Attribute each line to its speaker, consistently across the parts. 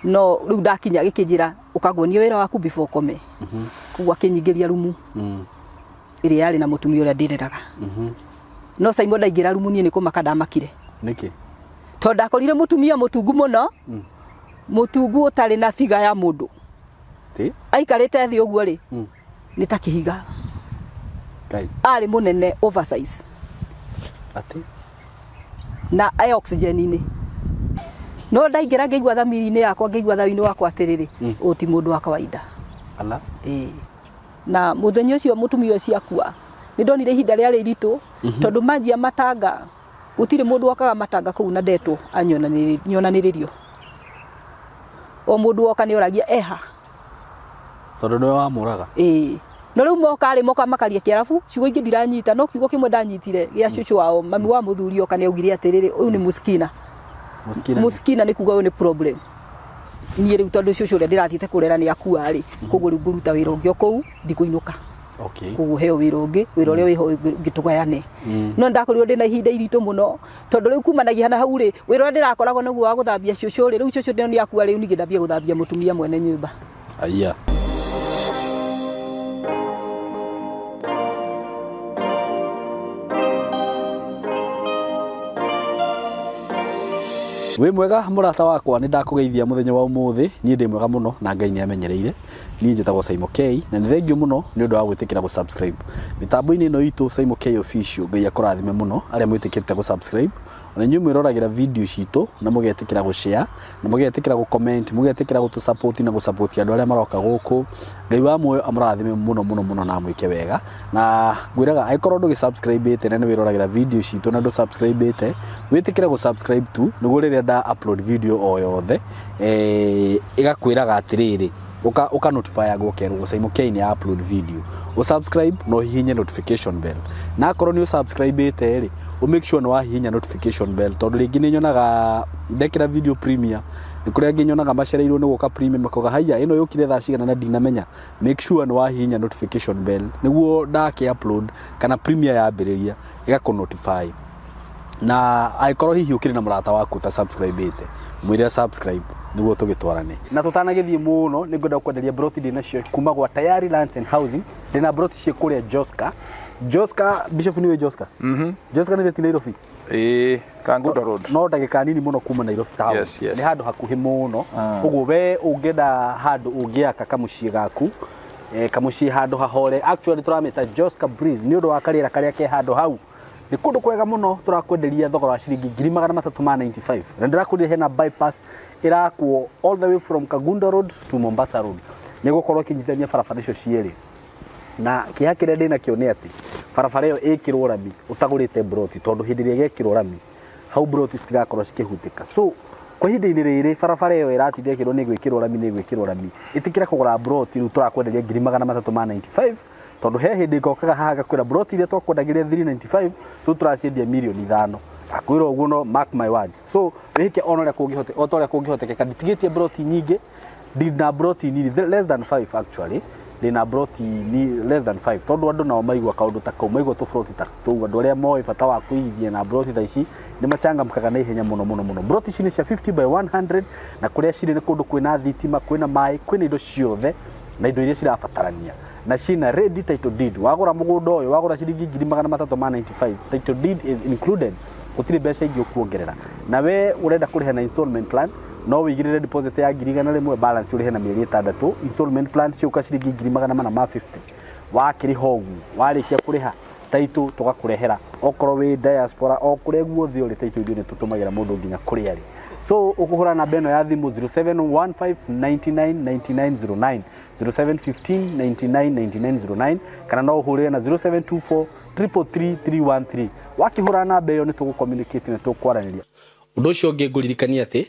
Speaker 1: No rĩu ndakinya gĩkĩnjĩra ũkaguonie wĩra waku before ũkome. Koguo akĩnyingĩria rumu ĩrĩa yarĩ na mũtumia ũrĩa ndĩreraga. No Simon ndaingĩra rumu niĩ nĩ kũmaka ndamakire.
Speaker 2: Nĩkĩ?
Speaker 1: Tondũ ndakorire mũtumia mũtungu mũno, mũtungu ũtarĩ na biga ya mũndũ.
Speaker 2: Ti?
Speaker 1: Aikarĩte thĩ ũguo rĩ, nĩ ta kĩhiga.
Speaker 2: Ngai.
Speaker 1: Arĩ mũnene oversize.
Speaker 2: Atĩ?
Speaker 1: Na e oxygen-inĩ. No ndaingĩra ngĩigua thamiri-inĩ yakwa, ngĩigua thayũ-inĩ wakwa atĩrĩrĩ, ũyũ ti mũndũ wa kawaida.
Speaker 2: Ala.
Speaker 1: Ĩĩ. Na mũthenya ũcio mũtumia ũcio akua, nĩ ndonire ihinda rĩarĩ iritũ, tondũ manjia matanga, gũtirĩ mũndũ wokaga matanga kũu na ndetwo nyonanĩrĩrio. O mũndũ woka nĩ oragia eha.
Speaker 2: Tondũ nĩwe wamũraga.
Speaker 1: Ĩĩ. No rĩu moka rĩ, moka makaria Kĩarabu, ciugo ingĩ ndiranyita, no kiugo kĩmwe ndanyitire gĩa cũcũ wao, mami wa mũthuri oka nĩ augire atĩrĩrĩ, ũyũ nĩ mũskina.
Speaker 2: Mũskina.
Speaker 1: Mũskina nĩ kuga ũyũ nĩ problem. Niĩ rĩu tondũ cũcũ ũrĩa ndĩrathiĩte kũrera nĩ akua rĩ, koguo rĩu ngũruta wĩra ũngĩ o kũu, ndikũinũka.
Speaker 2: Okay.
Speaker 1: Koguo heo wĩra ũngĩ, wĩra ũrĩa wĩho ũngĩ tũgayane. No ndakorirwo ndĩna ihinda iritũ mũno, tondũ rĩu kumanagia na hau rĩ, wĩra ũrĩa ndĩrakoragwo naguo wa gũthambia cũcũ rĩ, rĩu cũcũ nĩ akua rĩu ningĩ ndambia gũthambia mũtumia mwene nyũmba.
Speaker 2: Aya. Wĩ mwega mũrata wakwa, nĩ ndakũgeithia mũthenya wa ũmũthĩ. Niĩ ndĩ mwega mũno na Ngai nĩ amenyereire. Niĩ njĩtagwo Saimo K na nĩ thengiũ mũno nĩ ũndũ wa gwĩtĩkĩra gũ subscribe mĩtambo-inĩ ĩno itũ Saimo K Official. Ngai akũrathime mũno arĩa mwĩtĩkĩrĩte gũ subscribe, ona inyuĩ mwĩroragĩra video citũ na mũgetĩkĩra gũ share na mũgetĩkĩra gũ comment, mũgetĩkĩra gũtũ support na gũ support andũ arĩa maroka gũkũ. Ngai wa muoyo amũrathime mũno mũno mũno na amwĩke wega. Na ngwĩraga angĩkorwo ndũgĩ subscribe ĩte na nĩ wĩroragĩra video citũ na ndũ subscribe ĩte, wĩtĩkĩre gũ subscribe tu nĩguo rĩrĩa nda upload video o yothe ĩgakwĩraga atĩrĩrĩ, ũka notify-agwo ũkerwo Saimo K nĩ upload video. Ũ subscribe na ũhihinye notification bell. Na akorwo nĩ ũ subscribe ĩte rĩ, ũ make sure nĩ wahihinya notification bell, tondũ rĩngĩ nĩ nyonaga ndekĩra video premiere, nĩ kũrĩ angĩ nyonaga macereirwo nĩ gũka premiere makoiga haiya ĩno yũkire thaa cigana na ndinamenya. Make sure nĩ wahihinya notification bell nĩguo ndakĩ upload kana premiere yambĩrĩria ĩgakũ notify. Na angĩkorwo hihi ũkĩrĩ na mũrata waku ũta subscribe ĩte, mwĩre subscribe nĩguo tũgĩtwarane. Na tũtanagĩthiĩ mũno, nĩ ngwenda gũkwenderia broti ndĩ nacio kuma gwa Tayari Lands and Housing. Ndĩna broti ciĩ kũrĩa Joska. Joska, Bishop nĩ ũĩ Joska?
Speaker 3: Mhm.
Speaker 2: Joska nĩ ti Nairobi?
Speaker 3: Ĩĩ, Kangundo Road.
Speaker 2: No ndagĩka nini mũno kuma Nairobi town.
Speaker 3: Yes.
Speaker 2: Nĩ handũ hakuhĩ mũno. Ũguo we ũngĩenda handũ ũngĩaka kamũciĩ gaku, kamũciĩ handũ hahore. Actually tũramĩta Joska Breeze nĩ ũndũ wa karĩera karĩa ke handũ hau. Nĩ kũndũ kwega mũno, tũrakwenderia thogora wa ciringi 395,000. Na ndĩrakwĩrire hena bypass ĩrakwo all the way from Kangundo Road to Mombasa Road. Nĩ gũkorwo ĩkĩnyitithania barabara icio cierĩ. Na kĩeha kĩrĩa ndĩnakĩo nĩ atĩ barabara ĩyo ĩkĩrwo rami ũtagũrĩte mburoti, tondũ hĩndĩ ĩrĩa ĩgekĩrwo rami hau mburoti citigakorwo cikĩhutĩka. So kwa ihinda-inĩ rĩrĩ barabara ĩyo ĩratinda ĩkĩrwo nĩ ĩgwĩkĩrwo rami, nĩ ĩgwĩkĩrwo rami, ĩtĩkĩra kũgũra mburoti rĩu tũrakwenderia 395,000, tondũ he hĩndĩ ngokaga haha ngakwĩra mburoti iria twakwendagĩria 395 rĩu tũraciendia mirioni 5. Ngakwĩra ũguo, no mark my words. So wĩke ona ũrĩa kũngĩhote, o ta ũrĩa kũngĩhotekeka. Nditigĩtie mburoti nyingĩ, ndina mburoti nini, less than 5 actually. Ndina mburoti ni less than 5, tondũ andũ nao maigua kaũndũ ta kau, maigua tũburoti ta tũu, andũ arĩa moĩ bata wa kũigithia na mburoti ta ici nĩ machangamkaga na ihenya mũno mũno mũno. Mburoti ici nĩ cia 50 by 100, na kũrĩa cirĩ nĩ kũndũ kwĩna thitima, kwĩna maĩ, kwĩna indo ciothe na indo iria cirabatarania, na ciĩna ready title deed. Wagũra mũgũnda ũyũ, wagũra ciringi 395,000, title deed is included, gũtirĩ mbeca ingĩ ũkuongerera. Na we ũrenda kũrĩha na installment plan, no wĩigĩrĩre deposit ya 100,000, balance ũrĩhe na mĩeri 6. Installment plan ciũka ciringi 450,000. Wakĩrĩha ũguo, warĩkia kũrĩha title tũgakũrehera, okorwo wĩ diaspora, o kũrĩa guothe ũrĩ, title ithuĩ nĩ tũtũmagĩra mũndũ nginya kũrĩa arĩ. So ũkũhũra namba ĩno ya thimũ 0715999909, 0715999909, kana no ũhũrĩre na 0724 333 313. Wakĩhũra namba ĩyo nĩ tũgũ-communicate na tũkwaranĩria. Ũndũ ũcio ũngĩ ngũririkania atĩ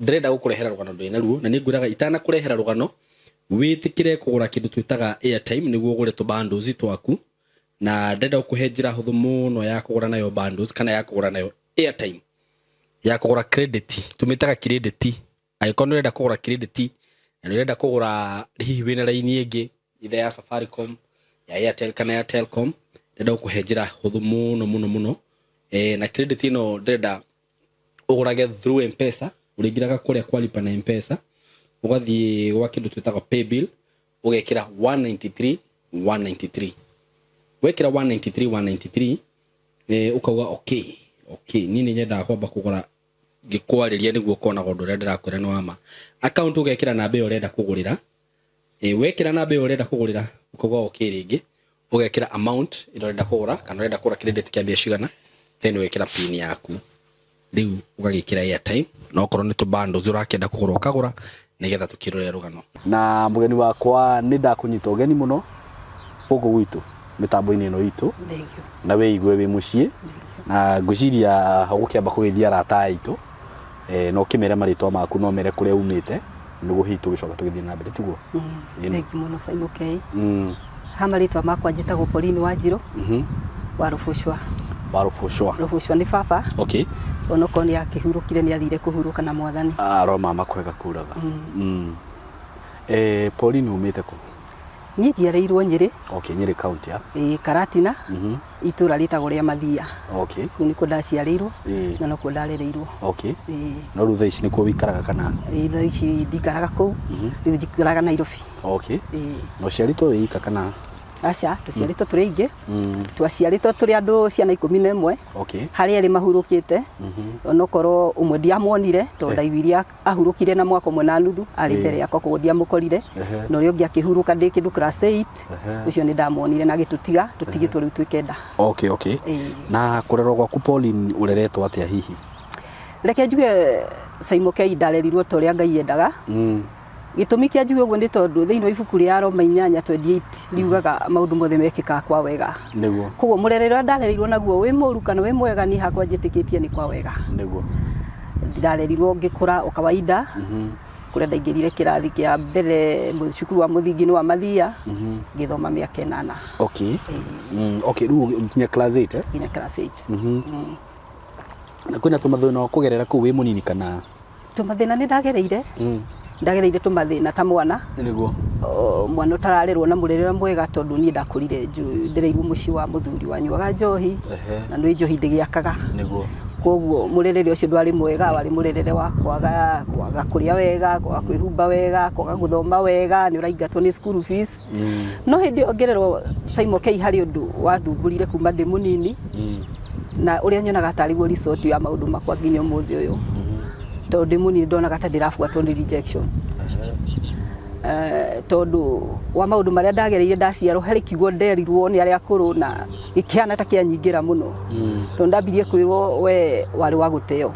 Speaker 2: ndĩrenda gũkũrehera rũgano ndĩ naruo, na nĩ ngwĩraga itanakũrehera rũgano wĩtĩkĩre kũgũra kĩndũ twĩtaga airtime nĩguo ũgũre tũ bundles twaku. Na ndĩrenda gũkũhe njĩra hũthũ mũno ya kũgũra nayo bundles, kana ya kũgũra nayo airtime, ya kũgũra credit, tũmĩtaga credit. Angĩkorwo nĩ ũrenda kũgũra credit na nĩ ũrenda kũgũra hihi wĩna raini ĩngĩ either ya Safaricom, ya Airtel kana ya Telcom, ndĩrenda gũkũhe njĩra hũthũ mũno mũno mũno. Na credit ĩno ndĩrenda ũgũrage through M-Pesa. Ũrĩingĩraga kũrĩa kwa lipa na Mpesa, ũgathiĩ gwa kĩndũ twĩtaga paybill, ũgekĩra 193 193. Wekĩra 193 193, ũkauga okay, okay, niĩ nĩ nyendaga kwamba kũgũra ngĩkwarĩria nĩguo ũkonaga ũndũ ũrĩa ndĩrakwĩra nĩ wa ma. Account ũgekĩra namba ĩyo ũrenda kũgũrĩra. Wekĩra namba ĩyo ũrenda kũgũrĩra, ũkauga okay rĩngĩ, ũgekĩra amount ĩrĩa ũrenda kũgũra, kana ũrenda kũgũra credit kĩa mbia cigana, then ũgekĩra pin yaku. Rĩu ũgagĩkĩra airtime, na okorwo nĩ tũ bundles ũrakĩenda kũgũra ũkagũra, nĩgetha tũkĩrore rũgano. Na mũgeni wakwa nĩ ndakũnyita ũgeni mũno gũkũ gwitũ mĩtambo-inĩ ĩno itũ, na wĩigue wĩ mũciĩ, na ngwĩciria ũgũkĩamba kũgeithia arata aitũ, na ũkĩmere marĩtwa maku na ũmere kũrĩa umĩte, nĩguo hihi tũgĩcoka tũgĩthiĩ na mbere, tiguo?
Speaker 1: Thank you mũno Simon K. Ha marĩtwa makwa njĩtagwo Pauline Wanjirũ wa Rũbũcwa.
Speaker 2: Wa Rũbũcwa.
Speaker 1: Rũbũcwa nĩ baba. Onokorwo nĩ akĩhurũkire, nĩ athire kũhurũka na Mwathani.
Speaker 2: Aro mama kwega kuraga. Pauline umĩte kũ?
Speaker 1: Niĩ njiarĩirwo Nyĩrĩ.
Speaker 2: Okay, Nyĩrĩ county ya?
Speaker 1: Ĩĩ, Karatina. Itũra rĩtagwo rĩa Mathia. Kũu nĩkuo ndaciarĩirwo na nokuo ndarereirwo. Ĩĩ.
Speaker 2: No rĩu thaa ici nĩkuo wĩikaraga kana?
Speaker 1: Ĩĩ, thaa ici ndikaraga kũu, rĩu njikaraga Nairobi. Ĩĩ.
Speaker 2: Na ũciarĩtwo wĩ ika kana?
Speaker 1: Aca, tũciarĩtwo tũrĩ aingĩ. Twaciarĩtwo tũrĩ andũ ciana 11. Harĩ erĩ mahurũkĩte, onokorwo ũmwe ndiamuonire tondũ ndaiguire ahurũkire na mwaka ũmwe na nuthu arĩ mbere yakwa, koguo ndiamũkorire. Na ũrĩa ũngĩ akĩhurũka ndĩ kĩndũ class 8, ũcio nĩ ndamuonire na agĩtũtiga, tũtigĩtwo rĩu twĩ kenda.
Speaker 2: Okay. Na kũrerwo gwaku Pauline ũreretwo atĩa hihi?
Speaker 1: Reke njuge Simon K ndarerirwo ta ũrĩa Ngai endaga. Gĩtũmi kĩa njuge ũguo nĩ tondũ thĩinĩ wa ibuku rĩa Roma 8:28 riugaga maũndũ mothe mekĩkaga kwa wega. Koguo mũrerere ũrĩa ndarereirwo naguo wĩ mũru kana wĩ mwega, niĩ hakwa njĩtĩkĩtie nĩ kwa wega. Ndirarerirwo ngĩkũra o kawaida, kũrĩa ndaingĩrire kĩrathi kĩa mbere cukuru wa mũthingi-inĩ wa Mathia, ngĩthoma mĩaka 8.
Speaker 2: Okay, rĩu nginya class 8, eh?
Speaker 1: Nginya class 8.
Speaker 2: Na kwĩna tũmathĩna kũgerera kũu wĩ mũnini kana?
Speaker 1: Tũmathĩna nĩ ndagereire. Ndagereire tũmathĩna ta mwana. Mwana ũtararerwo na mũrerere mwega, tondũ niĩ ndakũrire ndereirwo mũciĩ wa mũthuri wanyuaga njohi, na nĩ njohi ndĩgĩakaga. Koguo mũrerere ũcio ndwarĩ mwega, warĩ mũrerere wa kwaga kũrĩa wega, kwaga kwĩhumba wega, kwaga gũthoma wega, nĩ ũraingatwo nĩ school fees. No hĩndĩ ĩyo ngĩrerwo Simon K harĩ ũndũ wathumbũrire kuma ndĩ mũnini, na ũrĩa nyonaga tarĩ guo result ya maũndũ makwa nginya ũmũthĩ ũyũ. Tondũ ndĩ mũnini ndonaga ta ndĩrabuatwo nĩ rejection. Tondũ wa maũndũ marĩa ndagereire ndaciarwo, harĩ kiugo nderirwo nĩ arĩa akũrũ na gĩkĩhana ta kĩanyingĩra mũno. Tondũ ndambirie kwĩrwo we warĩ wa gũteo.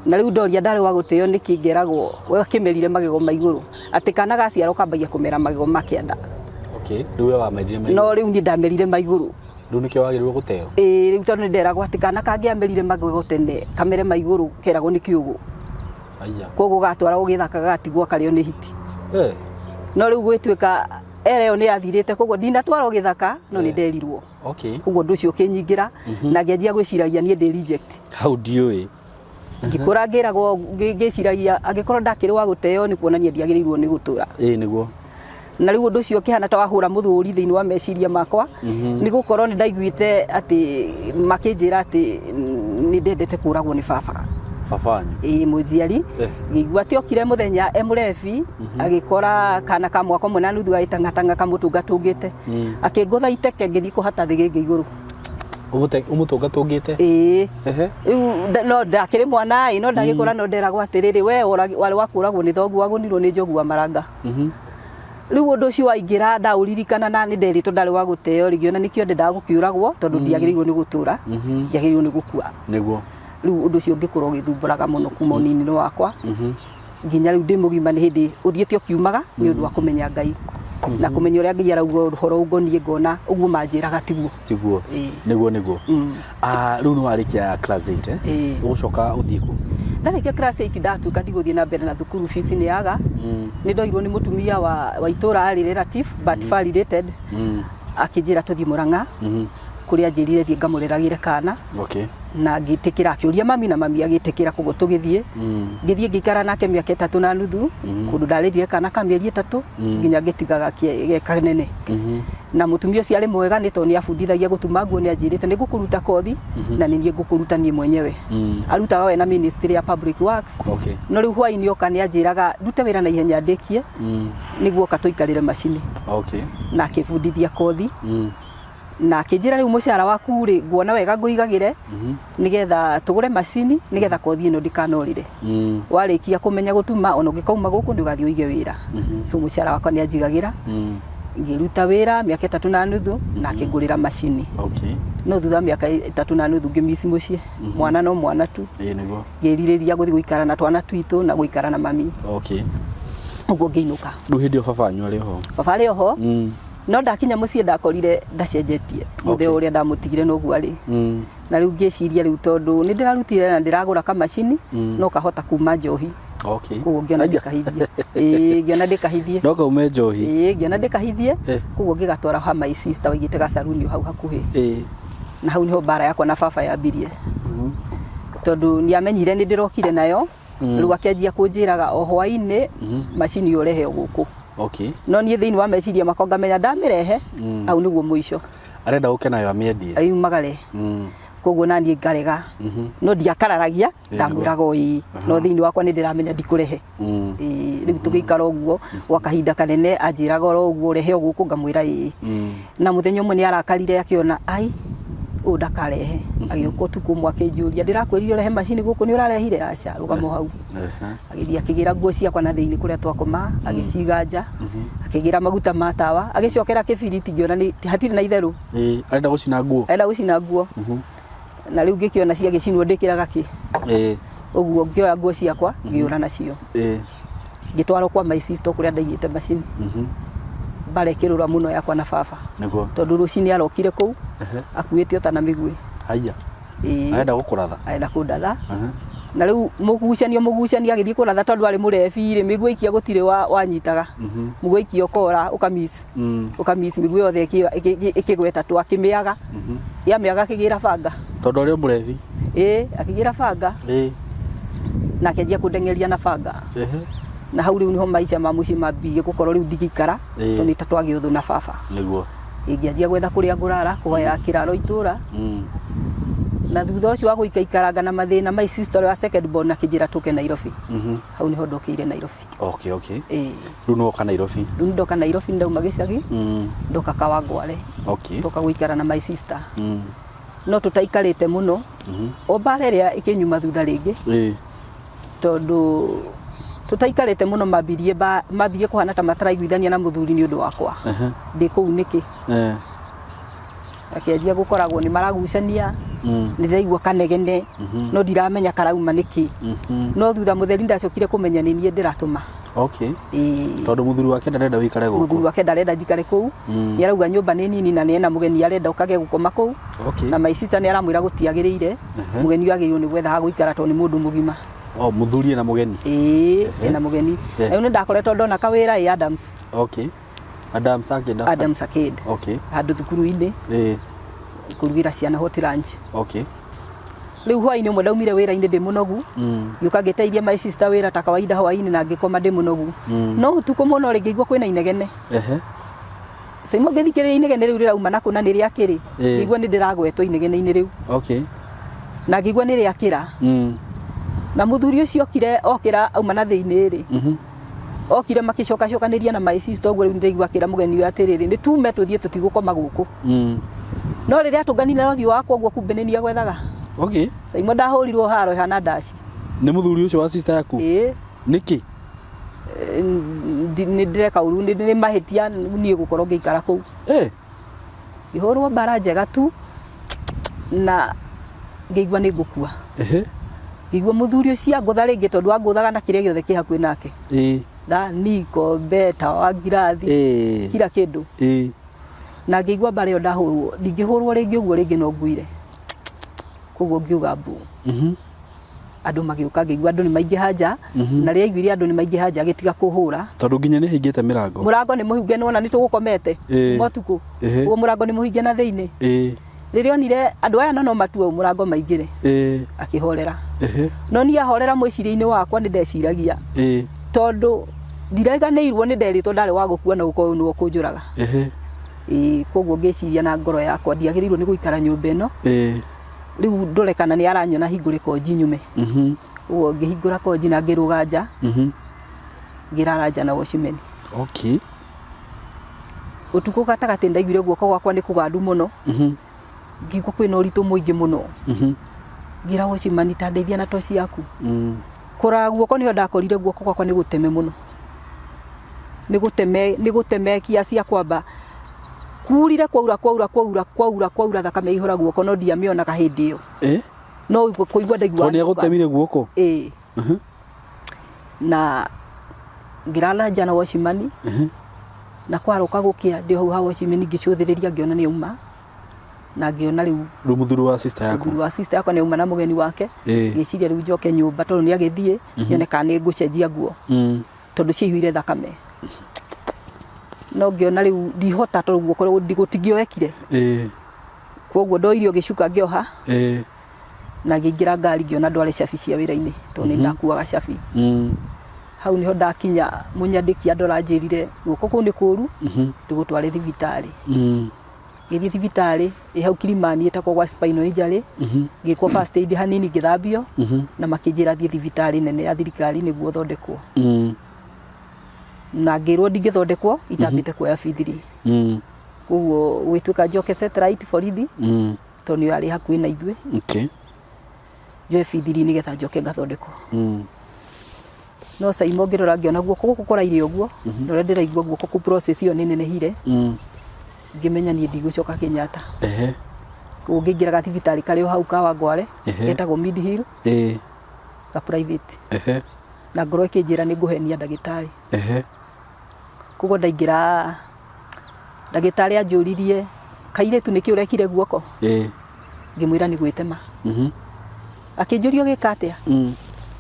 Speaker 1: Na rĩu ndoria ndarĩ wa gũteo nĩkĩ, ngeragwo we kĩmerire magego ma igũrũ, atĩ kana gaciarwo kambagia kũmera magego ma kĩanda.
Speaker 2: Okay, rĩu we wamerire ma igũrũ.
Speaker 1: No rĩu niĩ ndamerire ma igũrũ.
Speaker 2: Rĩu nĩkĩo wagĩrĩirwo gũteo?
Speaker 1: Ĩĩ, rĩu tondũ nĩ nderagwo atĩ kana kangĩamerire magego tene kamere ma igũrũ keragwo nĩ kĩũgũ.
Speaker 2: Aya.
Speaker 1: Koguo gatwaragwo gĩthaka gagatigwo karĩo nĩ hiti. No rĩu gwĩtuĩka era ĩyo nĩ yathirĩte, koguo ndinatwarwo gĩthaka no nĩ nderirwo. Koguo ũndũ ũcio ũkĩnyingĩra na ngĩanjia gwĩciragia niĩ ndĩ reject.
Speaker 2: Hau ndiũĩ.
Speaker 1: Ngĩkũra ngĩragwo ngĩciragia angĩkorwo ndakĩrĩ wa gũteo nĩ kuonania ndiagĩrĩirwo nĩ gũtũra.
Speaker 2: Ĩĩ nĩguo.
Speaker 1: Na rĩu ũndũ ũcio ũkĩhana ta wahũra mũthũri thĩinĩ wa meciria makwa, nĩ gũkorwo nĩ ndaiguĩte atĩ makĩnjĩra atĩ nĩ ndendete kũragwo nĩ baba.
Speaker 2: Baba wanyu?
Speaker 1: Ĩĩ, mũnjiari. Ngĩigua atĩ okire mũthenya e mũrebi, agĩkora kana ka mwaka ũmwe na nuthu gagĩtang'atang'a kamũtũngatũngĩte. Akĩngũtha iteke ngĩthiĩ kũhata thĩgĩngĩ igũrũ.
Speaker 2: Ũmũtũngatũngĩte?
Speaker 1: Ĩĩ. Rĩu no ndakĩrĩ mwana ĩ, no ndagĩkũra no nderagwo atĩrĩrĩ, we warĩ wa kũragwo nĩ thoguo, wagũnirwo nĩ njogu wa maranga. Rĩu ũndũ ũcio waingĩra ndaũririkana na nĩ nderĩtwo ndarĩ wa gũteo rĩngĩ, ona nĩkĩo ndendaga gũkĩũragwo tondũ ndiagĩrĩirwo nĩ gũtũra, ndiagĩrĩirwo nĩ gũkua. Rĩu ũndũ ũcio ũngĩkorwo ũgĩthumbũraga mũno kuma ũnini-inĩ wakwa nginya rĩu ndĩ mũgima, nĩ hĩndĩ ũthiĩte ũkiumaga nĩ ũndũ wa kũmenya Ngai na kũmenya ũrĩa Ngai arauga ũhoro ũngoniĩ, ngona ũguo manjĩraga tiguo.
Speaker 2: Tiguo.
Speaker 1: Ĩĩ.
Speaker 2: Nĩguo nĩguo. Rĩu nĩ warĩkia class 8, eh?
Speaker 1: Ĩĩ.
Speaker 2: Ũgũcoka ũthiĩ kũ?
Speaker 1: Ndarĩkia class 8 ndatuĩka ndigũthiĩ na mbere na thukuru, fees nĩ yaga. Nĩ ndoirwo nĩ mũtumia wa itũra arĩ relative but far related, akĩnjĩra tũthiĩ Mũrang'a, kũrĩa anjĩrire thiĩ ngamũreragĩre kana. Na ngĩtĩkĩra, akĩũria mami na mami agĩtĩkĩra, koguo tũgĩthiĩ. Ngĩthiĩ ngĩikara nake mĩaka 3 na nuthu, kũndũ ndarĩrire kana ka mĩeri 3 nginya ngĩtigaga ge kanene. Na mũtumia ũcio arĩ mwega nĩ tondũ nĩ abundithagia gũtuma nguo, nĩ anjĩrĩte nĩ ngũkũruta kothi na nĩ niĩ ngũkũruta niĩ mwenyewe. Arutaga we na Ministry ya Public Works. No rĩu hwaĩ-inĩ oka nĩ anjĩraga ndute wĩra na ihenya ndĩkie nĩguo oka tũikarĩre macini. Na akĩbundithia kothi na akĩnjĩra rĩu mũcara waku rĩ, nguona wega ngũigagĩre nĩgetha tũgũre macini nĩgetha kothi ĩno ndĩkanorĩre. Warĩkia kũmenya gũtuma, ona ũngĩkauma gũkũ nĩ ũgathiĩ ũige wĩra. So mũcara wakwa nĩ anjigagĩra. Ngĩruta wĩra mĩaka 3 na nuthu na akĩngũrĩra macini. No thutha wa mĩaka 3 na nuthu ngĩmici mũciĩ, mwana no mwana tu.
Speaker 2: Ĩĩ nĩguo.
Speaker 1: Ngĩrirĩria gũthiĩ gũikara na twana twitũ na gũikara na mami. Ũguo ngĩinũka.
Speaker 2: Rĩu hĩndĩ ĩyo baba wanyu arĩ ho?
Speaker 1: Baba arĩ oho. No ndakinya mũciĩ ndakorire ndacenjetie mũthee ũrĩa ndamũtigire noguo arĩ. Na rĩu ngĩciria rĩu tondũ nĩ ndĩrarutire na ndĩragũra kamacini, no kahota kuma njohi. Koguo ngĩona ndĩkahithie. Ĩĩ, ngĩona ndĩkahithie.
Speaker 2: No kaume njohi.
Speaker 1: Ĩĩ, ngĩona ndĩkahithie. Koguo ngĩgatwara ha my sister waigĩte gacaruni o hau hakuhĩ. Na hau niho mbara yakwa na baba yambirie, tondũ nĩ amenyire nĩ ndĩrokire nayo. Rĩu akĩanjia kũnjĩraga o hwaĩ-inĩ macini ĩyo ũrehe o gũkũ. No niĩ thĩinĩ wa meciria makwa ngamenya ndamĩrehe hau nĩguo mũico.
Speaker 2: Arenda ũke nayo amĩendie.
Speaker 1: Ayumagare. Koguo naniĩ ngarega, no ndiakararagia, ndamwĩraga o ĩĩ, no thĩinĩ wakwa nĩ ndĩramenya ndikũrehe. Ĩĩ, rĩu tũgĩikara ũguo gwa kahinda kanene, anjĩraga oro ũguo rehe o gũkũ, ngamwĩra ĩĩ. Na mũthenya ũmwe nĩ arakarire akĩona ai ũyũ ndakarehe, agĩũka ũtukũ ũmwe akĩnjũria, ndĩrakwĩrire ũrehe macini gũkũ, nĩ ũrarehire? Aca, rũgama hau. Agĩthiĩ akĩgĩra nguo ciakwa na thĩinĩ kũrĩa twakoma, agĩciga nja, akĩgĩra maguta ma tawa, agĩcokera kĩbiriti, ngĩona nĩ hatirĩ na itherũ.
Speaker 2: Ĩĩ, arenda gũcina nguo.
Speaker 1: Arenda gũcina nguo. Na rĩu ngĩkĩona ciagĩcinwo ndĩkĩraga kĩ. Ũguo ngĩoya nguo ciakwa ngĩũra nacio. Ngĩtwarwo kwa my sister kũrĩa ndaigĩte macini. Mbara ĩkĩrũra mũno yakwa na baba.
Speaker 2: Nĩguo.
Speaker 1: Tondũ rũcinĩ arokire kũu akuĩte ũta na mĩguĩ.
Speaker 2: Haiya.
Speaker 1: Ĩĩ.
Speaker 2: Arenda gũkũratha.
Speaker 1: Arenda kũndatha. Na rĩu mũgucanio agĩthiĩ kũratha, tondũ arĩ mũrebi rĩ, mĩguĩ ikia gũtirĩ wanyitaga. Mũguĩ ikia ũkora ũkamiss. Ũkamiss mĩguĩ yothe ĩkĩgweta tu, akĩmĩaga. Yamĩaga akĩgĩra banga.
Speaker 2: Tondũ arĩ o mũrebi.
Speaker 1: Ĩĩ, akĩgĩra banga. Na akĩanjia kũndeng'eria na banga. Na hau rĩu niho maica ma mũciĩ mambirie gũkorwo rĩu ndingĩikara, tondũ nĩ ta twagĩa ũthũ na baba.
Speaker 2: Nĩguo.
Speaker 1: Ngĩanjia gwetha kũrĩa ngũrara, kũhoya kĩraro itũra. Na thutha ũcio wa gũikaikaranga na mathĩna, my sister ũrĩa wa second born akĩnjĩra tũke Nairobi. Hau niho ndokĩire Nairobi.
Speaker 2: Okay.
Speaker 1: Ĩĩ.
Speaker 2: Rĩu nĩwoka Nairobi.
Speaker 1: Rĩu ndoka Nairobi, ndauma gĩcagi. Ndoka Kawangware. Ndoka gũikara na my sister. No tũtaikarĩte mũno, o mbara ĩrĩa ĩkĩnyuma thutha rĩngĩ. Tondũ tũtaikarĩte mũno mambirie mambirie kũhana ta mataraiguithania na mũthuri nĩ ũndũ wakwa. Ndĩ kũu nĩkĩ? Akĩanjia gũkoragwo nĩ maragucania. Nĩ ndĩraigua kanegene no ndiramenya karauma nĩkĩ. No thutha mũtheri ndacokire kũmenya nĩ niĩ ndĩratũma. Ĩĩ.
Speaker 2: Tondũ mũthuri wake ndarenda wĩikare gũkũ.
Speaker 1: Mũthuri wake ndarenda njikare kũu. Nĩ arauga nyũmba nĩ nini na nĩ ena mũgeni arenda ũkage gũkoma kũu. Na my sister nĩ aramwĩra gũtiagĩrĩire, mũgeni ũyũ agĩrĩirwo nĩ gwetha ha gũikara tondũ nĩ mũndũ mũgima.
Speaker 2: Oh, mũthuri ena mũgeni.
Speaker 1: Ĩĩ, ena mũgeni. Rĩu nĩ ndakoretwo ndona kawĩra ĩ Adams.
Speaker 2: Adams Arcade.
Speaker 1: Adams Arcade. Handũ thukuru-inĩ. Kũrugĩra ciana hot lunch. Rĩu hwaĩ-inĩ ũmwe ndaumire wĩra-inĩ ndĩ mũnogu. Ngĩũka ngĩteithia my sister wĩra ta kawaida hwaĩ-inĩ na ngĩkoma ndĩ mũnogu. No ũtukũ mũno rĩ, ngĩigua kwĩna inegene. Saimo ngĩthikĩrĩria inegene rĩu rĩrauma na kũna nĩ rĩa kĩrĩ. Ngĩigua nĩ ndĩragwetwo inegene-inĩ rĩu. Na ngĩigua nĩ rĩakĩra. Na mũthuri ũcio okire, okĩra auma na thĩinĩ rĩ. Okire makĩcokacokanĩria na my sister ũguo, rĩu ndĩraigua akĩra mũgeni ũyũ atĩrĩrĩ, nĩ tume tũthiĩ, tũtigũkoma gũkũ. No rĩrĩa atũnganire na ũthiũ wakwa ũguo, kumbe nĩ niĩ agwethaga. Saimo ndahũrirwo haro ĩhana ndaci.
Speaker 2: Nĩ mũthuri ũcio wa sister yaku?
Speaker 1: Ĩĩ.
Speaker 2: Nĩkĩ?
Speaker 1: Nĩ ndĩreka ũru, nĩ mahĩtia niĩ gũkorwo ngĩikara kũu. Ngĩhũrwo mbara njega tu na ngĩigua nĩ ngũkua. Ngĩigua mũthuri ũcio angũtha rĩngĩ, tondũ angũthaga na kĩrĩa gĩothe kĩ hakuhĩ nake. Thani, ikombe, tawa, ngirathi, kila kĩndũ. Na ngĩigua mbara ĩyo ndahũrwo, ndingĩhũrwo rĩngĩ ũguo rĩngĩ no nguire. Koguo ngiuga mbu. Andũ magĩũka, ngĩigua andũ nĩ maingĩha nja, na rĩrĩa aiguire andũ nĩ maingĩha nja agĩtiga kũhũra.
Speaker 2: Tondũ nginya nĩ hingĩte mĩrango.
Speaker 1: Mũrango nĩ mũhinge, nĩwona nĩ tũgũkomete kuma ũtukũ. Ũguo mũrango nĩ mũhinge na thĩinĩ. Rĩrĩa onire andũ aya no no matue mũrango maingĩre, akĩhorera. No niĩ ahorera mwĩcirĩrie-inĩ wakwa nĩ ndeciragia, tondũ ndiraiganĩirwo nĩ nderĩtwo ndarĩ wa gũkua na gũkorwo nĩwe ũkũnjũraga. Ĩĩ, koguo ngĩciria na ngoro yakwa ndiagĩrĩirwo nĩ gũikara nyũmba ĩno. Rĩu ndore kana nĩ aranyona hingũre konji nyume. Ũguo ngĩhingũra konji na ngĩrũga nja, ngĩrara nja na watchman. Ũtukũ gatagatĩ ndaiguire guoko gwakwa nĩ kũgandu mũno. Ngĩigua kwĩna ũritũ mũingĩ mũno. Ngĩra watchman ta ndeithia na toci yaku. Kũrora guoko nĩho ndakorire guoko gwakwa nĩ gũteme mũno. Nĩ gũteme, nĩ gũteme kiasi ya kwamba kurire kwaura kwaura kwaura kwaura kwaura thakame ĩihũra guoko no ndiamĩonaga hĩndĩ ĩyo. No kũigua ndaiguaga.
Speaker 2: Tondũ nĩ agũtemire guoko?
Speaker 1: Ĩĩ. Na ngĩrara nja na watchman. Na kwaroka gũkĩa ndĩ hau ha watchman ngĩcũthĩrĩria ngĩona nĩ auma. Na ngĩona rĩu
Speaker 2: Rĩu mũthuri wa sister yaku?
Speaker 1: Mũthuri wa sister yakwa nĩ auma na mũgeni wake. Ngĩciria rĩu njoke nyũmba tondũ nĩ agĩthiĩ nyone kana nĩ ngũcenjia nguo. Tondũ ciaihũire thakame. No ngĩona rĩu ndihota tondũ guoko gũtingĩoekire. Koguo ndoire o gĩcuka ngĩoha. Na ngĩingĩra ngari ngĩona ndware cabi cia wĩra-inĩ tondũ nĩ ndakuaga cabi. Hau nĩho ndakinya mũnyandĩki andora anjĩrire guoko kũu nĩ kũru ndĩgũtware thibitarĩ. Ngĩthiĩ thibitarĩ ĩ hau Kilimani ĩtagwo gwa spinal injury. Ngĩkwo first aid hanini ngĩthambio na makĩnjĩra thiĩ thibitarĩ nene ya thirikari nĩguo thondekwo. Na ngĩrwo ndingĩthondekwo itambĩte kuoya B3. Koguo gũgĩtuĩka njoke satellite borithi tondũ nĩyo yarĩ hakuhĩ na ithuĩ. Njoe B3 nĩgetha njoke ngathondekwo. No Saimo ngĩrora ngĩona guoko gũkũ kũraire ũguo, na ũrĩa ndĩraigua guoko kũu process ĩyo nĩ nenehire, ngĩmenya niĩ ndigũcoka Kenyatta. Koguo ngĩingĩra gathibitarĩ karĩ o hau Kawangware, getagwo Mid Hill, ga private. Na ngoro ĩkĩnjĩra nĩ ngũhenia ndagĩtarĩ. Koguo ndaingĩra, ndagĩtarĩ anjũririe, kairĩtu nĩkĩ ũrekire guoko? Ngĩmwĩra nĩ gwĩtema. Akĩnjũria ũgĩka atĩa?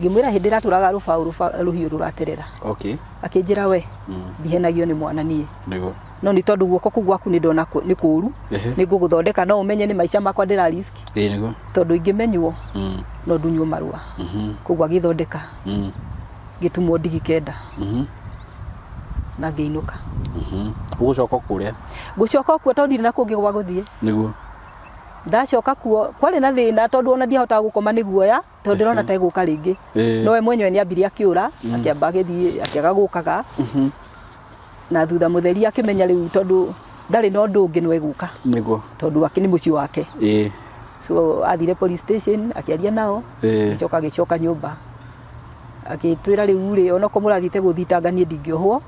Speaker 1: Ngĩmwĩra hĩndĩ ĩratũraga rũbaũ rũhiũ rũraterera. Akĩnjĩra we, ndihenagio nĩ mwana niĩ. No nĩ tondũ guoko kũu gwaku nĩ ndona nĩ kũru, nĩ ngũgũthondeka no ũmenye nĩ maica makwa ndĩra risk. Tondũ ingĩmenywo, no ndunywo marũa. Koguo agĩthondeka, ngĩtumwo ndigi 9. Na ngĩinũka.
Speaker 2: Ũgũcoka kũrĩa?
Speaker 1: Ngũcoka kuo tondũ ndirĩ na kũngĩ gwa gũthiĩ. Ndacoka kuo kwarĩ na thĩna tondũ ona ndiahotaga gũkoma nĩ guoya tondũ ndĩrona ta ĩgũka rĩngĩ. No we mwenyewe nĩ ambire akĩũra, akĩamba agĩthiĩ akĩaga gũkaga. Na thutha mũtheri akĩmenya rĩu tondũ ndarĩ na ũndũ ũngĩ no egũka. Tondũ wake nĩ mũciĩ wake. So athire police station akĩaria nao, agĩcoka agĩcoka nyũmba. Agĩtwĩra rĩu rĩ onokorwo mũrathiĩte gũthitanga niĩ ndingĩohwo,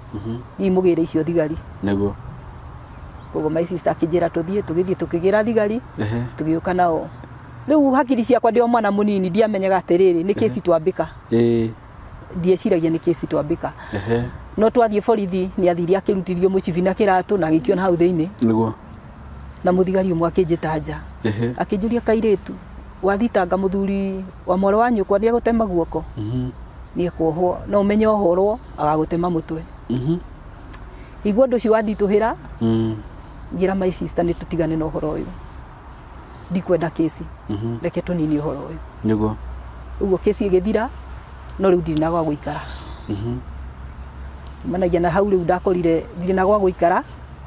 Speaker 1: thiĩ mũgĩre icio thigari. Koguo my sister akĩnjĩra tũthiĩ, tũgĩthiĩ tũkĩgĩra thigari, tũgĩũka nao. Rĩu hakiri ciakwa ndĩ o mwana mũnini ndiamenyaga atĩrĩrĩ nĩ kĩci twambĩka. Ndieciragia nĩ kĩci twambĩka. No twathiĩ borithi nĩ athire akĩrutithio mũcibi na kĩratũ na agĩikio na hau thĩinĩ. Na mũthigari ũmwe akĩnjĩta nja. Akĩnjũria kairĩtu, wathitanga mũthuri wa mwarĩ wa nyũkwa nĩ egũtema guoko? Nĩ ekuohwo, no ũmenye ohorwo agagũtema mũtwe. Ngĩigua ũndũ ũcio wanditũhĩra, ngĩra my sister nĩ tũtigane na ũhoro ũyũ. Ndikwenda kĩci. Reke tũnine ũhoro ũyũ. Ũguo kĩci ĩgĩthira, no rĩu ndirĩ na gwa gũikara. Managia na hau rĩu ndakorire ndirĩ na gwa gũikara.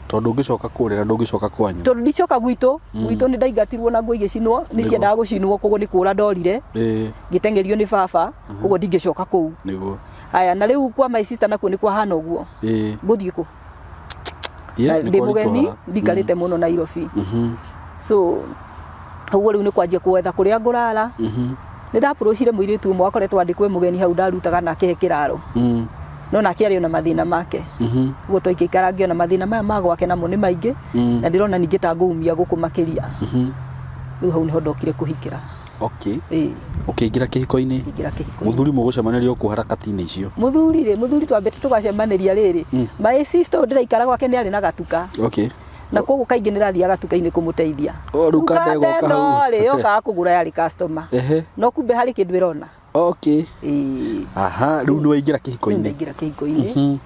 Speaker 2: Tondũ ũngĩcoka kũrĩra ndũngĩcoka kwanyu.
Speaker 1: Tondũ ndicoka gwitũ, gwitũ nĩ ndaingatirwo na nguo igĩcinwo, nĩ ciendaga gũcinwo koguo nĩ kũra ndorire. Ngĩteng'erio nĩ baba, koguo ndingĩcoka kũu. Haya, na rĩu kwa my sister nakuo nĩ kwahana ũguo. Ngũthiĩ kũ? Na
Speaker 2: Nĩ
Speaker 1: ndĩ mũgeni,
Speaker 2: kwaritũha.
Speaker 1: ndikarĩte mũno Nairobi. So, ũguo rĩu nĩ kwanjia gwetha kũrĩa ngũrara. Nĩ ndapũrũcire mũirĩtu ũmwe wakoretwo andĩkwo mũgeni hau ndarutaga na akĩhe kĩraro. No nake arĩ ona mathĩna make. Ũguo twaikaikara ngĩona mathĩna maya ma gwake namo nĩ maingĩ, na ndĩrona ningĩ ta ngũumia gũkũ makĩria. Rĩu hau nĩho ndokire kũhikĩra.
Speaker 2: Ũkĩingĩra kĩhiko-inĩ?
Speaker 1: Ngĩingĩra kĩhiko-inĩ.
Speaker 2: Mũthuri mũgũcemanĩria o kũ harakati-inĩ icio?
Speaker 1: Mũthuri rĩ, mũthuri twambĩte tũgacemanĩria rĩrĩ. My sister ũyũ ndĩraikara gwake nĩ arĩ na gatuka. Na koguo kaingĩ nĩ ndathiaga gatuka-inĩ kũmũteithia.
Speaker 2: O, rĩu kanda ĩgoka
Speaker 1: Kanda
Speaker 2: hau.
Speaker 1: ĩno rĩ, yokaga kũgũra yarĩ customer. No kumbe harĩ kĩndũ ĩrona.
Speaker 2: Aha, rĩu nĩ waingĩra kĩhiko-inĩ.
Speaker 1: Rĩu ndaingĩra kĩhiko-inĩ.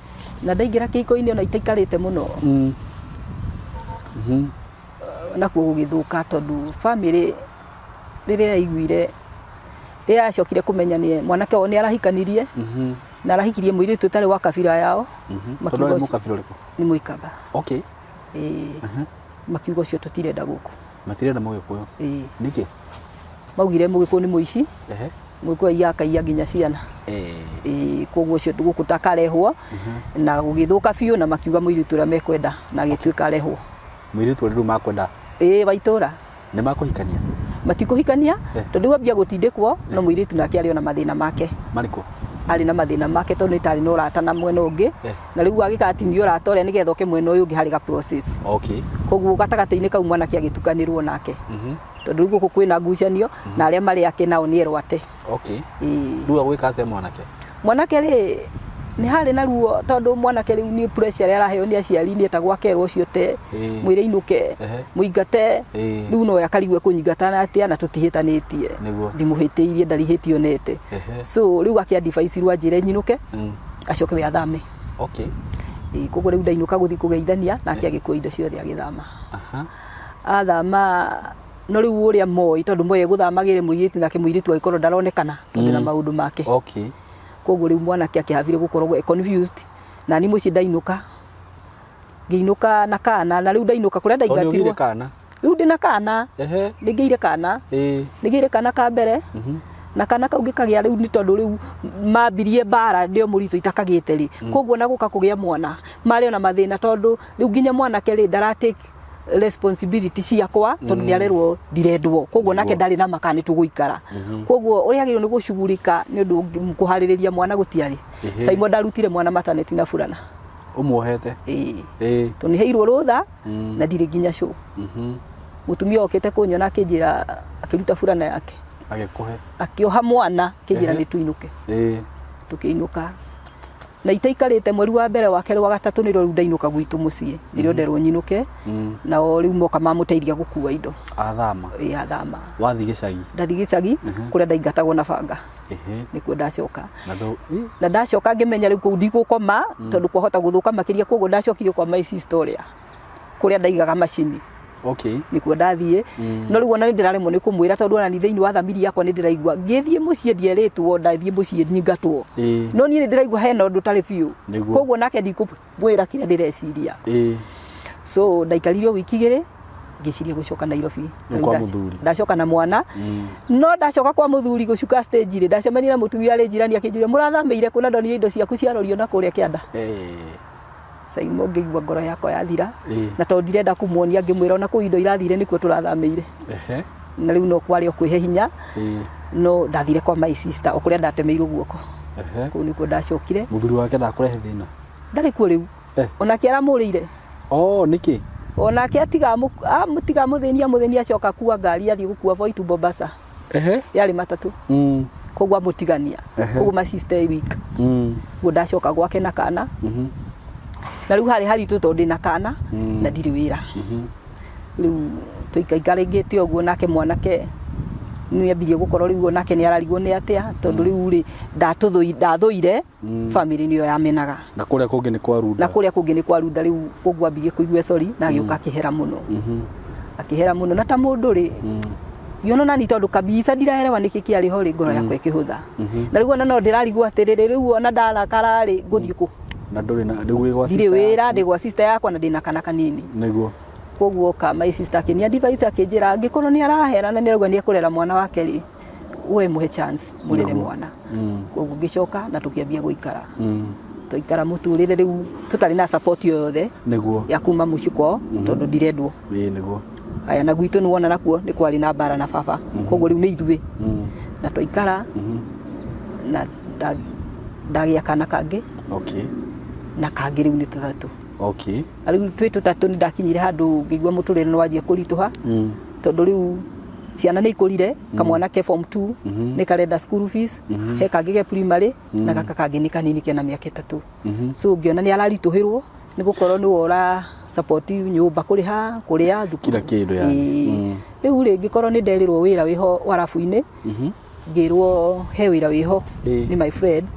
Speaker 1: Na ndaingĩra kĩhiko-inĩ ona itaikarĩte mũno. Onakuo gũgĩthũka tondũ bamĩrĩ rĩrĩa yaiguire, rĩrĩa yacokire kũmenya nĩ mwanake wao nĩ arahikanirie na arahikirie mũirĩtu ũtarĩ wa kabira yao.
Speaker 2: Tondũ
Speaker 1: Makiuga
Speaker 2: arĩ
Speaker 1: ũcio
Speaker 2: mũkabira ũrĩkũ?
Speaker 1: Nĩ Mũikamba. Ĩĩ. Makiuga ũcio tũtirenda gũkũ.
Speaker 2: Matirenda Mũgĩkũyũ?
Speaker 1: Ĩĩ.
Speaker 2: Nĩkĩ?
Speaker 1: Maugire Mũgĩkũyũ nĩ mũici. Mũgĩkũyũ aiyaga akaiya nginya ciana. Ĩĩ, koguo ũcio gũkũ takarehwo na gũgĩthũka biũ na makiuga mũirĩtu ũrĩa mekwenda na agĩtuĩka arehwo.
Speaker 2: Mũirĩtu ũrĩa rĩu makwenda?
Speaker 1: Ĩĩ, wa itũra.
Speaker 2: Nĩ makũhikania?
Speaker 1: Matikũhikania tondũ rĩu ambia gũtindĩkwo no mũirĩtu nake arĩ ona mathĩna make.
Speaker 2: Marĩkũ?
Speaker 1: Arĩ na mathĩna make tondũ nĩ tarĩ na ũrata na mwena ũngĩ na rĩu agĩgatinio ũrata ũrĩa nĩgetha oke mwena ũyũ ũngĩ harĩ ga process. Koguo gatagatĩ-inĩ kau mwanake agĩtukanĩrwo nake. Tondũ rĩu gũkũ kwĩna ngucanio na arĩa marĩ ake nao nĩ erwo ate. Ĩĩ.
Speaker 2: Rĩu agwĩka atĩa mwanake?
Speaker 1: Mwanake rĩ, nĩ harĩ na ruo tondũ mwanake rĩu nĩ pressure ĩrĩa araheo nĩ aciari nĩ etagwo akerwo ũcio te, mwĩre ainũke, mũingate, rĩu no we akarigwo ekũnyingata na atĩa na tũtihĩtanĩtie. Ndimũhĩtĩirie ndarĩ ihĩtia onete. So rĩu akĩ advise rwo anjĩre nyinũke, acoke we athame. Ĩĩ, koguo rĩu ndainũka gũthiĩ kũgeithania nake agĩkua indo ciothe agĩthama. Athama no rĩu ũrĩa moĩ tondũ moĩ egũthama agĩre mũirĩtu nake mũirĩtu agĩkorwo ndaronekana tondũ na maũndũ make. Koguo rĩu mwanake akĩhabire gũkorwo e confused na niĩ mũciĩ ndainũka ngĩinũka na kana na rĩu ndainũka kũrĩa
Speaker 2: Tondũ nĩ
Speaker 1: ndaingatirwo
Speaker 2: ũgĩire kana?
Speaker 1: Rĩu ndĩna kana. Nĩngĩire kana. Nĩngĩire kana ka mbere. Na kana kau ngĩkagĩa rĩu nĩ tondũ rĩu mambirie mbara ndĩ o mũritũ itakagĩte rĩ. Koguo na gũka kũgĩa mwana marĩ ona mathĩna tondũ rĩu nginya mwanake rĩ ndara take responsibility ciakwa tondũ nĩ arerwo ndirendwo, koguo nake ndarĩ na maka nĩ tũgũikara. Koguo ũrĩa agĩrĩirwo nĩ gũcugurika nĩ ũndũ kũharĩrĩria mwana gũtiarĩ. Saimo ndarutire mwana maternity na burana.
Speaker 2: Ũmuohete?
Speaker 1: Ĩĩ. Tondũ nĩ heirwo rũtha na ndirĩ nginya show. Mũtumia okĩte kũnyona akĩnjĩra akĩruta burana yake.
Speaker 2: Agĩkũhe.
Speaker 1: Akĩoha mwana akĩnjĩra nĩ tũinũke. Tũkĩinũka. Na itaikarĩte mweri wa mbere wa kerĩ wa gatatũ nĩrĩo rĩu ndainũka gwitũ mũciĩ. Nĩrĩo nderwo nyinũke. Nao rĩu moka mamũteithia gũkua indo.
Speaker 2: Athama.
Speaker 1: Ĩĩ athama.
Speaker 2: Wathiĩ gĩcagi?
Speaker 1: Ndathiĩ gĩcagi kũrĩa ndaingatagwo na banga. Nĩkuo ndacoka. Na ndacoka ngĩmenya rĩu kũu ndigũkoma tondũ kwahota gũthũka makĩria, koguo ndacokire kwa my sister ũrĩa kũrĩa ndaigaga macini. Nĩkuo ndathiĩ. No rĩu ona nĩ ndĩraremwo nĩ kũmwĩra tondũ ona ni thĩinĩ wa thamiri yakwa nĩ ndĩraigua ngĩthiĩ mũciĩ ndierĩtwo ndathiĩ mũciĩ nyingatwo. No niĩ nĩ ndĩraigua hena ũndũ ũtarĩ biũ. Koguo nake ndikũmwĩra kĩrĩa ndĩreciria. So ndaikarire o wiki igĩrĩ ngĩciria gũcoka Nairobi.
Speaker 2: Rĩu kwa mũthuri.
Speaker 1: Ndacoka na mwana. No ndacoka kwa mũthuri gũcuka stage rĩ, ndacemania na mũtumia arĩ njirani akĩnjũria mũrathamĩire kũ na ndonire indo ciaku ciarorio na kũrĩa kĩanda. Saimo ngĩigua ngoro yakwa yathira. Na tondũ ndirenda kũmuonia ngĩmwĩra ona kũu indo irathire nĩkuo tũrathamĩire. Na rĩu no kwarĩ o kwĩhe hinya. No ndathire kwa my sister o kũrĩa ndatemeirwo guoko. Kũu nĩkuo ndacokire.
Speaker 2: Mũthuri wake ndakũrehe thĩna?
Speaker 1: Ndarĩ kuo rĩu. Onake aramũrĩire.
Speaker 2: Oh, nĩkĩ?
Speaker 1: Onake atiga amũtiga mũthĩni amũthĩni acoka kua ngari athiĩ gũkua Voi to Mombasa. Yarĩ matatũ. Koguo amũtigania. Koguo my sister ĩ weak. Koguo ndacoka gwake na kana. Na rĩu harĩ haritũ tondũ ndĩna kana na ndirĩ wĩra. Rĩu tũikaikarĩngĩte ũguo nake mwanake nĩ ambirie gũkorwo rĩu onake nĩ ararigwo nĩ atĩa tondũ rĩu rĩ ndathũire family nĩyo yamenaga.
Speaker 2: Na kũrĩa kũngĩ nĩ kwa runda.
Speaker 1: Na kũrĩa kũngĩ nĩ kwa runda rĩu koguo ambirie kũigua sorry na agĩũka akĩhera mũno. Akĩhera mũno na ta mũndũ rĩ ngĩona nani tondũ kabisa ndiraelewa nĩkĩ kĩarĩ ho rĩ ngoro yakwa ĩkĩhũtha. Na rĩu ona no ndĩrarigwo atĩrĩrĩ rĩu ona ndarakara rĩ ngũthiĩ kũ?
Speaker 2: Na ndũrĩ na rĩu wĩ gwa
Speaker 1: Ndirĩ
Speaker 2: sister
Speaker 1: wĩra
Speaker 2: yaku.
Speaker 1: ndĩ gwa sister yakwa na ndĩna kana kanini. Koguo oka my sister akĩni advise akĩnjĩra angĩkorwo nĩ arahera na nĩ arauga nĩ ekũrera mwana wake rĩ we mũhe chance mũrere mwana. Koguo ngĩcoka na tũkĩambia gũikara. Twaikara mũtũrĩre rĩu tũtarĩ na support o yothe ya kuma mũciĩ kwao tondũ ndirendwo.
Speaker 2: Ĩĩ nĩguo.
Speaker 1: Haya na gwitũ nĩ wona nakuo nĩ kwarĩ na mbara na baba. Koguo rĩu nĩ ithuĩ. Na twaikara na ndagĩa kana kangĩ. Na kangĩ rĩu nĩ tũtatũ. Na rĩu twĩ tũtatũ nĩ ndakinyire handũ ngĩigua mũtũrĩre nĩ wanjia kũritũha. Tondũ rĩu ciana nĩ ikũrire, kamwana ke form 2 nĩ karenda school fees, he kangĩ ke primary na gaka kangĩ nĩ kanini kena mĩaka 3. So ngĩona nĩ araritũhĩrwo nĩ gũkorwo nĩwe ũra support nyũmba kũrĩha, kũrĩa thukuru.
Speaker 2: Kila kĩndũ yani.
Speaker 1: Ĩĩ. Rĩu rĩ ngĩkorwo nĩ nderĩrwo wĩra wĩho warabu-inĩ, ngĩrwo he wĩra wĩho nĩ my friend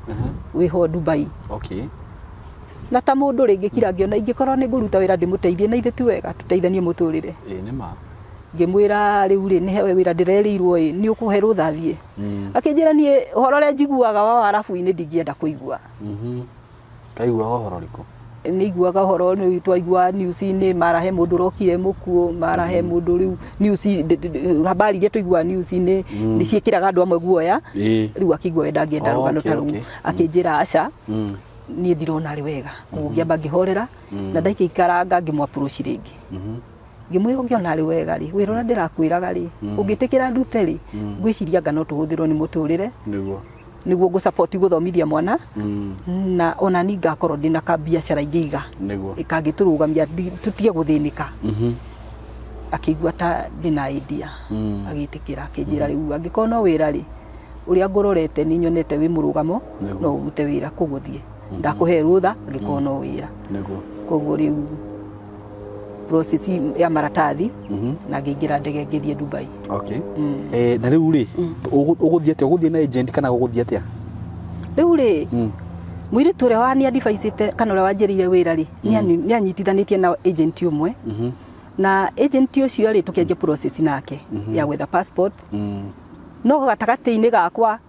Speaker 1: wĩho Dubai. Na ta mũndũ rĩ ngĩkira ngĩona ingĩkorwo nĩ ngũruta wĩra ndĩmũteithie na ithe ti wega tũteithanie mũtũrĩre.
Speaker 2: Ĩĩ nĩ ma.
Speaker 1: Ngĩmwĩra rĩu rĩ, nĩ hewe wĩra ndĩrerĩirwo ĩ, nĩ ũkũhe rũtha thiĩ? Akĩnjĩra niĩ ũhoro ũrĩa njiguaga wa warabu-inĩ ndingĩenda kũigua.
Speaker 2: Kaiguaga ũhoro ũrĩkũ?
Speaker 1: Nĩ iguaga ũhoro, nĩ twaigua news-inĩ mara he mũndũ ũrokire mũkuũ, mara he mũndũ rĩu news, habari iria tũiguaga news-inĩ nĩ ciĩkĩraga andũ amwe guoya. Rĩu akĩigua we ndangĩenda rũgano ta rũu. Akĩnjĩra aca, niĩ ndirona arĩ wega. Koguo ngĩamba ngĩhorera na ndaikaikaranga ngĩmũ approach rĩngĩ. Ngĩmwĩra ũngĩona arĩ wega rĩ, wĩra ũrĩa ndĩrakwĩraga rĩ, ũngĩtĩkĩra ndute rĩ, ngwĩciria anga no tũhũthĩrwo nĩ mũtũrĩre. Nĩguo ngũ support gũthomithia mwana na ona ni ngakorwo ndĩna kabiacara ingĩiga kangĩtũrũgamia tũtige gũthĩnĩka. Akĩigua ta ndĩna idea, agĩtĩkĩra, akĩnjĩra rĩu angĩkorwo no wĩra rĩ, ũrĩa ngũrorete nĩ nyonete wĩ mũrũgamo, no ũrute wĩra, koguo thiĩ ndakũhe rũtha angĩkorwo no wĩra. Koguo rĩu process ya maratathi na ngĩingĩra ndege ngĩthiĩ Dubai.
Speaker 2: Okay. Na rĩu rĩ, ũgũthiĩ atĩa? Ũgũthiĩ na agent kana ũgũthiĩ atĩa?
Speaker 1: Rĩu rĩ, mũirĩtu ũrĩa wani adviceĩte kana ũrĩa wanjĩrĩire wĩra rĩ, nĩ anyitithanĩtie na agent ũmwe, na agent ũcio rĩ, tũkĩanjia process nake ya gwetha passport. No gatagatĩ-inĩ gakwa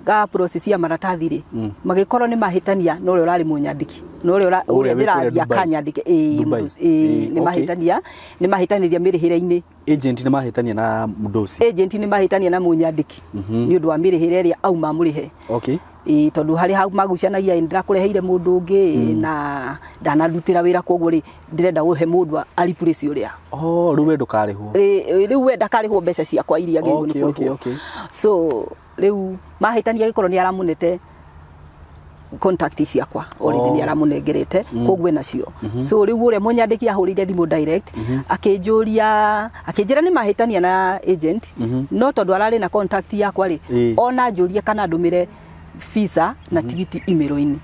Speaker 1: ga process ya maratathi rĩ, magĩkorwo nĩ mahĩtania na ũrĩa ũrarĩ mũnyandĩki na ũrĩa
Speaker 2: Ũrĩa
Speaker 1: ũrĩa
Speaker 2: wĩ kũrĩa
Speaker 1: ndĩrathiĩ
Speaker 2: Dubai.
Speaker 1: akanyandĩke. Ĩĩ,
Speaker 2: Dubai.
Speaker 1: mũndũ ũcio, ĩĩ, nĩ mahĩtania, nĩ mahĩtanĩria mĩrĩhĩre-inĩ.
Speaker 2: Agent nĩ mahĩtania na mũndũ ũcio?
Speaker 1: Agent nĩ mahĩtania na mũnyandĩki nĩ ũndũ wa mĩrĩhĩre ĩrĩa auma mũrĩhe. Ĩĩ, tondũ harĩ hau magucanagia, ĩ, ndĩrakũreheire mũndũ ũngĩ na ndanandutĩra wĩra, koguo rĩ, ndĩrenda ũhe mũndũ a replace ũrĩa.
Speaker 2: Oh, rĩu we ndũkarĩhwo.
Speaker 1: Rĩu we ndakarĩhwo mbeca ciakwa iria agĩrĩirwo nĩ kũrĩhwo. So rĩu mahĩtania, gĩkorwo nĩ aramũnete contact ciakwa already, nĩ aramũnengerete, koguo enacio. So rĩu ũrĩa mũnyandĩki ahũrĩire thimũ direct, akĩnjũria, akĩnjĩra nĩ mahĩtania na agent, no tondũ ararĩ na contact yakwa rĩ, ona njũrie kana ndũmĩre visa na tigiti email-inĩ,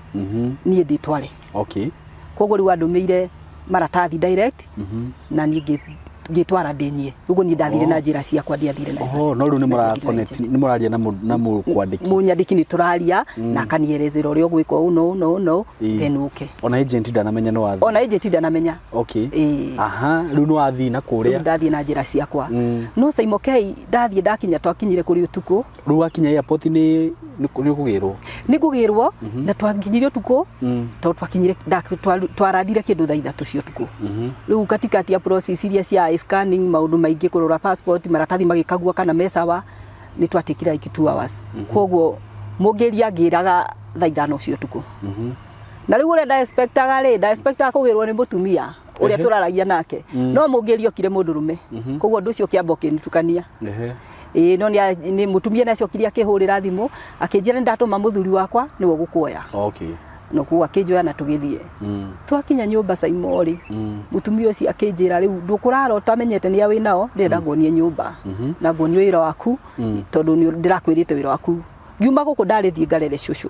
Speaker 1: niĩ ndĩtware. Koguo rĩu andũmĩire maratathi direct na niĩ ngĩtwara ndĩ niĩ. Ũguo niĩ ndathire na njĩra ciakwa, ndiathire na
Speaker 2: Oh, no rĩu nĩ
Speaker 1: na
Speaker 2: mũra connect, nĩ mũraria na mũkwandĩki?
Speaker 1: Mũnyandĩki nĩ tũraria na akanierezera ũrĩa ũgwĩka ũũ no no no then ũke.
Speaker 2: Ona agent ndanamenya nĩ wathiĩ?
Speaker 1: Ona agent ndanamenya. Ĩĩ.
Speaker 2: Aha, rĩu nĩ wathiĩ na
Speaker 1: Rĩu
Speaker 2: kũrĩa.
Speaker 1: Ndathiĩ na njĩra ciakwa. No Saimokei ndathiĩ, ndakinya, twakinyire kũrĩ ũtukũ.
Speaker 2: Rĩu wakinya airport nĩ ũkũgĩrwo?
Speaker 1: Nĩ ngũgĩrwo, na twakinyire ũtukũ tondũ twakinyire twarandire kĩndũ thaa 3 cia ũtukũ. Rĩu katikati ya process iria cia scanning, maũndũ maingĩ, kũrora passport, maratathi magĩkagua kana me sawa, nĩ twatikire like 2 hours. Koguo mũngĩri angĩraga thaa 5 cia ũtukũ. Na rĩu ũrĩa ndaexpectaga rĩ, ndaexpectaga kũgĩrwo nĩ mũtumia ũrĩa tũraragia nake, no mũngĩri okire mũndũrũme. Koguo ũndũ ũcio ũkĩamba ũkĩnitukania. Ĩĩ, no nĩ mũtumia nĩ acokire akĩhũrĩra thimũ, akĩnjĩra nĩ ndatũma mũthuri wakwa, nĩwe ũgũkuoya. No koguo akĩnjoya na tũgĩthiĩ. Twakinya nyũmba, Saimorĩ, mũtumia ũcio akĩnjĩra rĩu ndũkũrarota menyete nĩ wĩ nao, ndĩrenda nguonie nyũmba na nguonie wĩra waku, tondũ nĩ ndĩrakwĩrĩte wĩra waku ngiuma gũkũ ndarĩ thiĩ ngarere cũcũ.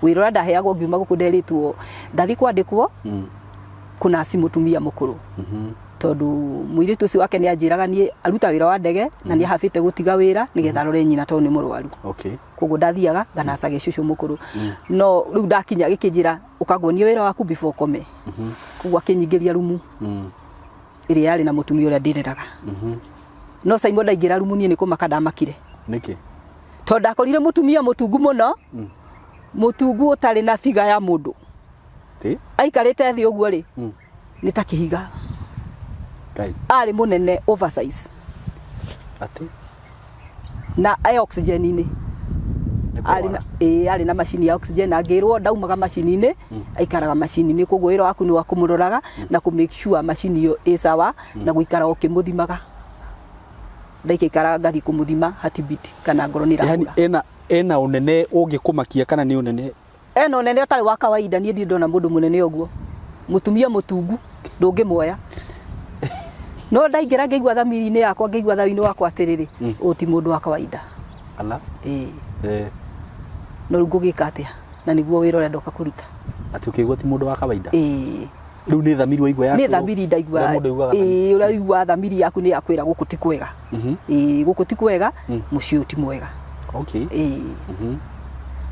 Speaker 1: Wĩra ũrĩa ndaheagwo ngiuma gũkũ, nderĩtwo ndathiĩ kwandĩkwo kũnaci mũtumia mũkũrũ, tondũ mũirĩtu ũcio wake nĩ anjĩraga niĩ aruta wĩra wa ndege na nĩ ahabĩte gũtiga wĩra nĩgetha arore nyina tondũ nĩ mũrwaru. Koguo ndathiaga nganacage cũcũ mũkũrũ. No rĩu ndakinya gĩkĩnjĩra ũkanguonia wĩra waku before ũkome. Koguo akĩnyingĩria rumu ĩrĩa yarĩ na mũtumia ũrĩa ndĩreraga. No Simon, ndaingĩra rumu niĩ nĩ kũmaka ndamakire.
Speaker 2: Nĩkĩ?
Speaker 1: Tondũ ndakorire mũtumia mũtungu mũno, mũtungu ũtarĩ na biga ya mũndũ.
Speaker 2: Ti?
Speaker 1: Aikarĩte thĩ ũguo rĩ, nĩ ta kĩhiga.
Speaker 2: Ngai.
Speaker 1: Arĩ mũnene, oversize.
Speaker 2: Atĩ?
Speaker 1: Na e oxygen-inĩ.
Speaker 2: Nĩ
Speaker 1: Arĩ na
Speaker 2: kũrwara.
Speaker 1: Ĩĩ, arĩ na macini ya oxygen, na ngĩrwo ndaumaga macini-inĩ, aikaraga macini-inĩ. Koguo wĩra waku nĩ wa kũmũroraga na kũ make sure macini ĩyo ĩ sawa na gũikara ũkĩmũthimaga. Ndaikaikara ngathiĩ kũmũthima heartbeat kana ngoro nĩ
Speaker 2: Yani
Speaker 1: ĩrahũra.
Speaker 2: ena ũnene ũngĩkũmakia kana nĩ ũnene?
Speaker 1: Ena ũnene ũtarĩ wa kawaida. Niĩ ndirĩ ndona mũndũ mũnene ũguo, mũtumia mũtungu ndũngĩmuoya. No ndaingĩra ngĩigua thamiri-inĩ yakwa, ngĩigua thayũ-inĩ wakwa atĩrĩrĩ, ũyũ ti mũndũ wa kawaida.
Speaker 2: Ala.
Speaker 1: Ĩĩ.
Speaker 2: Eh.
Speaker 1: No rĩu ngũgĩka atĩa na nĩguo wĩra ũrĩa ndoka kũruta?
Speaker 2: Atĩ ũkĩigua ti mũndũ wa kawaida?
Speaker 1: Ĩĩ.
Speaker 2: Rĩu nĩ thamiri waigua
Speaker 1: Nĩ thamiri ndaigua.
Speaker 2: Ũrĩa mũndũ aiguaga.
Speaker 1: Ĩĩ, ũrĩa ũiguaga thamiri yaku nĩ yakwĩra gũkũ ti kwega. Ĩĩ, gũkũ ti kwega, mũciĩ ũyũ ti mwega. Ĩĩ.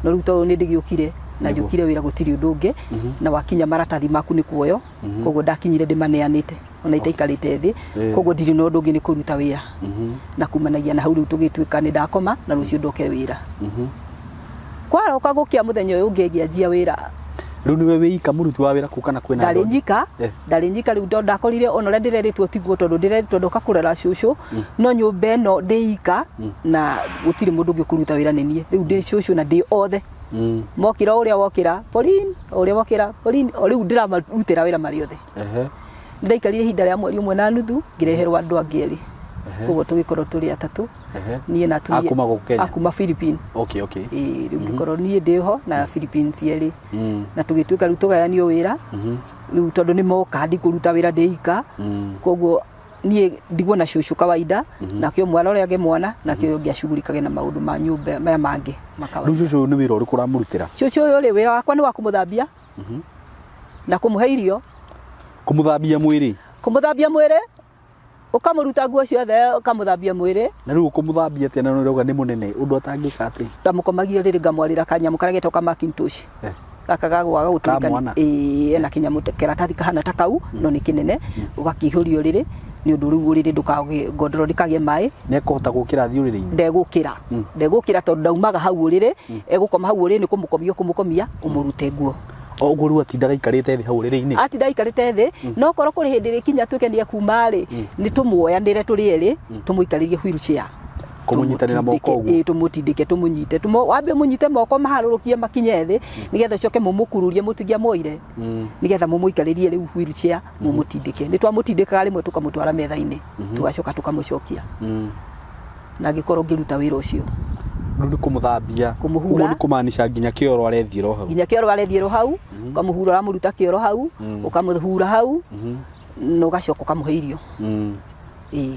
Speaker 1: No rĩu tondũ nĩ ndĩgĩũkire Na njũkire wĩra gũtirĩ ũndũ ũngĩ, na wakinya maratathi maku nĩ kuoyo. Koguo ndakinyire ndĩmaneanĩte ona itaikarĩte thĩ. Koguo ndirĩ na ũndũ ũngĩ, nĩ kũruta wĩra. Na kumanagia na hau rĩu tũgĩtuĩka nĩ ndakoma na rũciũ ndoke wĩra. Kwaroka gũkĩa mũthenya ũyũ ũngĩ ngĩanjia wĩra.
Speaker 2: Rĩu nĩwe wĩika mũruti wa wĩra kũu kana kwĩna
Speaker 1: ndarĩ
Speaker 2: andũ angĩ?
Speaker 1: Nyika. Ndarĩ nyika rĩu, tondũ ndakorire ona ũrĩa ndĩrerĩtwo tiguo, tondũ ndĩrerĩtwo ndoka kũrera cũcũ, no nyũmba ĩno ndĩ ika na gũtirĩ mũndũ ũngĩ ũkũruta wĩra, nĩ niĩ rĩu ndĩ cũcũ na ndĩ othe. Mokĩra, o ũrĩa wokĩra Pauline, o ũrĩa wokĩra Pauline, o rĩu ndĩramarutĩra wĩra marĩ othe. Ndaikarire ihinda rĩa mweri 1.5, ngĩreherwo andũ angĩ erĩ, koguo tũgĩkorwo tũrĩ atatũ, niĩ na atumia.
Speaker 2: A kuma gũkũ Kenya?
Speaker 1: A kuma Philippines. Ĩĩ, rĩu ngĩkorwo niĩ ndĩ ho na Philippines erĩ, na tũgĩtuĩka rĩu tũgayanio wĩra rĩu, tondũ nĩ moka ndikũruta wĩra ndĩ ika. Koguo niĩ ndigwo na cũcũ kawaida, nake ũmwe arorage mwana, nake ũyũ ũngĩ acugurikage na maũndũ ma nyũmba maya mangĩ
Speaker 2: Rĩu
Speaker 1: makawaida.
Speaker 2: Cũcũ ũyũ nĩ wĩra ũrĩkũ ũramũrutĩra?
Speaker 1: Cũcũ ũyũ rĩ, wĩra wakwa nĩ wa kũmũthambia na kũmũhe irio.
Speaker 2: Kũmũthambia mwĩrĩ?
Speaker 1: Kũmũthambia mwĩrĩ, ũkamũruta nguo ciothe, ũkamũthambia mwĩrĩ.
Speaker 2: Na rĩu ũkũmũthambia atĩa na nĩ ũrauga nĩ mũnene ũndũ atangĩka atĩ?
Speaker 1: Ndamũkomagia rĩrĩ, ngamwarĩra kanyamũ karĩa getagwo ka Macintosh. Gaka gagwaga gũtũrĩka.
Speaker 2: Ka mwana?
Speaker 1: Ĩĩ, ena kĩnyamũ kĩratathi kahana ta kau, no nĩ kĩnene, ũgakĩihũria ũrĩrĩ, nĩ ũndũ rĩu ũrĩrĩ ndũkagĩe ngondoro, ndĩkagĩe maĩ.
Speaker 2: Nĩ ekũhota gũkĩra athiĩ ũrĩrĩ-inĩ?
Speaker 1: Ndegũkĩra, ndegũkĩra, tondũ ndaumaga hau ũrĩrĩ. Egũkoma hau ũrĩrĩ, nĩ kũmũkomia ũkũmũkomia, ũmũrute nguo.
Speaker 2: O ũguo rĩu atindaga aikarĩte thĩ hau ũrĩrĩ-inĩ?
Speaker 1: Atinda aikarĩte thĩ, no korwo kũrĩ hĩndĩ rĩkinya tuĩke nĩ ekuma rĩ, nĩ tũmuoyanĩre tũrĩ erĩ, tũmũikarĩrie wheelchair.
Speaker 2: Kũmũnyitanĩra moko ũguo?
Speaker 1: Ĩĩ, tũmũtindĩke, tũmũnyite, wambe ũmũnyite moko maharũrũkie makinye thĩ, nĩgetha ũcoke mũmũkururie mũtingĩamuoire, nĩgetha mũmũikarĩrie rĩu wheelchair, mũmũtindĩke. Nĩ twamũtindĩkaga rĩmwe tũkamũtwara metha-inĩ, tũgacoka tũkamũcokia, na ngĩkorwo ngĩruta wĩra ũcio.
Speaker 2: Rĩu nĩ kũmũthambia?
Speaker 1: Kũmũhura.
Speaker 2: Ũguo nĩ kũmaanisha nginya kĩoro arethiĩra o hau?
Speaker 1: Nginya kĩoro arethiĩrwo hau, ũkamũhura, ũramũruta kĩoro hau, ũkamũhura hau, na ũgacoka ũkamũhe irio. Ĩĩ.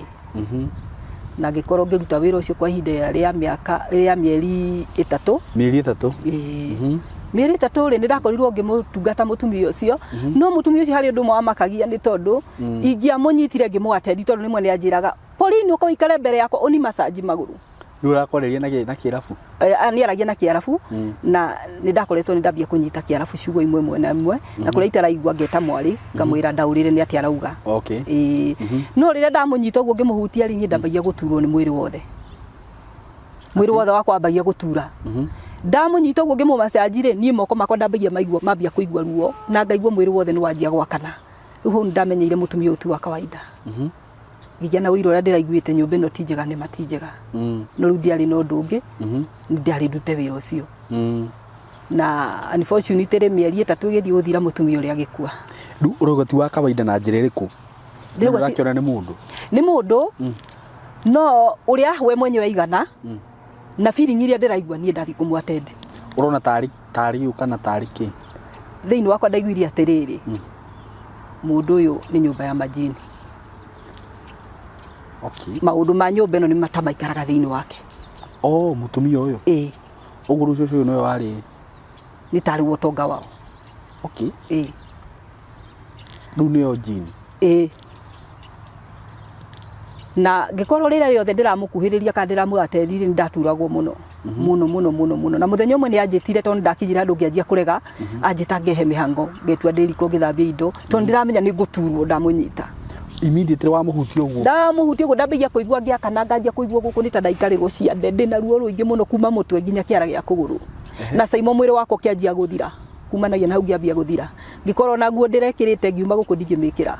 Speaker 1: Na ngĩkorwo ngĩruta wĩra ũcio kwa ihinda rĩa mĩaka, rĩa mĩeri 3.
Speaker 2: Mĩeri 3?
Speaker 1: Ĩĩ. Mĩeri 3 rĩ, nĩ ndakorirwo ngĩmũtungata mũtumia ũcio, no mũtumia ũcio harĩ ũndũ ũmwe wamakagia, nĩ tondũ ingĩamũnyitire ngĩmũatendi, tondũ rĩmwe nĩ anjĩraga, "Pauline, ũka ũikare mbere yakwa ũni massage magũrũ."
Speaker 2: Rĩu ũrakwarĩria na kĩrabu?
Speaker 1: Nĩ aragia na Kĩarabu, na nĩ ndakoretwo nĩ ndambia kũnyita Kĩarabu ciugo imwe imwe na imwe, na kũrĩa itaraigua ngeta mwarĩ ngamwĩra ndaũrĩre nĩ atĩa arauga. Ĩĩ, no rĩrĩa ndamũnyita ũguo ngĩmũhutia rĩ, niĩ ndambagia gũturwo nĩ mwĩrĩ wothe, mwĩrĩ wothe wakwa wambagia gũtura. Ndamũnyita ũguo ngĩmũmacaji rĩ, niĩ moko makwa ndambagia maigua mambia kũigua ruo, na ngaigua mwĩrĩ wothe nĩ wanjia gwakana. Rĩu hau nĩ ndamenyeire mũtumia ũyũ ti wa kawaida. Ngĩgĩa na ũira ũrĩa ndĩraiguĩte nyũmba ĩno ti njega, nĩ ma ti njega, no rĩu ndiarĩ na ũndũ ũngĩ, nĩ ndarĩ ndute wĩra ũcio. Na unfortunately mĩeri 3 ĩgĩthiĩ gũthira, mũtumia ũrĩa agĩkua.
Speaker 2: Rĩu ũrauga ti wa kawaida na njĩra ĩrĩkũ?
Speaker 1: Ndĩrauga
Speaker 2: Ũrakĩona nĩ mũndũ?
Speaker 1: Nĩ mũndũ, no ũrĩa we mwenyewe aigana na feeling iria ndĩraigua niĩ ndathiĩ kũmwatendi.
Speaker 2: Ũrona tarĩ tarĩ ũ kana tarĩ kĩ?
Speaker 1: Thĩinĩ wakwa ndaiguire atĩrĩrĩ, mũndũ ũyũ nĩ nyũmba ya majini. Maũndũ ma nyũmba ĩno nĩ matamaikaraga thĩinĩ wake.
Speaker 2: Oh, mũtumia ũyũ?
Speaker 1: Ĩĩ.
Speaker 2: Ũguo rĩu cũcũ ũyũ nĩwe warĩ?
Speaker 1: Nĩ tarĩ we ũtonga wao. Ĩĩ.
Speaker 2: Rĩu nĩyo jini?
Speaker 1: Ĩĩ, na ngĩkorwo rĩrĩa rĩothe ndĩramũkuhĩrĩria kana ndĩramũrateri nĩ ndaturagwo mũno mũno mũno mũno mũno. Na mũthenya ũmwe nĩ anjĩtire, tondũ ndakinyire handũ ngĩanjia kũrega, anjĩta ngehe mĩhango, ngetua ndĩ riko ngĩthambia indo, tondũ ndĩramenya nĩ ngũturwo ndamũnyita.
Speaker 2: Immediately wamũhutia ũguo?
Speaker 1: Ndamũhutia ũguo, ndambagia kũigua ngĩakana, nganjia kũigua gũkũ nĩ ta ndaikarĩrwo ciande, ndĩna ruo rũingĩ mũno kuma mũtwe nginya kĩara gĩa kũgũrũ. Na caimo mwĩrĩ wakwa ũkĩanjia gũthira, kumanagia na hau ngĩambia gũthira, ngĩkorwo na nguo ndĩrekĩrĩte ngiuma gũkũ ndingĩmĩkĩra.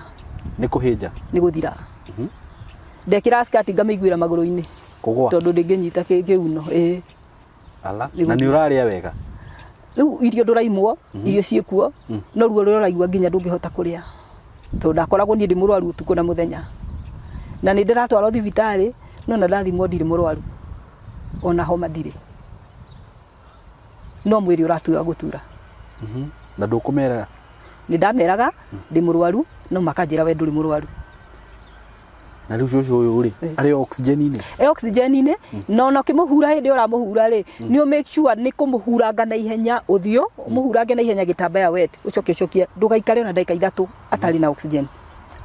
Speaker 2: Nĩ kũhĩnja?
Speaker 1: Nĩ gũthira. Ndekĩra skirt ngamĩiguĩra magũrũ-inĩ.
Speaker 2: Kũgũa?
Speaker 1: Tondũ ndĩngĩnyita kĩuno, ĩĩ.
Speaker 2: Ala.
Speaker 1: Nĩ
Speaker 2: Na nĩ
Speaker 1: gũthira.
Speaker 2: ũrarĩa wega?
Speaker 1: Rĩu irio ndũraimwo, irio ciĩkuo, no ruo rũrĩa ũraigua nginya ndũngĩhota kũrĩa, tondũ ndakoragwo niĩ ndĩ mũrwaru ũtukũ na mũthenya, na nĩ ndĩratwarwo thibitarĩ, no na ndathimwo ndirĩ mũrwaru, ona homa ndirĩ, no mwĩrĩ ũratura gũtura.
Speaker 2: Na ndũkũmeraga?
Speaker 1: Nĩ ndameraga ndĩ mũrwaru, no makanjĩra, "We ndũrĩ mũrwaru."
Speaker 2: Na rĩu cũcũ ũyũ rĩ, arĩ oxygen-inĩ?
Speaker 1: E oxygen-inĩ, na ona ũkĩmũhura, hĩndĩ ĩyo ũramũhura rĩ, nĩ ũ make sure nĩ kũmũhuranga na ihenya ũthiũ, ũmũhurange na ihenya gĩtambaya wet, ũcoke ũcokie, ndũgaikare ona ndagĩka 3 atarĩ na oxygen.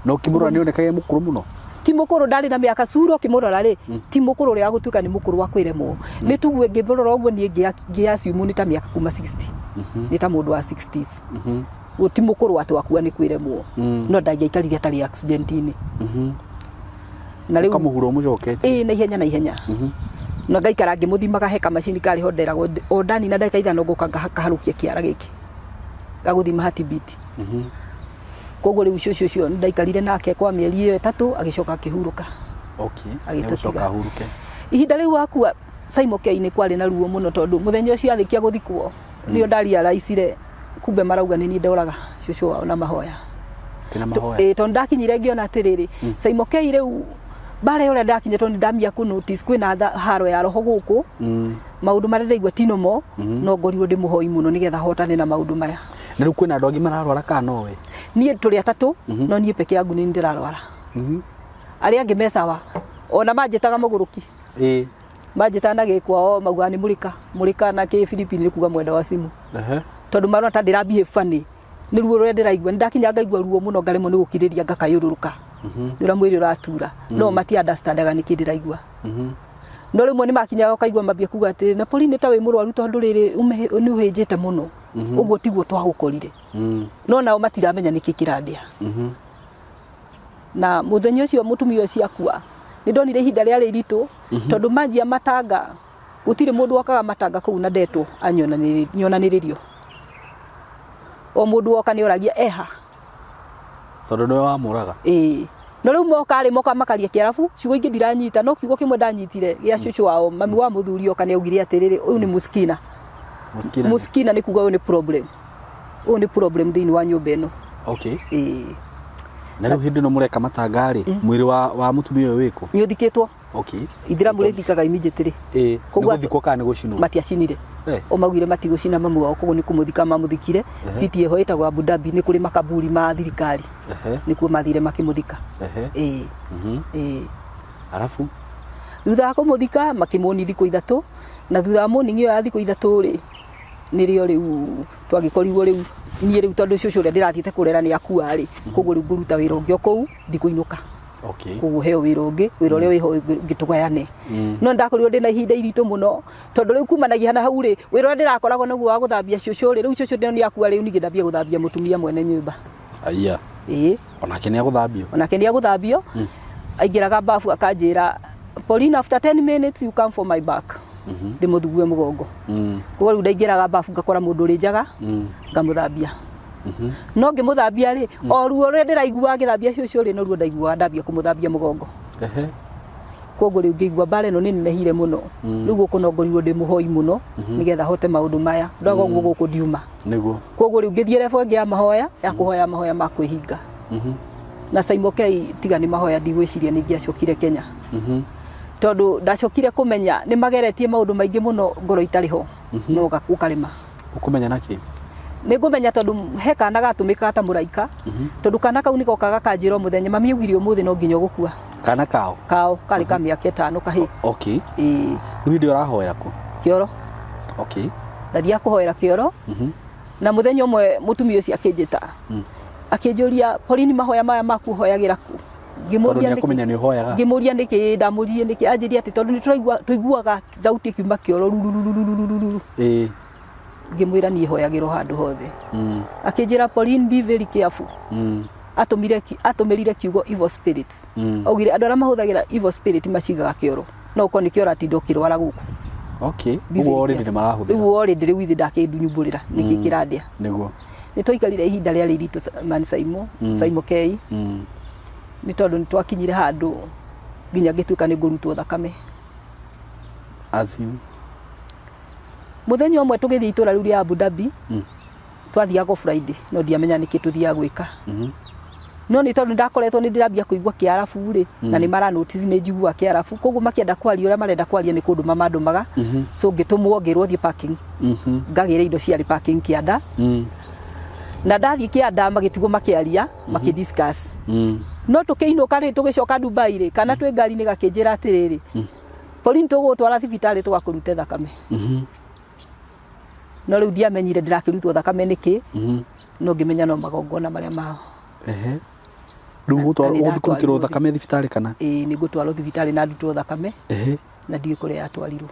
Speaker 2: Na ũkĩmũrora nĩ onekaga e mũkũrũ mũno?
Speaker 1: Ti mũkũrũ, ndarĩ na mĩaka cura ũkĩmũrora rĩ, ti mũkũrũ ũrĩa wa gũtuĩka nĩ mũkũrũ wa kwĩremwo. Nĩ tugue ngĩmũrora ũguo niĩ ngĩ assume nĩ ta mĩaka kuma 60, nĩ ta mũndũ wa 60s. Guo ti mũkũrũ atĩ wakua nĩ kwĩremwo, no ndangĩaikarire atarĩ accident-inĩ. Na rĩu
Speaker 2: Ũkamũhura ũmũcoketie.
Speaker 1: Ĩĩ, na ihenya na ihenya. Na ngaikara ngĩmũthimaga, he kamacini karĩ ho nderagwo o ndanina ndagĩka 5 ngũka ngaharũkia kĩara gĩkĩ gagũthima heartbeat. Koguo rĩu cũcũ ũcio ndaikarire nake kwa mĩeri ĩyo 3, agĩcoka akĩhurũka. Agĩtũtiga.
Speaker 2: Nĩgũcoka ahurũke.
Speaker 1: Ihinda rĩu wakua Simon Kei kwarĩ na ruo mũno, tondũ mũthenya ũcio arĩkia gũthikwo nĩo ndariaraicire kumbe marauga nĩ niĩ ndoraga cũcũ wao na mahoya.
Speaker 2: Tina mahoya.
Speaker 1: Ĩĩ, tondũ ndakinyire ngĩona atĩrĩrĩ, Simon Kei rĩu mbara ĩyo ũrĩa ndakinyire, tondũ nĩndambia kũ notice kwĩna haro ya roho gũkũ, maũndũ marĩa ndaigua ti nomo, no ngorirwo ndĩ mũhoi mũno nĩgetha hotane na maũndũ maya.
Speaker 2: Na rĩu kwĩna andũ angĩ mararwara kana nowe?
Speaker 1: Niĩ tũrĩ atatũ, no niĩ peke yangu nĩ ndĩrarwara. Arĩa angĩ me sawa, ona manjĩtaga mũgũrũki. Manjĩtaga na gĩkwao maugaga nĩ mũrĩka mũrĩka, na kĩ Philippine nĩ kuga mwenda wa simu. Tondũ marona ta ndĩra behave funny nĩ ruo rũrĩa ndĩraigua. Nĩ ndakinya ngaigua ruo mũno, ngaremwo nĩ gũkirĩria, ngakayũrũrũka nĩ ũrĩa mwĩrĩ ũratura, no mati understandaga nĩkĩ ndĩraigua. No rĩmwe nĩ makinyaga ũkaigua mambia kuga atĩrĩ, na Pauline, nĩ ta wĩ mũrwaru, tondũ rĩrĩ nĩ ũhĩnjĩte mũno, ũguo tiguo twagũkorire. No nao matiramenya nĩkĩ kĩrandĩa. Na mũthenya ũcio mũtumia ũcio akua nĩ ndonire ihinda rĩarĩ iritũ, tondũ manjia matanga gũtirĩ mũndũ wokaga matanga kũu na ndetwo nyonanĩrĩrio. O mũndũ woka nĩ oragia eha.
Speaker 2: Tondũ nĩwe wamũraga.
Speaker 1: Ĩĩ, no rĩu moka rĩ, moka makaria kĩarabu, ciugo ingĩ ndiranyita, no kiugo kĩmwe ndanyitire gĩa cũcũ wao, mami wa mũthuri oka nĩ augire atĩrĩrĩ, ũyũ nĩ mũskina.
Speaker 2: Mũskina.
Speaker 1: Mũskina nĩ kuga ũyũ nĩ problem, ũyũ nĩ problem thĩinĩ wa nyũmba ĩno. Ĩĩ.
Speaker 2: Na rĩu hĩndĩ ĩno mũreka matanga rĩ, mwĩrĩ wa mũtumia ũyũ wĩkũ?
Speaker 1: Nĩ ũthikĩtwo. Ithiramu rĩthikaga immediately.
Speaker 2: Nĩ
Speaker 1: Koguo
Speaker 2: gũthikwo kana nĩ gũcinwo?
Speaker 1: Matiacinire. O maugire matigũcina mamu wao, koguo nĩ kũmũthika mamũthikire. City ĩho ĩtagwo Abu Dhabi, nĩ kũrĩ makaburi ma thirikari. Nĩkuo mathire makĩmũthika. Ĩĩ. Ĩĩ.
Speaker 2: Arabu?
Speaker 1: Thutha wa kũmũthika makĩmũni thikũ 3, na thutha wa mũni ĩyo ya thikũ 3 rĩ, nĩrĩo rĩu twagĩkorirwo rĩu niĩ rĩu, tondũ cũcũ ũrĩa ndĩrathiĩte kũrera nĩ akua rĩ, koguo rĩu ngũruta wĩra ũngĩ o kũu, ndikũinũka. Koguo heo wĩra ũngĩ, wĩra ũrĩa wĩho ũngĩ tũgayane. No ndakorirwo ndĩna ihinda iritũ mũno, tondũ rĩu kumanagia na hau rĩ, wĩra ũrĩa ndĩrakoragwo naguo wa gũthambia cũcũ rĩ, rĩu cũcũ nĩ akua, rĩu ningĩ ndambia gũthambia mũtumia mwene nyũmba.
Speaker 2: Aya.
Speaker 1: Ĩĩ.
Speaker 2: Onake nĩ agũthambio?
Speaker 1: Onake nĩ agũthambio. Aingĩraga bafu akanjĩra, "Pauline, after 10 minutes you come for my back," ndĩmũthugue mũgongo. Koguo rĩu ndaingĩraga bafu ngakora mũndũ ũrĩ njaga, ngamũthambia. No ngĩmũthambia rĩ, o ruo rũrĩa ndĩraigua ngĩthambia cũcũ rĩ, noruo ndaiguaga ndambia kũmũthambia mũgongo. Koguo rĩu ngĩigua mbara ĩno nĩ nenehire mũno. Rĩu gũkũ no ngorirwo ndĩ mũhoi mũno nĩgetha hote maũndũ maya, ndaga ũguo gũkũ ndiuma. Koguo rĩu ngĩthiĩ level ĩngĩ ya mahoya, ya kũhoya mahoya ma kwĩhinga. Na Simon K, tiga nĩ mahoya, ndigwĩciria nĩ ingĩacokire Kenya, tondũ ndacokire kũmenya nĩ mageretie maũndũ maingĩ mũno ngoro itarĩ ho, no ũkarĩma.
Speaker 2: Ũkũmenya na kĩ?
Speaker 1: Nĩ ngũmenya tondũ he kana gatũmĩkaga ta mũraika, tondũ kana kau nĩgoka gakanjĩra o mũthenya, "Mami augire ũmũthĩ no nginya ũgũkua."
Speaker 2: Kana kao?
Speaker 1: Kao karĩ ka mĩaka 5, kahĩ. Ĩĩ.
Speaker 2: Rĩu hĩndĩ ĩyo ũrahoera kũ?
Speaker 1: Kĩoro. Ndathiaga kũhoera kĩoro. Na mũthenya ũmwe mũtumia ũcio akĩnjĩta, akĩnjũria, "Pauline, mahoya maya maku ũhoyagĩra kũ?"
Speaker 2: Tondũ
Speaker 1: Ngĩmũria nĩkĩ.
Speaker 2: nĩekũmenya nĩ ũhoyaga.
Speaker 1: Ngĩmũria nĩkĩ, ndamũririe nĩkĩ, anjĩria atĩ tondũ nĩ tũraigua, tũiguaga thauti ĩkiuma kĩoro rurururururu. Ngĩmwĩra niĩ hoyagĩrwo handũ hothe. Akĩnjĩra, "Pauline, be very careful." Atũmĩrire kiugo evil spirits. Augire andũ arĩa mahũthagĩra evil spirit macigaga kĩoro, no ũkorwo nĩkĩo ũratinda ũkĩrwara gũkũ. Be
Speaker 2: Ũguo
Speaker 1: very
Speaker 2: already
Speaker 1: careful.
Speaker 2: nĩ marahũthĩra.
Speaker 1: Rĩu already rĩu ithe ndakĩndunyumbũrĩra nĩkĩ kĩrandĩa. Nĩ twaikarire ihinda rĩarĩ iritũ, man Saimo, Saimo Kei, nĩ tondũ nĩ twakinyire handũ nginya ngĩtuĩka nĩ ngũrutwo thakame.
Speaker 2: As in?
Speaker 1: Mũthenya ũmwe tũgĩthiĩ itũra rĩu rĩa Abu Dhabi, twathiaga o Friday, no ndiamenya nĩkĩ tũthiaga gwĩka. No nĩ tondũ ndakoretwo nĩ ndĩrambia kũigua kĩarabu rĩ, na nĩ mara notice nĩ njiguaga kĩarabu, koguo makĩenda kwaria ũrĩa marenda kwaria nĩ kũndũma mandũmaga. So ngĩtũmwo ngĩrwo thiĩ parking, ngagĩre indo ciarĩ parking kĩanda. Na ndathiĩ kĩanda magĩtigwo makĩaria, makĩ discuss. No tũkĩinũka rĩ, tũgĩcoka Dubai rĩ, kana twĩ ngari-inĩ gakĩnjĩra atĩrĩrĩ, "Pauline, tũgũgũtwara thibitarĩ tũgakũrute thakame." No rĩu ndiamenyire ndĩrakĩrutwo thakame nĩkĩ, no ngĩmenya no magongona marĩa mao.
Speaker 2: Rĩu
Speaker 1: Na-
Speaker 2: ũgũtwarwo
Speaker 1: na nĩ
Speaker 2: ũgũthiĩ kũrutĩrwo
Speaker 1: ndatwarirwo
Speaker 2: thakame thibitarĩ kana?
Speaker 1: Ĩĩ, nĩ ngũtwarwo thibitarĩ na ndutwo thakame.
Speaker 2: Ehe.
Speaker 1: Na ndiũĩ kũrĩa yatwarirwo.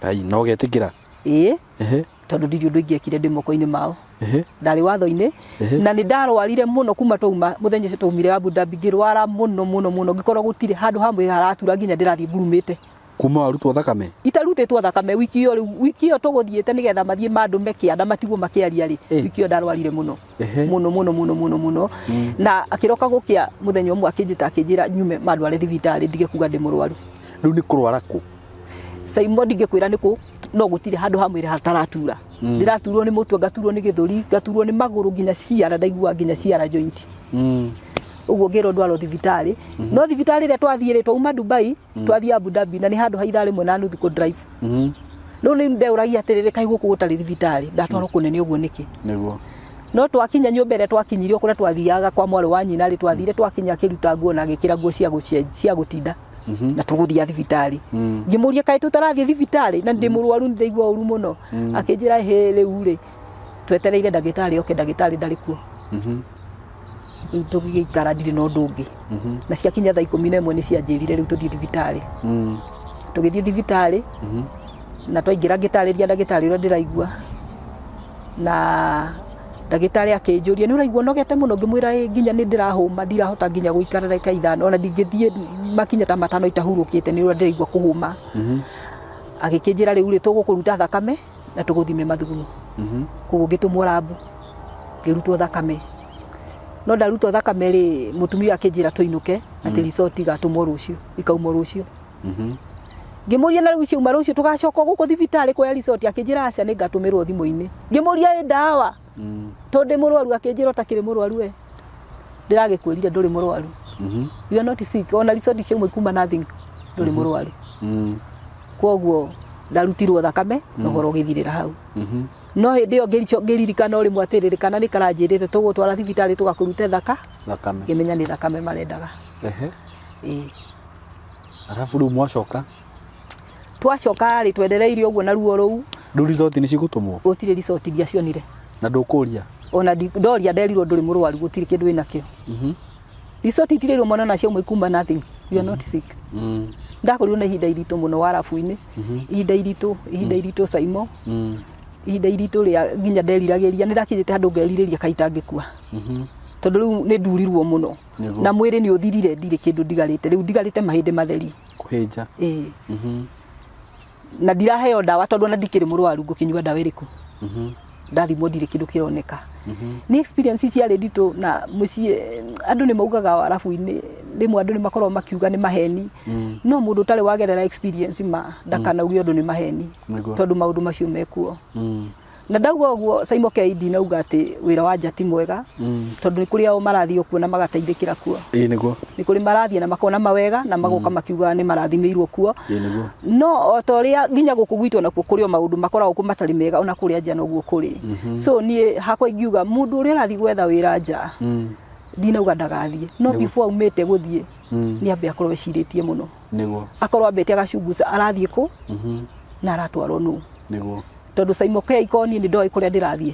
Speaker 2: Ngai, na ũgetĩkĩra?
Speaker 1: Ĩĩ.
Speaker 2: Ehe.
Speaker 1: Tondũ ndirĩ ũndũ ingĩekire ndĩ moko-inĩ mao.
Speaker 2: Ehe.
Speaker 1: Ndarĩ watho-inĩ.
Speaker 2: Ehe.
Speaker 1: Na nĩ ndarwarire mũno kuma twauma mũthenya ũcio twaumire Abu Dhabi, ngĩrwara mũno mũno mũno, ngĩkorwo gũtirĩ handũ ha mwĩrĩ haratura nginya ndĩrathiĩ ngurumĩte.
Speaker 2: Kuma warutwo thakame?
Speaker 1: Itarutĩtwo thakame wiki ĩyo rĩu, wiki ĩyo tũgũthiĩte nĩgetha mathiĩ mandũme kĩanda matigwo makĩaria rĩ, wiki ĩyo ndarwarire mũno. Mũno mũno mũno mũno mũno. Na akĩroka gũkĩa mũthenya ũmwe akĩnjĩta akĩnjĩra nyume mandware thibitarĩ ndige kuga ndĩ mũrwaru.
Speaker 2: Rĩu nĩ kũrwara kũ?
Speaker 1: Saimo ndingĩkwĩra nĩ kũ, no gũtirĩ handũ ha mwĩrĩ hataratura. Ndĩraturwo nĩ mũtwe, ngaturwo nĩ gĩthũri, ngaturwo nĩ magũrũ nginya ciara, ndaigua nginya ciara joint. Ũguo ngĩrwo ndwarwo thibitarĩ. No thibitarĩ ĩrĩa twathiĩ rĩ, twauma Dubai, twathiĩ Abu Dhabi na nĩ handũ ha ithaa rĩmwe na nuthu kũ drive. Rĩu nĩ ndeũragia atĩrĩrĩ, kaĩ gũkũ gũtarĩ thibitarĩ, ndatwarwo kũnene ũguo nĩkĩ?
Speaker 2: Nĩguo.
Speaker 1: No twakinya nyũmba ĩrĩa twakĩnyirio kũrĩa twathiaga kwa mwarĩ wa nyina rĩ, twathire twakinya akĩruta nguo na agĩkĩra nguo cia cia gũtinda. Na tũgũthiĩ thibitarĩ. Ngĩmũria kaĩ tũtarathiĩ thibitarĩ na ndĩ mũrwaru nĩ ndaigua ũru mũno. Akĩnjĩra hĩ rĩu rĩ, twetereire ndagĩtarĩ oke, ndagĩtarĩ ndarĩ kuo. Rĩu tũgĩgĩikara ndirĩ na ũndũ ũngĩ. Na ciakinya thaa 11 nĩ cianjĩrire rĩu tũthiĩ thibitarĩ. Tũgĩthiĩ thibitarĩ na twaingĩra ngĩtarĩria ndagĩtarĩ ũrĩa ndĩraigua. Na ndagĩtarĩ akĩnjũria nĩ ũraigua ũnogete mũno, ngĩmwĩra ĩ nginya nĩ ndĩrahũma ndirahota nginya gũikara ndagĩka 5 ona ndingĩthiĩ makinya ta 5 itahurũkĩte nĩ ũrĩa ndĩraigua kũhũma. Agĩkĩnjĩra rĩu rĩ tũgũkũruta thakame na tũgũthime mathugumo. Koguo ngĩtũmwo rambu ngĩrutwo thakame. No ndarutwo thakame rĩ, mũtumia akĩnjĩra tũinũke atĩ result igatũmwo rũciũ, ikaumwo rũciũ. Ngĩmũria na rĩu ciauma rũciũ tũgacoka gũkũ thibitarĩ kuoya result, akĩnjĩra aca nĩ ngatũmĩrwo thimũ-inĩ. Ngĩmũria ĩ ndawa tondũ ndĩ mũrwaru, akĩnjĩra ũtakĩrĩ mũrwaru we, ndĩragĩkwĩrire ndũrĩ mũrwaru. You are not sick, ona result ciauma ikuma nothing, ndũrĩ mũrwaru. Koguo ndarutirwo thakame na ũhoro ũgĩthirĩra hau. No hĩndĩ ĩyo ngĩririkana o rĩmwe atĩrĩrĩ, kana nĩ karanjĩrĩte tũgũtwara thibitarĩ tũgakũrute
Speaker 2: thakame,
Speaker 1: ngĩmenya nĩ thakame marendaga. Ĩĩ.
Speaker 2: Arabu rĩu mwacoka?
Speaker 1: Twacoka rĩ, twendereirie ũguo na ruo rũu.
Speaker 2: Rĩu result nĩ cigũtũmwo?
Speaker 1: Gũtirĩ result ndiacionire.
Speaker 2: Na ndũkũria?
Speaker 1: Ona ndoria nderirwo ndũrĩ mũrwaru, gũtirĩ kĩndũ wĩnakĩo. Result itirĩ rĩmwe na ciauma ikuma nothing, you are not sick. Ndakorirwo na ihinda iritũ mũno warabu-inĩ. Ihinda iritũ, ihinda iritũ Saimo. Ihinda iritũ rĩa nginya nderiragĩria, nĩ ndakinyĩte handũ ngerirĩria kaĩ itangĩkua. Tondũ rĩu nĩ ndurirwo mũno. Na mwĩrĩ nĩ ũthirire, ndirĩ kĩndũ ndigarĩte, rĩu ndigarĩte mahĩndĩ matheri.
Speaker 2: Kũhĩnja.
Speaker 1: Ĩĩ. Na ndiraheo ndawa tondũ ona ndikĩrĩ mũrwaru, ngũkĩnyua ndawa ĩrĩkũ? Ndathimwo ndirĩ kĩndũ kĩroneka. Nĩ experience ciarĩ nditũ na mũciĩ andũ nĩ maugaga warabu-inĩ, rĩmwe andũ nĩ makoragwo makiuga nĩ maheni. No mũndũ ũtarĩ wagerera experience ma ndakanauge ũndũ nĩ maheni. Tondũ maũndũ macio mekuo. Na ndauga ũguo Saimo K ndinauga atĩ wĩra wa nja ti mwega, tondũ nĩ kũrĩ ao marathiĩ kuo na magateithĩkĩra kuo.
Speaker 2: Ĩĩ nĩguo.
Speaker 1: Nĩ kũrĩ marathiĩ na makona mawega na magoka makiugaga nĩ marathimĩirwo kuo.
Speaker 2: Ĩĩ nĩguo.
Speaker 1: No o ta ũrĩa nginya gũkũ gwitũ nakuo kũrĩ o maũndũ makoragwo kuo matarĩ mega ona kũrĩa nja noguo kũrĩ. So niĩ hakwa ingiuga mũndũ ũrĩa ũrathiĩ gwetha wĩra nja, ndinauga ndagathiĩ, no before aumĩte gũthiĩ nĩ ambe akorwo ecirĩtie mũno.
Speaker 2: Nĩguo.
Speaker 1: Akorwo ambĩte agacunguca arathiĩ kũ na aratwarwo nũ.
Speaker 2: Nĩguo.
Speaker 1: Tondũ Saimo K korwo niĩ nĩ ndoĩ kũrĩa ndĩrathiĩ,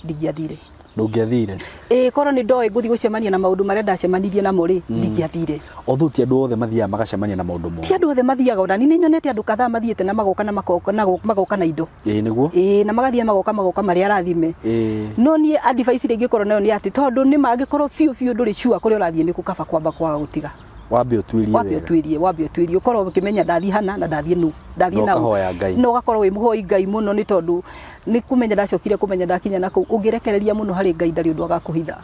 Speaker 1: ndingĩathire.
Speaker 2: Ndũngĩathire?
Speaker 1: Ĩĩ, korwo nĩ ndoĩ ngũthiĩ gũcemania na maũndũ marĩa ndacemanirie namo rĩ, ndingĩathire.
Speaker 2: Although ti andũ othe mathiaga magacemania na maũndũ moru.
Speaker 1: Ti andũ othe mathiaga, ona niĩ nĩ nyonete andũ kadhaa mathiĩte na magoka na magoka na magoka na indo.
Speaker 2: Ĩĩ nĩguo.
Speaker 1: Ĩĩ, na magathiĩ magoka magoka marĩ arathime.
Speaker 2: Ĩĩ.
Speaker 1: No niĩ advice ĩrĩa ingĩkorwo nayo nĩ atĩ tondũ nĩ mangĩkorwo biũ biũ ndũrĩ sure kũrĩa ũrathiĩ nĩ kũ, kaba kwamba kwaga gũtiga.
Speaker 2: Wambe ũtuĩrie
Speaker 1: Wambe
Speaker 2: wega.
Speaker 1: ũtuĩrie, wambe ũtuĩrie, ũkorwo ũkĩmenya ndathiĩ hana na ndathiĩ nũ, ndathiĩ
Speaker 2: Na
Speaker 1: na ũ.
Speaker 2: ũkahoya Ngai.
Speaker 1: Na ũgakorwo wĩ mũhoi Ngai mũno nĩ tondũ nĩ kũmenya ndacokire kũmenya ndakinya na kũu, ũngĩrekereria mũno harĩ Ngai ndarĩ ũndũ agakũhitha.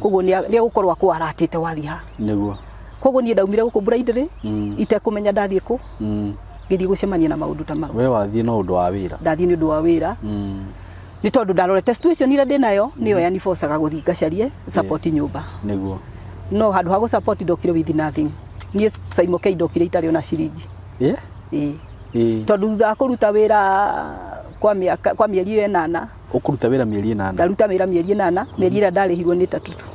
Speaker 1: Koguo nĩ egũkorwo akũaratĩte wathiĩ ha.
Speaker 2: Nĩguo.
Speaker 1: Koguo niĩ ndaumire gũkũ Brightly, itekũmenya ndathiĩ kũ, ngĩthiĩ gũcemania na maũndũ ta mau.
Speaker 2: We wathiĩ no ũndũ wa wĩra.
Speaker 1: Ndathiĩ nĩ ũndũ wa wĩra. Nĩ tondũ ndarorete situation ĩrĩa ndĩnayo nĩyo yanibocaga gũthiĩ ngacarie support nyũmba.
Speaker 2: Nĩguo.
Speaker 1: No handũ ha gũ support ndokire with nothing. Niĩ Saimo K ndokire itarĩ ona ciringi.
Speaker 2: Ĩ?
Speaker 1: Ĩĩ.
Speaker 2: Ĩĩ.
Speaker 1: Tondũ thutha wa kũruta wĩra kwa mĩaka, kwa mĩeri ĩyo 8.
Speaker 2: Ũkũruta wĩra mĩeri 8?
Speaker 1: Ndaruta wĩra mĩeri 8, mĩeri ĩrĩa ndarĩhirwo nĩ 3 tu.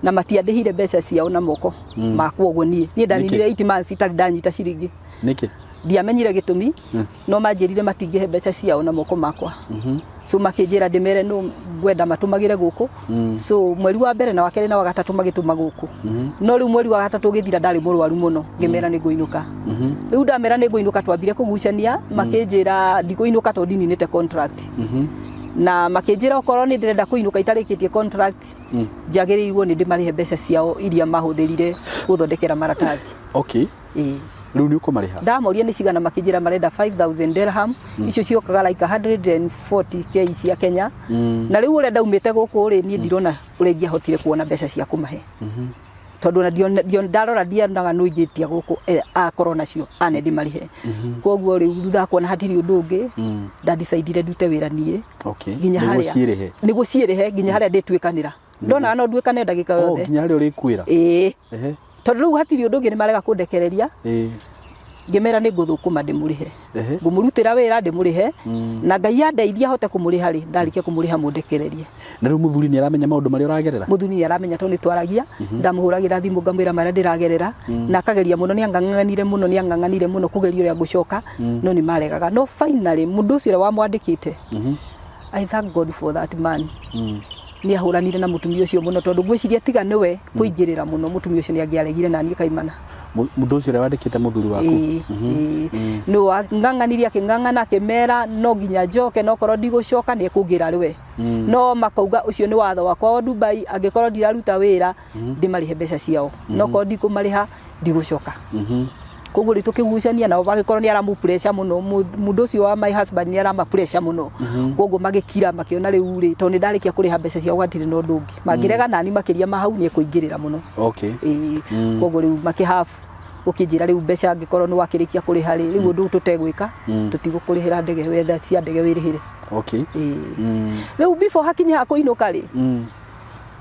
Speaker 1: Na matiandĩhire mbeca ciao na moko makwa ũguo niĩ. Niĩ ndaninire 8 months itarĩ ndanyita ciringi.
Speaker 2: Nĩkĩ?
Speaker 1: Ndiamenyire gĩtũmi, no manjĩrire matingĩhe mbeca ciao na moko makwa. So makĩnjĩra ndĩmere no ngwenda matũmagĩre gũkũ. So mweri wa mbere na wa kerĩ na wa gatatũ magĩtũma gũkũ, no rĩu mweri wa gatatũ ũgĩthira ndarĩ mũrwaru mũno, ngĩmera nĩ ngũinũka. Rĩu ndamera nĩ ngũinũka, twambire kũgucania, makĩnjĩra ndikũinũka tondũ ndininĩte contract, na makĩnjĩra okorwo nĩ ndĩrenda kũinũka itarĩkĩtie contract, njagĩrĩirwo nĩ ndĩmarĩhe mbeca ciao iria mahũthĩrire gũthondekera maratathi. Ĩĩ.
Speaker 2: Rĩu nĩ ũkũmarĩha?
Speaker 1: Ndamoria nĩ cigana, makĩnjĩra marenda 5000 dirham. Icio ciokaga like 140 K cia Kenya. Na rĩu ũrĩa ndaumĩte gũkũ rĩ, niĩ ndirona ũrĩa ingĩahotire kuona mbeca cia kũmahe, tondũ ona ndarora ndionaga nũ ingĩtia gũkũ akorwo nacio ane ndĩmarĩhe. Koguo rĩu thutha wa kuona hatirĩ ũndũ ũngĩ, ndandicaidire ndute wĩra niĩ nginya
Speaker 2: Nĩguo
Speaker 1: harĩa
Speaker 2: ciĩrĩhe.
Speaker 1: Nĩguo ciĩrĩhe nginya harĩa ndĩtuĩkanĩra. Ndonaga no nduĩkane ndagĩka
Speaker 2: Oh,
Speaker 1: yothe.
Speaker 2: nginya harĩa ũrĩkuĩra.
Speaker 1: Ĩĩ, tondũ rĩu hatirĩ ũndũ ũngĩ, nĩ marega kũndekereria. Ngĩmera nĩ ngũthũkũma ndĩmũrĩhe. Ngũmũrutĩra wĩra ndĩmũrĩhe, na Ngai andeithia hote kũmũrĩha rĩ, ndarĩkia kũmũrĩha mũndekererie.
Speaker 2: Na rĩu mũthuri nĩ aramenya maũndũ marĩa ũragerera?
Speaker 1: Mũthuri nĩ aramenya tondũ nĩ twaragia. Ndamũhũragĩra thimũ ngamwĩra marĩa ndĩragerera, na akageria mũno, nĩ ang'ang'anire mũno, nĩ ang'ang'anire mũno kũgeria ũrĩa ngũcoka, no nĩ maregaga. No finally mũndũ ũcio ũrĩa wamwandĩkĩte, I thank God for that man, nĩ ahũranire na mũtumia ũcio mũno, tondũ ngwĩciria tiga nĩwe kũingĩrĩra mũno, mũtumia ũcio nĩ angĩaregire na niĩ kaimana.
Speaker 2: Mũndũ ũcio ũrĩa wandĩkĩte mũthuri waku?
Speaker 1: Ĩĩ, ĩĩ. Nĩ wang'ang'anire, akĩng'ang'ana, akĩmera no nginya njoke, no korwo ndigũcoka nĩ ekũngĩra rĩwe. No makauga ũcio nĩ watho wakwa wa Dubai, angĩkorwo ndiraruta wĩra ndĩmarĩhe mbeca ciao, no korwo ndikũmarĩha ndigũcoka. Koguo rĩu tũkĩgucania nao, magĩkorwo nĩ aramũ pressure mũno, mũndũ ũcio wa my husband nĩ arama pressure mũno. Koguo magĩkira, makĩona rĩu rĩ, tondũ nĩ ndarĩkia kũrĩha mbeca ciao, gatirĩ na ũndũ ũngĩ mangĩrega nani makĩria ma hau, nĩ ekũingĩrĩra mũno. Ĩĩ, koguo rĩu makĩhabu ũkĩnjĩra rĩu mbeca angĩkorwo nĩ wakĩrĩkia kũrĩha rĩ, rĩu ũndũ tũtegwĩka, tũtigũkũrĩhĩra ndege, wetha cia ndege wĩrĩhĩre. Ĩĩ. Rĩu before hakinye ha kũinũka rĩ,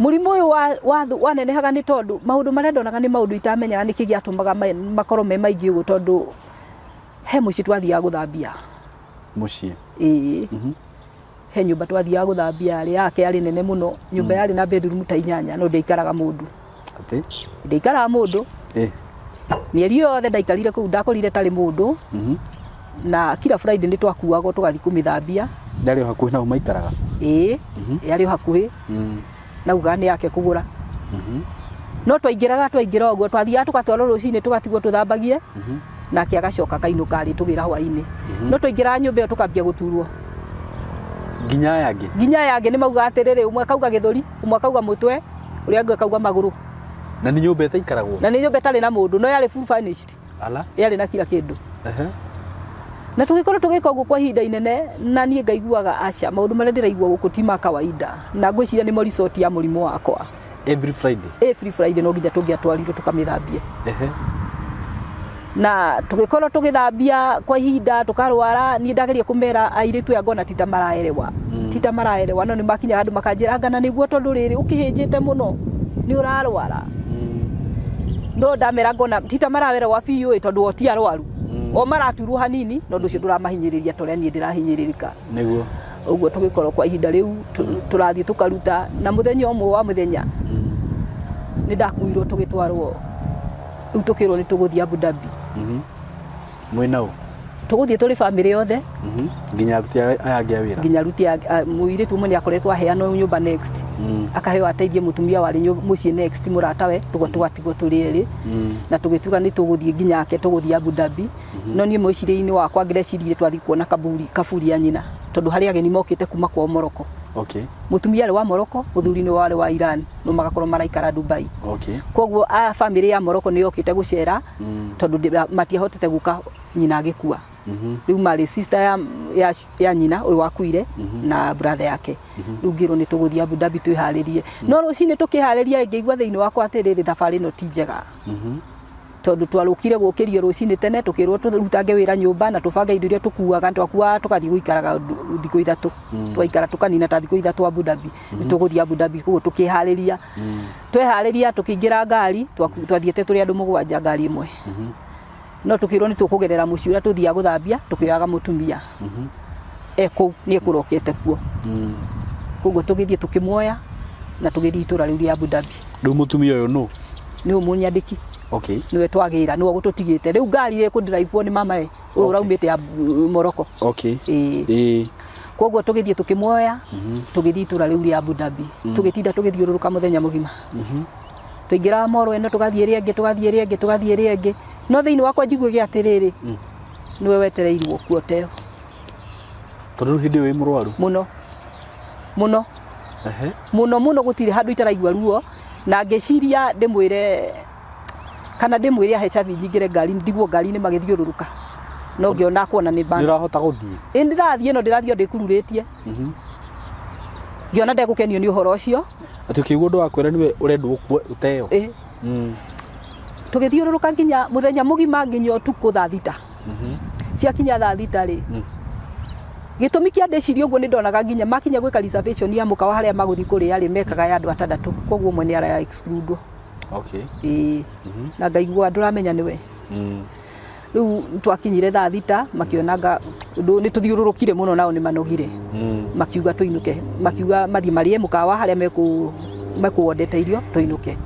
Speaker 1: mũrimũ ũyũ wanenehaga nĩ tondũ maũndũ marĩa ndonaga nĩ maũndũ itamenyaga nĩkĩ gĩatũmaga makorwo me maingĩ ũguo, tondũ he mũciĩ twathiaga gũthambia.
Speaker 2: Mũciĩ?
Speaker 1: Ĩĩ, he nyũmba twathiaga gũthambia, yarĩ yake, yarĩ nene mũno nyũmba, yarĩ na bedroom ta inyanya, no ndĩaikaraga mũndũ.
Speaker 2: Atĩ?
Speaker 1: Ndĩaikaraga mũndũ. Mĩeri yothe ndaikarire kũu ndakorire tarĩ mũndũ, na kila Friday nĩ twakuagwo tũgathiĩ kũmĩthambia.
Speaker 2: Ndarĩ o hakuhĩ nao maikaraga?
Speaker 1: Ĩĩ, yarĩ o hakuhĩ. Nauga nĩ yake kũgũra, no twaingĩraga, twaingĩra ũguo twathiaga tũgatwarwo rũcinĩ, tũgatigwo tũthambagie, nake agacoka akainũka arĩ tũgĩra hwainĩ. No twaingĩraga nyũmba ĩyo tũkambia gũturwo.
Speaker 2: Nginya aya angĩ?
Speaker 1: Nginya aya angĩ nĩ mauga atĩrĩrĩ, ũmwe akauga gĩthũri, ũmwe akauga mũtwe, ũrĩa ũngĩ akauga magũrũ.
Speaker 2: Na nĩ nyũmba ĩtaikaragwo?
Speaker 1: Na nĩ nyũmba ĩtarĩ na mũndũ, no yarĩ full furnished.
Speaker 2: Ala.
Speaker 1: Yarĩ na kila kĩndũ. Na tũgĩkorwo tũgĩka ũguo kwa ihinda inene, na niĩ ngaiguaga aca, maũndũ marĩa ndĩraigua gũkũ ti ma kawaida, na ngwĩciria nĩmo result ya mũrimũ wakwa.
Speaker 2: Every Friday?
Speaker 1: Every Friday no nginya tũngĩatwarirwo tũkamĩthambie. Na tũgĩkorwo tũgĩthambia kwa ihinda, tũkarwara. Niĩ ndageria kũmera airĩtu aya, ngona ti ta maraerewa, ti ta maraerewa, no nĩ makinya handũ makanjĩra ngana nĩguo, tondũ rĩrĩ ũkĩhĩnjĩte mũno nĩ ũrarwara. No ndamera ngona ti ta maraerewa biũ ĩ, tondũ o ti arwaru, o maraturwo hanini, no ũndũ ũcio ndũramahinyĩrĩria ta ũrĩa niĩ ndĩrahinyĩrĩrĩka. Ũguo tũgĩkorwo kwa ihinda rĩu tũrathiĩ tũkaruta, na mũthenya ũmwe wa mũthenya nĩ ndakuirwo tũgĩtwarwo, rĩu tũkĩrwo nĩ tũgũthiĩ Abu Dhabi.
Speaker 2: Mwĩ nao?
Speaker 1: Tũgũthiĩ tũrĩ bamĩrĩ yothe.
Speaker 2: Nginya aruti aya angĩ a wĩra?
Speaker 1: Nginya aruti mũirĩtu ũmwe nĩ akoretwo aheanwo nyũmba next, akaheo ateithie mũtumia warĩ mũciĩ next, mũratawe. Tũgatigwo tũrĩ erĩ, na tũgĩtuga nĩ tũgũthiĩ nginya ake, tũgũthiĩ Abu Dhabi. No niĩ mwĩcirĩrie-inĩ wakwa ngĩreciririe twathiĩ kuona kaburi, kaburi ya nyina, tondũ harĩ ageni mokĩte kuma kwao Morocco. Mũtumia arĩ wa Morocco, mũthuri nĩ warĩ wa Iran, no magakorwo maraikara Dubai. Koguo a bamĩrĩ ya Morocco nĩ yokĩte gũcera, tondũ matiahotete gũka nyina agĩkua. Rĩu marĩ sister ya nyina ũyũ wakuire na brother yake. Rĩu ngĩrwo nĩ tũgũthiĩ Abu Dhabi, twĩharĩrie. No rũcinĩ tũkĩharĩria, ngĩigua thĩinĩ wakwa atĩrĩrĩ, thabarĩ ĩno ti njega, tondũ twarũkire gũkĩrio rũcinĩ tene, tũkĩrwo tũrutange wĩra nyũmba na tũbange indo iria tũkuaga, twakuaga tũgathiĩ gũikaraga thikũ 3, tũgaikara tũkanina ta thikũ 3 Abu Dhabi. Nĩ tũgũthiĩ Abu Dhabi. Koguo tũkĩharĩria, tweharĩria, tũkĩingĩra ngari. Twathiĩte tũrĩ andũ mũgwanja ngari ĩmwe, no tũkĩrwo nĩ tũkũgerera mũciĩ ũrĩa tũthiaga gũthambia, tũkĩoyaga mũtumia e kũu, nĩ ekũrokete kuo. Koguo tũgĩthiĩ tũkĩmuoya na tũgĩthiĩ itũra rĩu rĩa Abu Dhabi.
Speaker 2: Rĩu mũtumia ũyũ nũ?
Speaker 1: Nĩ ũyũ mũnyandĩki.
Speaker 2: Okay.
Speaker 1: Nĩwe twagĩra, nĩwe ũgũtũtigĩte. Rĩu ngari ĩkũndiraibwo nĩ mamae ũyũ ũraumĩte ya Morocco.
Speaker 2: Okay.
Speaker 1: Ĩĩ. Koguo tũgĩthiĩ tũkĩmuoya, tũgĩthiĩ itũra rĩu rĩa Abu Dhabi, tũgĩtinda tũgĩthiũrũrũka mũthenya mũgima. Tũingĩraga moro ĩno, tũgathiĩ ĩrĩa ĩngĩ, tũgathiĩ ĩrĩa ĩngĩ, tũgathiĩ ĩrĩa ĩngĩ, no thĩinĩ wakwa njiguĩge atĩrĩrĩ, nĩwe wetereirwo kuo teo.
Speaker 2: Tondũ rĩu hĩndĩ ĩyo wĩ mũrwaru.
Speaker 1: Mũno mũno. Mũno mũno, gũtirĩ handũ itaraigua ruo, na ngĩciria ndĩmwĩre kana ndĩmwĩre ahe cabi nyingĩre ngari, ndigwo ngari-inĩ magĩthiũrũrũka, no ngĩona kuona nĩ
Speaker 2: Nĩ ũrahota gũthiĩ?
Speaker 1: Ĩ, ndĩrathiĩ, no ndĩrathiĩ o ndĩkururĩtie. Ngĩona ndegũkenio nĩ ũhoro ũcio.
Speaker 2: Atĩ ũkĩigua ũndũ wa kwĩra nĩwe ũrendwo ũkue ũteo.
Speaker 1: Ĩ. Tũgĩthiũrũrũka nginya mũthenya mũgima, nginya ũtukũ thaa 6. Ciakinya thaa 6 rĩ, gĩtũmi kĩa ndĩcirie ũguo, nĩ ndonaga nginya makinya gwĩka reservation ya mũkawa harĩa magũthiĩ kũrĩa rĩ, mekaga ya andũ atandatũ, koguo ũmwe nĩ ara exclude. Ĩĩ, na ngaigua ndũramenya nĩwe. Rĩu twakinyire thaa 6, makĩona ũndũ nĩ tũthiũrũrũkire mũno, nao nĩ manogire, makiuga tũinũke, makiuga mathiĩ marĩe mũkawa harĩa mekũwondete irio, tũinũke.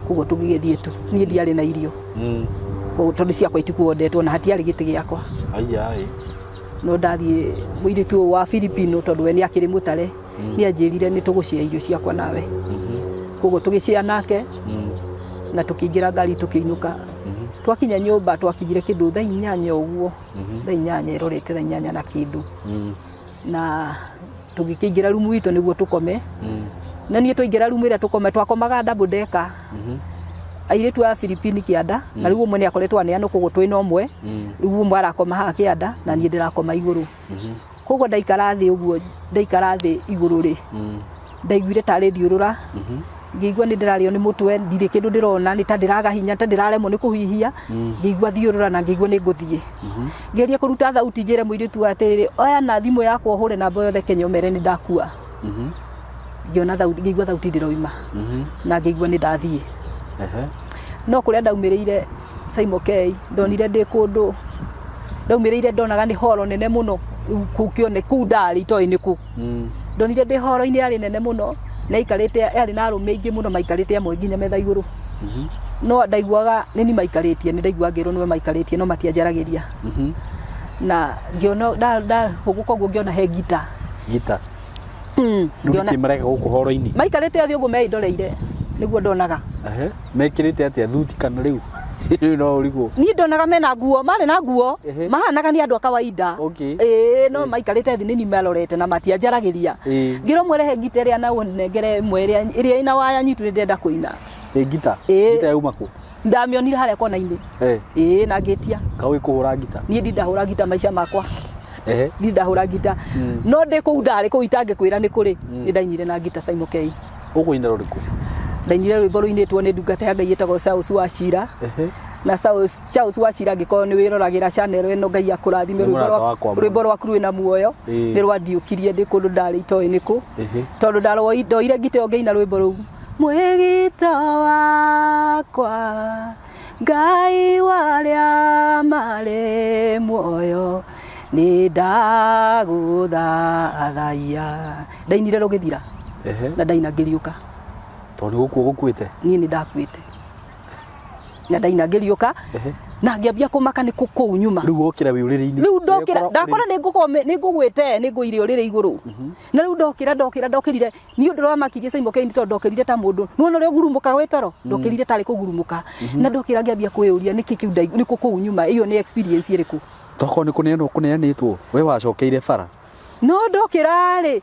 Speaker 1: Koguo tũgĩgĩthiĩ tu, niĩ ndiarĩ na irio. Koguo tondũ ciakwa itikuondetwo na hatiarĩ gĩtĩ gĩakwa.
Speaker 2: Aya ĩ.
Speaker 1: No ndathiĩ, mũirĩtu ũyũ wa Filipino, tondũ we nĩ akĩrĩ mũtare, nĩ anjĩrire nĩ tũgũcĩa irio ciakwa nawe. Koguo tũgĩcĩa nake na tũkĩingĩra ngari tũkĩinũka. Twakinya nyũmba, twakinyire kĩndũ thaa 8 ũguo, thaa 8 ĩrorete thaa 8 na kĩndũ, na tũgĩkĩingĩra rumu itũ nĩguo tũkome. Na niĩ twaingĩra rumu ĩrĩa tũkome, twakomaga double decker, airĩtu a Filipini kĩanda, na rĩu ũmwe nĩ akoretwo aneanwo, koguo twĩna ũmwe. Rĩu ũmwe arakoma haha kĩanda na niĩ ndĩrakoma igũrũ. Koguo ndaikara thĩ ũguo, ndaikara thĩ igũrũ rĩ, ndaiguire tarĩ thiũrũra, ngĩigua nĩ ndĩrarĩo nĩ mũtwe, ndirĩ kĩndũ ndĩrona, nĩ ta ndĩraga hinya, ta ndĩraremwo nĩ kũhihia. Ngĩigua thiũrũra na ngĩigua nĩ ngũthiĩ. Ngeria kũruta thauti njĩre mũirĩtu atĩrĩrĩ, oya na thimũ yakwa ũhũre namba yothe Kenya ũmere nĩ ndakua. Ngĩona thauti, ngĩigua thauti ndĩroima na ngĩigua nĩ ndathiĩ. No kũrĩa ndaumĩrĩire Simon K, ndonire ndĩ kũndũ ndaumĩrĩire, ndonaga nĩ horo nene mũno. Rĩu kũu kĩone kũu ndarĩ itoĩ nĩ kũ. Ndonire ndĩ horo-inĩ yarĩ nene mũno, na aikarĩte, yarĩ na arũme aingĩ mũno maikarĩte amwe nginya metha igũrũ. No ndaiguaga nĩ ni maikarĩtie, nĩ ndaiguaga ngĩrwo nĩwe maikarĩtie, no matianjaragĩria. Na ngĩona ndahũgũka ũguo, ngĩona he ngita.
Speaker 2: Ngita. Rĩu
Speaker 1: Ngĩona
Speaker 2: nĩkĩ mareka gũkũ horo-inĩ?
Speaker 1: Maikarĩte othe ũguo meĩndoreire, nĩguo ndonaga.
Speaker 2: Mekĩrĩte atĩa, thuti kana rĩu? Rĩu no ũrigwo.
Speaker 1: Niĩ ndonaga mena nguo, marĩ na nguo, mahanaga nĩ andũ a kawaida. Ĩĩ, no maikarĩte thĩ nĩ marorete na matianjaragĩria. Ngĩrwo mwerehe ngita ĩrĩa na ũnengere ĩmwe ĩrĩa ĩna waya nyitu, nĩ ndĩrenda kũina.
Speaker 2: Ĩ ngita?
Speaker 1: Ĩĩ.
Speaker 2: Ngita yauma kũ?
Speaker 1: Ndamĩonire harĩa kona-inĩ. Ĩĩ, na ngĩtia.
Speaker 2: Kaũĩ kũhũra ngita?
Speaker 1: Niĩ ndindahũra ngita maica makwa. Ndindahũra ngita, no ndĩ kũu, ndarĩ kũu itangĩkwĩra nĩ kũrĩ, nĩ ndainire na ngita, Simon K.
Speaker 2: Ũkũina rũrĩkũ?
Speaker 1: Ndainire rwĩmbo rũinĩtwo nĩ ndungata ya Ngai ĩtagwo Charles Wachira. Na Charles Wachira, angĩkorwo nĩ wĩroragĩra channel ĩno, Ngai akũrathime.
Speaker 2: Nĩ mũrata wakwa mũno.
Speaker 1: Rwĩmbo rwaku rwĩna muoyo. Nĩ rwandiũkirie ndĩ kũndũ ndarĩ itoĩ nĩkũ, tondũ ndoire ngita ĩyo ngĩina rwĩmbo rũu, mwĩgito wakwa Ngai warĩa marĩ muoyo, nĩ ndagũthathaiya. Ndainire rũgĩthira. Na ndaina ngĩriũka.
Speaker 2: Tondũ nĩ gũkua gũkuĩte?
Speaker 1: Niĩ nĩ ndakuĩte na ndaina ngĩriũka. Na ngĩambia kũmaka nĩ kũ kũu nyuma.
Speaker 2: Rĩu wokĩra wĩ ũrĩrĩ-inĩ.
Speaker 1: Rĩu ndokĩra ndakora nĩ ngũgwĩte, nĩ ngũire ũrĩrĩ igũrũ. Na rĩu ndokĩra ndokĩra ndokĩrire niĩ ũndũ ũramakirie Simon Kane, tondũ ndokĩrire ta mũndũ nĩwona ũrĩa ũgurumũkaga wĩ toro, ndokĩrire tarĩ kũgurumũka. Na ndokĩra ngĩambia kwĩyũria nĩkĩ kĩu nĩ kũ kũu nyuma, ĩyo nĩ experience ĩrĩkũ?
Speaker 2: Tokorwo nĩ kũneanwo kũneanĩtwo, we wacokeire bara.
Speaker 1: No ndokĩra rĩ,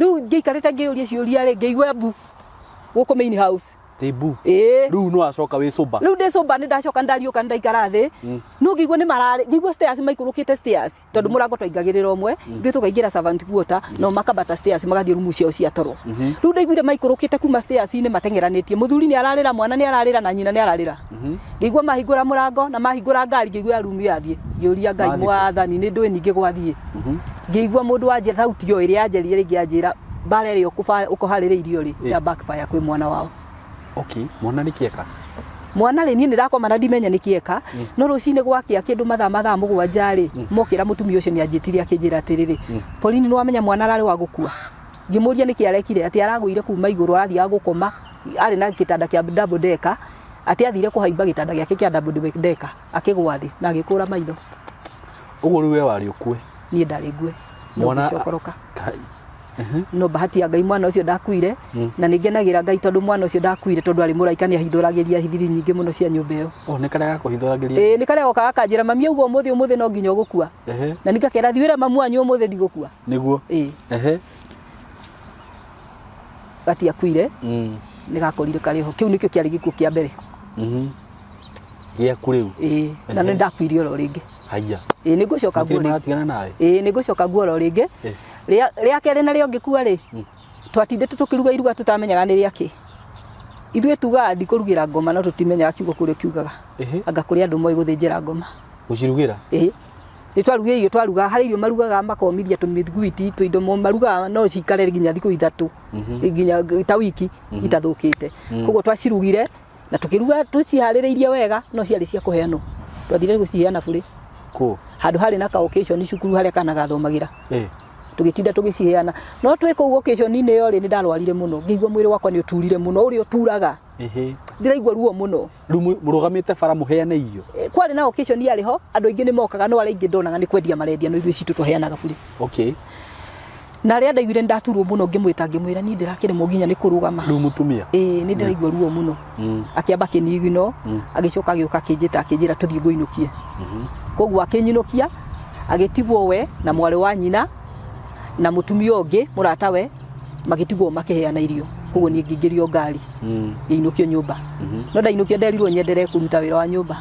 Speaker 1: rĩu ngĩikarĩte ngĩyũria ciũria rĩ, ngĩigua mbu gũkũ main house.
Speaker 2: Thimbu.
Speaker 1: Ĩĩ.
Speaker 2: Rĩu nĩ wacoka wĩ sober?
Speaker 1: Rĩu ndĩ sober, nĩ ndacoka, nĩ ndariũka, nĩ ndaikara thĩ. No ngĩigua nĩ mararĩ, ngĩigua stairs maikũrũkĩte stairs, tondũ mũrango twaingagĩrĩra ũmwe, ithuĩ tũkaingĩra servant quarter, nao makambata stairs magathiĩ rumu ciao cia toro. Rĩu ndaiguire maikũrũkĩte kuma stairs-inĩ mateng'eranĩtie, mũthuri nĩ ararĩra, mwana nĩ ararĩra, na nyina nĩ ararĩra. Ngĩigua mahingũra mũrango na mahingũra ngari, ngĩigua ya rumu yathiĩ. Ngĩũria Ngai
Speaker 2: Mathiĩ kũ?
Speaker 1: Mwathani, nĩ ndũĩ ningĩ gwathiĩ. Ngĩigua mũndũ wanjia thauti o ĩrĩa yanjarire rĩngĩ yanjĩra mbara ĩrĩa ũkũharĩrĩirio rĩ, ya backfire kwĩ mwana wao.
Speaker 2: Okay, mwana nĩ kĩeka?
Speaker 1: Mwana rĩ, niĩ nĩ ndakoma na ndimenya nĩ kĩeka, no rũcinĩ gwakĩa kĩndũ mathaa 7 rĩ, mokĩra mũtumia ũcio nĩ anjĩtire akĩnjĩra atĩrĩrĩ, Pauline, nĩ wamenya mwana ararĩ wa gũkua? Ngĩmũria nĩkĩ arekire, atĩ aragũire kuma igũrũ, arathiaga gũkoma, arĩ na gĩtanda kĩa double decker. Atĩ athire kũhaimba gĩtanda gĩake kĩa double decker akĩgwa thĩ na agĩkũra maitho.
Speaker 2: Ũguo rĩu we warĩ ũkue?
Speaker 1: Niĩ ndarĩ ngue no
Speaker 2: Mwana
Speaker 1: ngĩcokoroka.
Speaker 2: Kai.
Speaker 1: No bahati ya Ngai mwana ũcio ndakuire, na nĩ ngenagĩra Ngai tondũ mwana ũcio ndakuire, tondũ arĩ mũraika, nĩ ahithũragĩria thiri nyingĩ mũno cia nyũmba ĩyo.
Speaker 2: Oh, nĩ karĩa gakũhithũragĩria?
Speaker 1: Ĩĩ, nĩ karĩa gokaga gakanjĩra, "Mami auga ũmũthĩ, ũmũthĩ no nginya ũgũkua." Na ningakera, "Thiĩ wĩre mamu wanyu ũmũthĩ ndigũkua."
Speaker 2: Nĩguo.
Speaker 1: Ĩĩ. Gatiakuire. Nĩ gakorire karĩ ho. Kĩu nĩkĩo kĩarĩ gĩkuũ kĩa mbere.
Speaker 2: Gĩaku rĩu?
Speaker 1: Ĩĩ, na nĩ ndakuire oro rĩngĩ.
Speaker 2: Haiya.
Speaker 1: Ĩĩ, nĩ ngũcoka
Speaker 2: Matirĩ
Speaker 1: nguo rĩngĩ.
Speaker 2: maratigana nawe?
Speaker 1: Ĩĩ, nĩ ngũcoka nguo oro rĩngĩ. Rĩa rĩa kerĩ narĩo ngĩkua rĩ, twatindĩte tũkĩruga iruga tũtamenyaga nĩ rĩakĩ. Ithuĩ tugaga ndikũrugĩra ngoma no tũtimenyaga kiugo kũrĩa kiugaga. Anga kũrĩ andũ moĩ gũthĩnjĩra ngoma.
Speaker 2: Gũcirugĩra?
Speaker 1: Ĩĩ. Nĩ twarugire irio, twaruga, harĩ irio marugaga makomithia tũmĩthiguiti, tũindo marugaga no cikare nginya thikũ 3, nginya ta wiki itathũkĩte. Koguo twacirugire na tũkĩruga tũciharĩrĩirie wega, no ciarĩ cia kũheanwo. Twathire gũciheana burĩ.
Speaker 2: Kũ?
Speaker 1: Handũ harĩ na ka occasion cukuru harĩa kana gathomagĩra. Tũgĩtinda tũgĩciheana. No twĩ kũu occasion-inĩ ĩyo rĩ, nĩ ndarwarire mũno. Ngĩigua mwĩrĩ wakwa nĩ ũturire mũno, ũrĩa ũturaga. Ndĩraigua ruo mũno.
Speaker 2: Rĩu mũrũgamĩte bara mũheane irio?
Speaker 1: Kwarĩ na occasion yarĩ ho, andũ aingĩ nĩ mokaga, no arĩa aingĩ ndonaga nĩ kwendia marendia, no ithuĩ citũ twaheanaga burĩ. Na rĩrĩa ndaiguire nĩ ndaturwo mũno, ngĩmwĩta ngĩmwĩra niĩ ndĩrakĩremwo nginya nĩ kũrũgama.
Speaker 2: Rĩu mũtumia?
Speaker 1: Ĩĩ, nĩ ndĩraigua ruo mũno. Akĩamba akĩnigino, agĩcoka agĩũka akĩnjĩta akĩnjĩra tũthiĩ ngũinũkie. Koguo akĩnyinũkia, agĩtigwo we na mwarĩ wa nyina na mũtumia ũngĩ mũratawe, magĩtigwo makĩheana irio. Koguo niĩ ngĩingĩrio ngari ngĩinũkio nyũmba. No ndainũkio nderirwo nyenderee kũruta wĩra wa nyũmba.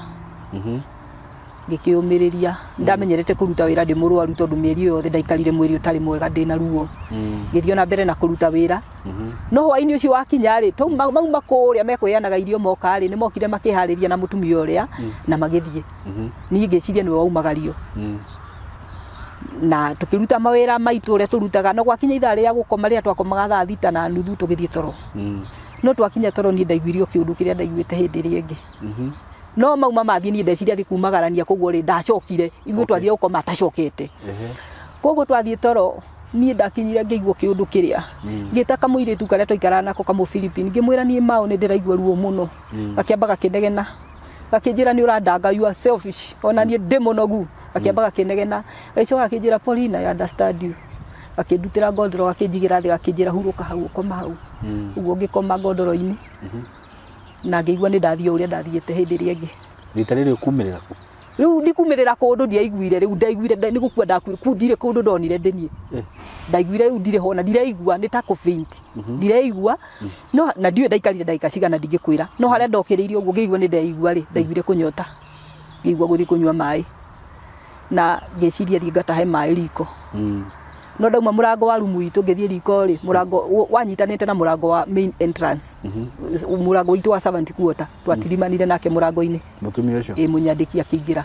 Speaker 1: Ngĩkĩũmĩrĩria. Ndamenyerete kũruta wĩra ndĩ mũrwaru tondũ mĩeri ĩyo yothe ndaikarire mwĩrĩ ũtarĩ mwega ndĩna ruo. Ngĩthiĩ ona mbere na kũruta wĩra. No hwaĩ-inĩ ũcio wakinya rĩ, mauma kũrĩa mekũheanaga irio moka rĩ, nĩ mokire makĩharĩria na mũtumia ũrĩa na magĩthiĩ. Niĩ ngĩciria nĩwe waumagario. Na tũkĩruta mawĩra maitũ ũrĩa tũrutaga, no gwakinya ithaa rĩa gũkoma rĩrĩa twakomaga thaa 6:30 tũgĩthiĩ toro. No twakinya toro niĩ ndaiguire o kĩũndũ kĩrĩa ndaiguĩte hĩndĩ ĩrĩa ĩngĩ. No mauma mathiĩ niĩ ndeciria athiĩ kumagarania, koguo rĩ ndacokire, ithuĩ twathire gũkoma atacokete. Koguo twathiĩ toro niĩ ndakinyire ngĩigua kĩũndũ kĩrĩa. Ngĩta kamũirĩtu karĩa twaikaraga nako kamũ Philippine, ngĩmwĩra niĩ maũ nĩ ndĩraigua ruo mũno. Gakĩamba gakĩnegena, gakĩnjĩra nĩ ũrandanga, you are selfish, ona niĩ ndĩ mũnogu. Gakĩamba gakĩnegena, gagĩcoka gakĩnjĩra Paulina, I understand you. Gakĩndutĩra ngondoro gakĩnjigĩra thĩ gakĩnjĩra hurũka hau ũkoma hau. Ũguo ngĩkoma ngondoro-inĩ. Na ngĩigua nĩ ndathiĩ o ũrĩa ndathiĩte hĩndĩ ĩrĩa ĩngĩ.
Speaker 2: Rita rĩrĩ ũkumĩrĩra kũ?
Speaker 1: Rĩu ndikumĩrĩra kũndũ ndiaiguire, rĩu ndaiguire nĩ gũkua ndakuire, kuu ndirĩ kũndũ ndonire ndĩ niĩ. Ndaiguire rĩu ndirĩ ho na ndiraigua nĩ ta kũ faint. Ndiraigua, no na ndiũĩ ndaikarire ndagĩka cigana ndingĩkwĩra. No harĩa ndokĩrĩirie ũguo ngĩigua nĩ ndeigua rĩ, ndaiguire kũnyota. Ngĩigua gũthiĩ kũnyua maĩ. Na ngĩciria thiĩ ngatahe maĩ riko. No ndauma mũrango wa rumu itũ ngĩthiĩ riko rĩ, mũrango wanyitanĩte na mũrango wa main entrance. Mũrango witũ wa servant quarter, twatirimanire nake mũrango-inĩ.
Speaker 2: Mũtumia ũcio?
Speaker 1: Ĩ, mũnyandĩki akĩingĩra.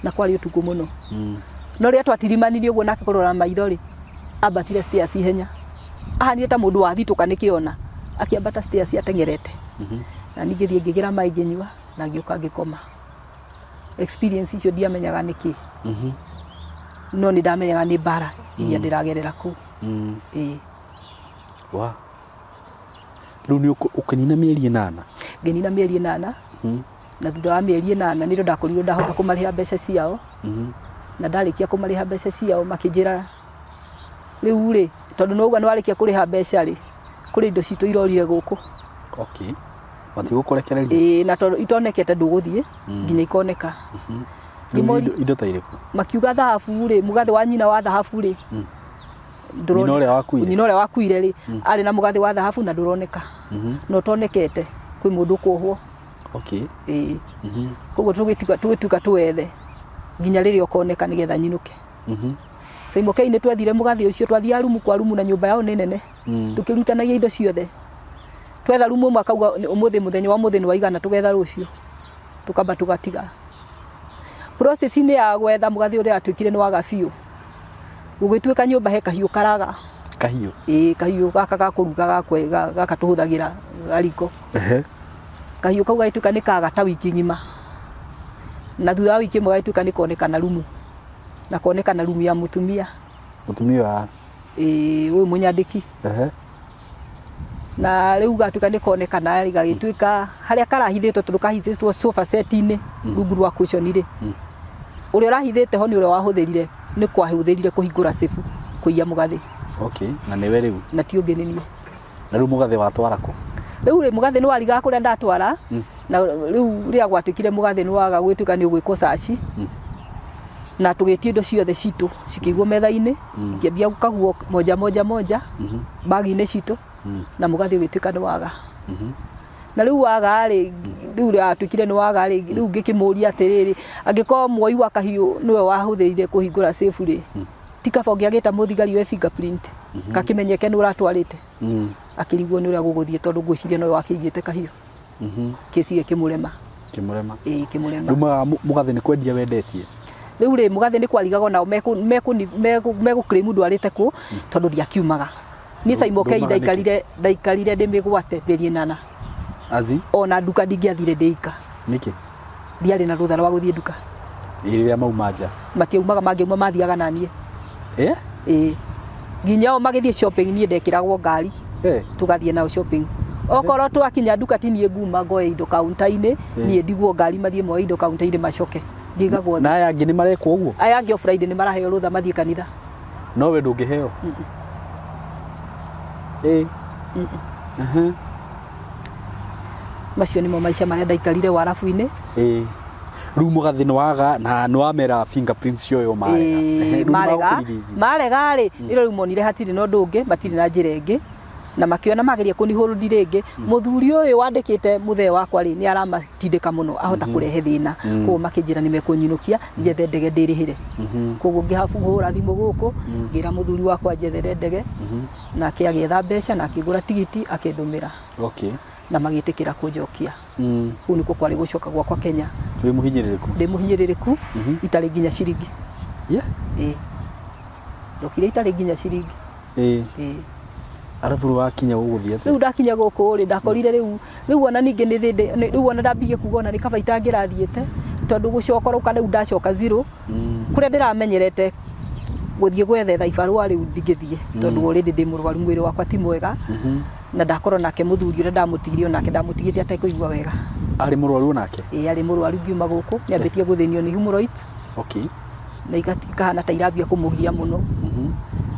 Speaker 1: Na kwarĩ ũtukũ mũno. No rĩrĩa twatirimanire ũguo nake kũrora maitho rĩ, ambatire stairs ihenya. Ahanire ta mũndũ wathitũka nĩ kĩona. Akĩambata stairs ateng'erete. Na niĩ ngĩthiĩ ngĩgĩra maĩ ngĩnyua na ngĩũka ngĩkoma. Experience icio ndiamenyaga nĩkĩ. No nĩ ndamenyaga nĩ mbara iria ndĩragerera kũu. Ĩĩ.
Speaker 2: Wa. Rĩu nĩ ũkĩnina mĩeri 8?
Speaker 1: Ngĩnina mĩeri 8. Na thutha wa mĩeri 8 nĩrĩo ndakorirwo ndahota kũmarĩha mbeca ciao. Na ndarĩkia kũmarĩha mbeca ciao makĩnjĩra rĩu rĩ, tondũ nĩ wauga nĩ warĩkia kũrĩha mbeca rĩ, kũrĩ indo citũ irorire gũkũ.
Speaker 2: Okay. Matigũkũrekereria?
Speaker 1: Ĩĩ, na tondũ itonekete ndũgũthiĩ nginya ikoneka.
Speaker 2: Rĩu
Speaker 1: Ngĩmoria-
Speaker 2: indo ta irĩkũ?
Speaker 1: Makiuga thahabu rĩ, mũgathĩ wa nyina wa thahabu rĩ,
Speaker 2: Nyina ũrĩa wakuire?
Speaker 1: Nyina ũrĩa wakuire rĩ, arĩ na mũgathĩ wa thahabu na ndũroneka. Na ũtonekete kwĩ mũndũ ũkuohwo. Ĩĩ. Koguo tũgĩtuĩka tũwethe nginya rĩrĩa ũkoneka nĩgetha nyinũke. Saimokei nĩ twethire mũgathĩ ũcio, twathiaga rumu kwa rumu na nyũmba yao nĩ nene. Tũkĩrutanagia indo ciothe. Twetha rumu ĩmwe akauga ũmũthĩ, mũthenya wa ũmũthĩ nĩ waigana, tũgetha rũciũ. Tũkamba tũgatiga. Process-inĩ ya gwetha mũgathĩ ũrĩa watuĩkire nĩ waga biũ. Gũgĩtuĩka nyũmba he kahiũ karaga.
Speaker 2: Kahiũ?
Speaker 1: Ĩĩ, kahiũ gaka ga kũruga gaka tũhũthagĩra ga riko. Kahiũ kau gagĩtuĩka nĩ kaga ta wiki ng'ima. Na thutha wa wiki ĩmwe gagĩtuĩka nĩ konekana rumu. Na konekana rumu ya mũtumia.
Speaker 2: Mũtumia wa?
Speaker 1: Ĩĩ, ũyũ mũnyandĩki. Na rĩu gatuĩka nĩ konekana rĩ, gagĩtuĩka harĩa karahithĩtwo, tondũ kahithĩtwo sofa set-inĩ rungu rwa cushion rĩ, ũrĩa ũrahithĩte ho nĩ ũrĩa wahũthĩrire, nĩ kwahũthĩrire kũhingũra safe kũiya mũgathĩ.
Speaker 2: Okay, na nĩwe rĩu?
Speaker 1: Na ti ũngĩ, nĩ niĩ.
Speaker 2: Na rĩu mũgathĩ watwara kũ?
Speaker 1: Rĩu rĩ, mũgathĩ nĩ warigaga kũrĩa ndatwara. Na rĩu rĩrĩa gwatuĩkire mũgathĩ nĩ waga gwĩtuĩka nĩ ũgwĩkwo caci, na tũgĩtia indo ciothe citũ cikĩigwo metha-inĩ, ikĩambia kaguo moja moja moja bagi-inĩ citũ, na mũgathĩ ũgĩtuĩka nĩ waga. Na rĩu waga rĩ, rĩu rĩatuĩkire nĩ waga rĩ, rĩu ngĩkĩmũria atĩrĩrĩ, angĩkorwo muoi wa kahiũ nĩwe wahũthĩrire kũhingũra safe rĩ, ti kaba ũngĩagĩta mũthigari we fingerprint gakĩmenyeke nĩ ũratwarĩte? Akĩrigwo nĩ ũrĩa gũgũthiĩ, tondũ ngwĩciria nowe wakĩigĩte kahiũ. Kĩci gĩkĩmũrema.
Speaker 2: Kĩmũrema.
Speaker 1: Ĩĩ, kĩmũrema.
Speaker 2: Rĩu mũgathĩ nĩ kwendia wendetie?
Speaker 1: Rĩu rĩ, mũgathĩ nĩ kwarigagwo nao megũ claim ndwarĩte kũ, tondũ ndiakiumaga niĩ. Saimokei.
Speaker 2: Ndaumaga nĩkĩ?
Speaker 1: Ndaikarire ndĩ mĩgwate mĩeri 8.
Speaker 2: Azi?
Speaker 1: Ona nduka ndingĩathire ndĩ ika.
Speaker 2: Nĩkĩ?
Speaker 1: Ndiarĩ na rũtha rwa gũthiĩ nduka.
Speaker 2: Ĩ rĩrĩa mauma nja?
Speaker 1: Matiaumaga, mangĩauma mathiaga na niĩ.
Speaker 2: Eh?
Speaker 1: Ĩĩ, nginya o magĩthiĩ shopping niĩ ndekĩragwo ngari. Tũgathiĩ nao shopping. Okorwo twakinya nduka, ti niĩ nguma ngoe indo kaunta-inĩ, niĩ ndigwo ngari mathiĩ moe indo kaunta-inĩ macoke ndigagwo.
Speaker 2: Na aya angĩ nĩ marekwo ũguo?
Speaker 1: Aya angĩ o Friday nĩ maraheo rũtha mathiĩ kanitha.
Speaker 2: No we ndũngĩheo? Ĩ.
Speaker 1: Macio nĩmo maica marĩa ndaikarire warabu-inĩ.
Speaker 2: Ĩ. Rĩu mũgathĩ nĩ waga na nĩ wamera fingerprints cioywo marega.
Speaker 1: Ĩĩ,
Speaker 2: Rĩu nĩ
Speaker 1: marega.
Speaker 2: magũkũ-release.
Speaker 1: Marega rĩ, rĩrĩa rĩu monire hatirĩ na ũndũ ũngĩ, matirĩ na njĩra ĩngĩ, na makĩona mageria kũnihũrũndi rĩngĩ, mũthuri ũyũ wandĩkĩte mũthee wakwa rĩ, nĩ aramatindĩka mũno, ahota kũrehe thĩna. Koguo makĩnjĩra nĩ mekũnyinũkia njethe ndege ndĩrĩhĩre. Koguo ngĩhabu kũhũra thimũ gũkũ, ngĩra mũthuri wakwa njethere ndege, nake agĩetha mbeca na akĩgũra tigiti akĩndũmĩra. Na magĩtĩkĩra kũnjokia. Kũu nĩkuo kwarĩ gũcoka gwakwa Kenya.
Speaker 2: Wĩ mũhinyĩrĩrĩku?
Speaker 1: Ndĩ mũhinyĩrĩrĩku, itarĩ nginya ciringi. Ĩĩ, ndokire itarĩ nginya ciringi. Ĩĩ.
Speaker 2: Arabu rĩu wakinya gũgũthiĩ atĩa?
Speaker 1: Rĩu ndakinya gũkũ rĩ, ndakorire rĩu ona ningĩ nĩ thĩndĩ rĩu ona ndambirie kuga ona nĩ kaba itangĩrathiĩte, tondũ gũcoka ũroka rĩu ndacoka zero. Kũrĩa ndĩramenyerete gũthiĩ gwethetha ibarũa, rĩu ndingĩthiĩ, tondũ already ndĩ mũrwaru, mwĩrĩ wakwa ti mwega. Na ndakorwo nake mũthuri ũrĩa ndamũtigire, onake ndamũtigĩte atekũigua wega.
Speaker 2: Arĩ mũrwaru onake?
Speaker 1: Ĩĩ, arĩ mũrwaru. Ngiuma gũkũ nĩ ambĩtie gũthĩnio nĩ hemorrhoids. Na ikahana ta irambia kũmũgia mũno.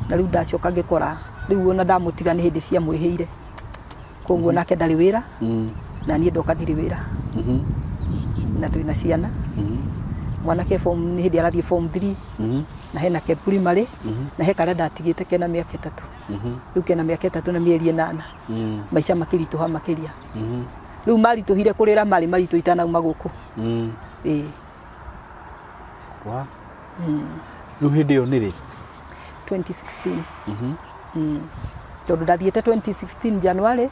Speaker 1: Na rĩu ndacoka ngĩkora rĩu ona ndamũtiga nĩ hĩndĩ ciamwĩhĩire, koguo nake ndarĩ wĩra, na niĩ ndoka ndirĩ wĩra, na twĩna ciana. Mwanake form nĩ hĩndĩ arathiĩ form 3, na hena ke primary, na he karĩa ndatigĩte kena mĩaka 3. Rĩu kena mĩaka 3 na mĩeri 8. Maica makĩritũha makĩria. Rĩu maritũhire kũrĩra marĩ maritũ itanauma gũkũ. Ĩĩ.
Speaker 2: Wa. Rĩu hĩndĩ ĩyo nĩ rĩ?
Speaker 1: 2016. Tondũ ndathiĩte 2016 January,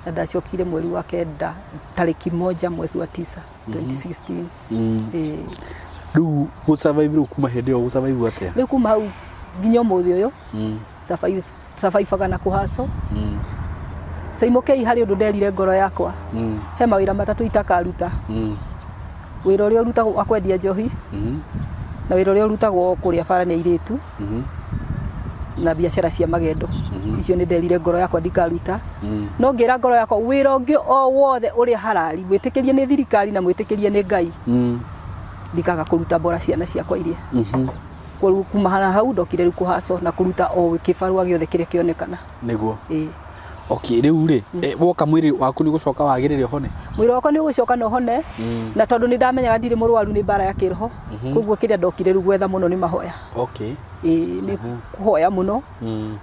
Speaker 1: na ndacokire mweri wa kenda, tarĩki 1 mwezi wa 9 2016. Ĩĩ.
Speaker 2: Rĩu gũ-survive, rĩu kuma hĩndĩ ĩyo gũ-survive atĩa?
Speaker 1: Rĩu kuma hau nginya ũmũthĩ ũyũ, survive na kũhaco. Saimũkei, harĩ ũndũ nderire ngoro yakwa. He mawĩra matatũ itakaruta: wĩra ũrĩa ũrutagwo wa kwendia njohi, na wĩra ũrĩa ũrutagwo kũrĩa bara nĩ airĩtu, na biacara cia magendo. Icio nĩ nderire ngoro yakwa ndikaruta. No ngĩra ngoro yakwa, wĩra ũngĩ o wothe ũrĩa harari mwĩtĩkĩrie nĩ thirikari na mwĩtĩkĩrie nĩ Ngai, ndikaga kũruta mbora ciana ciakwa iria. Koguo kuma hau ndokire rĩu kũhaco na kũruta o kĩbarũa gĩothe kĩrĩa kĩonekana.
Speaker 2: Nĩguo.
Speaker 1: Ĩĩ.
Speaker 2: Okay, rĩu rĩ, woka mwĩrĩ waku nĩ gũcoka wagĩrĩre ũhone?
Speaker 1: Mwĩrĩ wakwa nĩ ũgũcoka na ũhone, na tondũ nĩ ndamenyaga ndirĩ mũrwaru, nĩ mbara ya kĩroho. Koguo kĩrĩa ndokire rĩu gwetha mũno nĩ mahoya. Ĩĩ, nĩ kũhoya mũno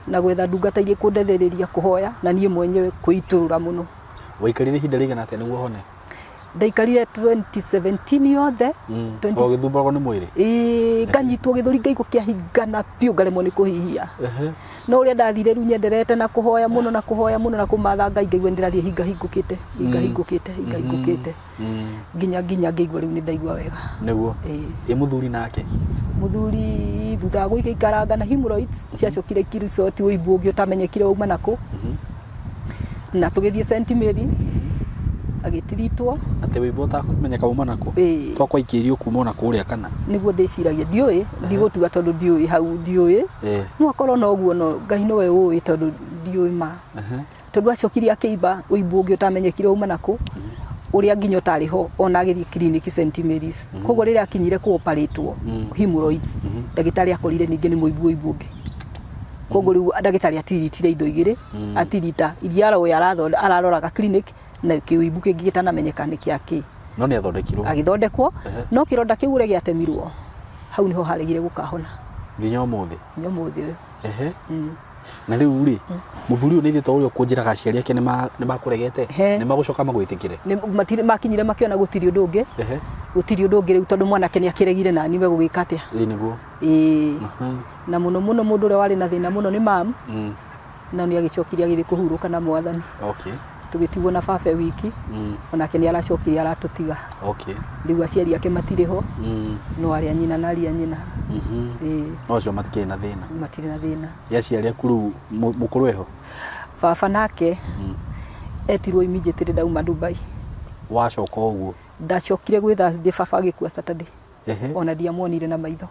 Speaker 1: na gwetha ndungata iria ikũndeithĩrĩria kũhoya, na niĩ mwenyewe kwĩitũrũra mũno.
Speaker 2: Waikarire ihinda rĩigana atĩa nĩguo ũhone?
Speaker 1: Ndaikarire 2017 yothe.
Speaker 2: 20 O gĩthumbũragwo nĩ mwĩrĩ?
Speaker 1: Ĩĩ, nganyitwo gĩthũri, ngaigua kĩahingana biũ, ngaremwo nĩ kũhihia. No ũrĩa ndathire rĩu nyenderete na kũhoya mũno na kũhoya mũno na kũmatha Ngai, ngaigua nĩ ndĩrathiĩ hinga hingũkĩte, hinga hingũkĩte, hinga hingũkĩte, nginya ngĩigua rĩu nĩ ndaigua wega.
Speaker 2: Nĩguo.
Speaker 1: Ĩĩ.
Speaker 2: Ĩ mũthuri nake?
Speaker 1: Mũthuri thutha wa gũikaranga na hemorrhoids ciacokire ikĩresort ũimbu ũngĩ ũtamenyekire wauma nakũ, na tũgĩthiĩ St Mary's agĩtiritwo.
Speaker 2: Atĩ wĩimbo ũtakũmenyeka uma nakũ?
Speaker 1: Ĩĩ.
Speaker 2: Twakwaikĩirio kuma ona kũrĩa kana?
Speaker 1: Nĩguo ndĩciragia, ndiũĩ, ndigũtua tondũ ndiũĩ hau, ndiũĩ. No akorwo no ũguo, no Ngai nowe ũĩ, tondũ ndiũĩ ma. Tondũ acokire akĩimba ũimbu ũngĩ ũtamenyekire uma nakũ, ũrĩa nginya ũtarĩ ho ona agĩthiĩ clinic St Mary's. Koguo rĩrĩa akinyire kũ operatwo hemorrhoids, ndagĩtarĩ akorire ningĩ nĩ mũimbu ũimbu ũngĩ. Koguo rĩu ndagĩtarĩ atiritire indo igĩrĩ, atirita iria aroya araroraga clinic na kĩũimbu kĩngĩ gĩtanamenyeka nĩ kĩa kĩ.
Speaker 2: No nĩ athondekirwo.
Speaker 1: Agĩthondekwo, no kĩronda kĩu ũrĩa gĩatemirwo hau nĩho haregire gũkahona.
Speaker 2: Nginya ũmũthĩ.
Speaker 1: Nginya ũmũthĩ ũyũ.
Speaker 2: Ehe. Na rĩu rĩ, mũthuri ũyũ nĩ ithe to ũrĩa ũkũnjĩraga aciari ake nĩ makũregete, nĩ magũcoka magwĩtĩkĩre?
Speaker 1: Matirĩ makinyire makĩona gũtirĩ ũndũ ũngĩ. Gũtirĩ ũndũ ũngĩ rĩu tondũ mwanake nĩ akĩregire nani megũgĩka atĩa?
Speaker 2: Ĩĩ nĩguo.
Speaker 1: Ĩĩ. Na mũno mũno mũndũ ũrĩa warĩ na thĩna mũno nĩ mam. Na nĩ agĩcokire agĩthiĩ kũhurũka na mwathani.
Speaker 2: Okay.
Speaker 1: Tũgĩtigwo na baba e wiki. Onake nĩ aracokire aratũtiga.
Speaker 2: Okay.
Speaker 1: Rĩu aciari ake matirĩ ho. No arĩa nyina na arĩa nyina. Ĩĩ.
Speaker 2: No acio matikĩrĩ na thĩna.
Speaker 1: Matirĩ na thĩna.
Speaker 2: Ĩ aciari aku rĩu mũkũrũ eho?
Speaker 1: Baba nake etirwo immediately ndauma Dubai.
Speaker 2: Wacoka ũguo?
Speaker 1: Ndacokire gwĩ Thursday, baba agĩkua Saturday. Ona ndiamuonire na maitho.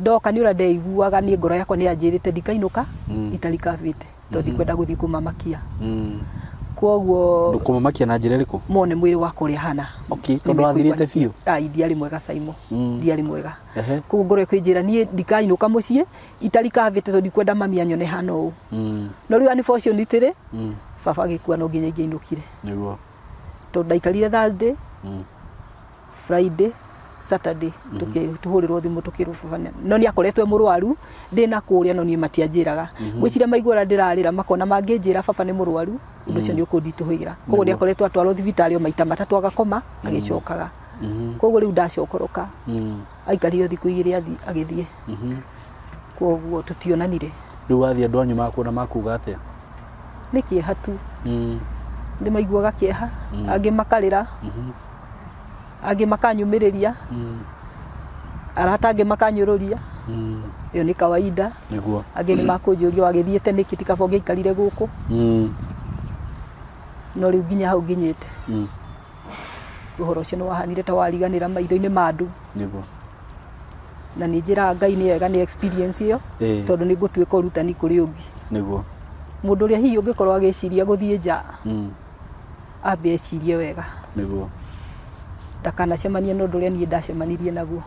Speaker 1: Ndoka nĩ ũrĩa ndeiguaga niĩ ngoro yakwa nĩ yanjĩrĩte ndikainũka itarikabĩte tondũ ndikwenda gũthiĩ kũmamakia. Kwoguo
Speaker 2: Kũmamakia na njĩra ĩrĩkũ?
Speaker 1: Mone mwĩrĩ wakwa ũrĩa hana.
Speaker 2: Okay, tondũ wathirĩte biũ?
Speaker 1: Ai, ndiarĩ mwega Saimo. Ndiarĩ mwega. Koguo ngoro ĩkũnjĩra niĩ ndikainũka mũciĩ itarikabĩte tondũ ndikwenda mami anyone hana ũũ. No rĩu unfortunately baba agĩkua no nginya ingĩainũkire.
Speaker 2: Nĩguo.
Speaker 1: Tondũ ndaikarire Thursday, Friday, Saturday tũhũrĩrwo thimũ tũkĩrwo baba no nĩ akoretwo e mũrwaru ndĩna kũrĩa no niĩ matianjĩraga. Ngwĩciria maigua ũrĩa ndĩrarĩra makona mangĩnjĩra baba nĩ mũrwaru ũndũ ũcio nĩ ũkũnditũhĩra. Koguo nĩ akoretwo atwarwo thibitarĩ o maita matatũ agakoma agĩcokaga. Koguo rĩu ndacokoroka aikarire o thikũ igĩrĩ agĩthiĩ. Koguo tũtionanire.
Speaker 2: Rĩu wathiĩ andũ anyu makuona makuga atĩa?
Speaker 1: Nĩ kĩeha tu. Nĩ maiguaga kĩeha, angĩ makarĩra, angĩ makanyũmĩrĩria, arata angĩ makanyũrũria. Ĩyo nĩ kawaida.
Speaker 2: Nĩguo.
Speaker 1: Angĩ nĩ makũnjũria wagĩthiĩte nĩkĩ ti kaba ũngĩaikarire gũkũ. No rĩu nginya hau nginyĩte. Ũhoro ũcio nĩ wahanire ta wariganĩra maitho-inĩ ma andũ.
Speaker 2: Nĩguo.
Speaker 1: Na nĩ njĩraga Ngai nĩ wega nĩ experience ĩyo tondũ nĩ ngũtuĩka ũrutani kũrĩ ũngĩ.
Speaker 2: Nĩguo.
Speaker 1: Mũndũ ũrĩa hihi ũngĩkorwo agĩciria gũthiĩ nja ambe ecirie wega.
Speaker 2: Nĩguo.
Speaker 1: Ndakanacemanie na ũndũ ũrĩa niĩ ndacemanirie naguo.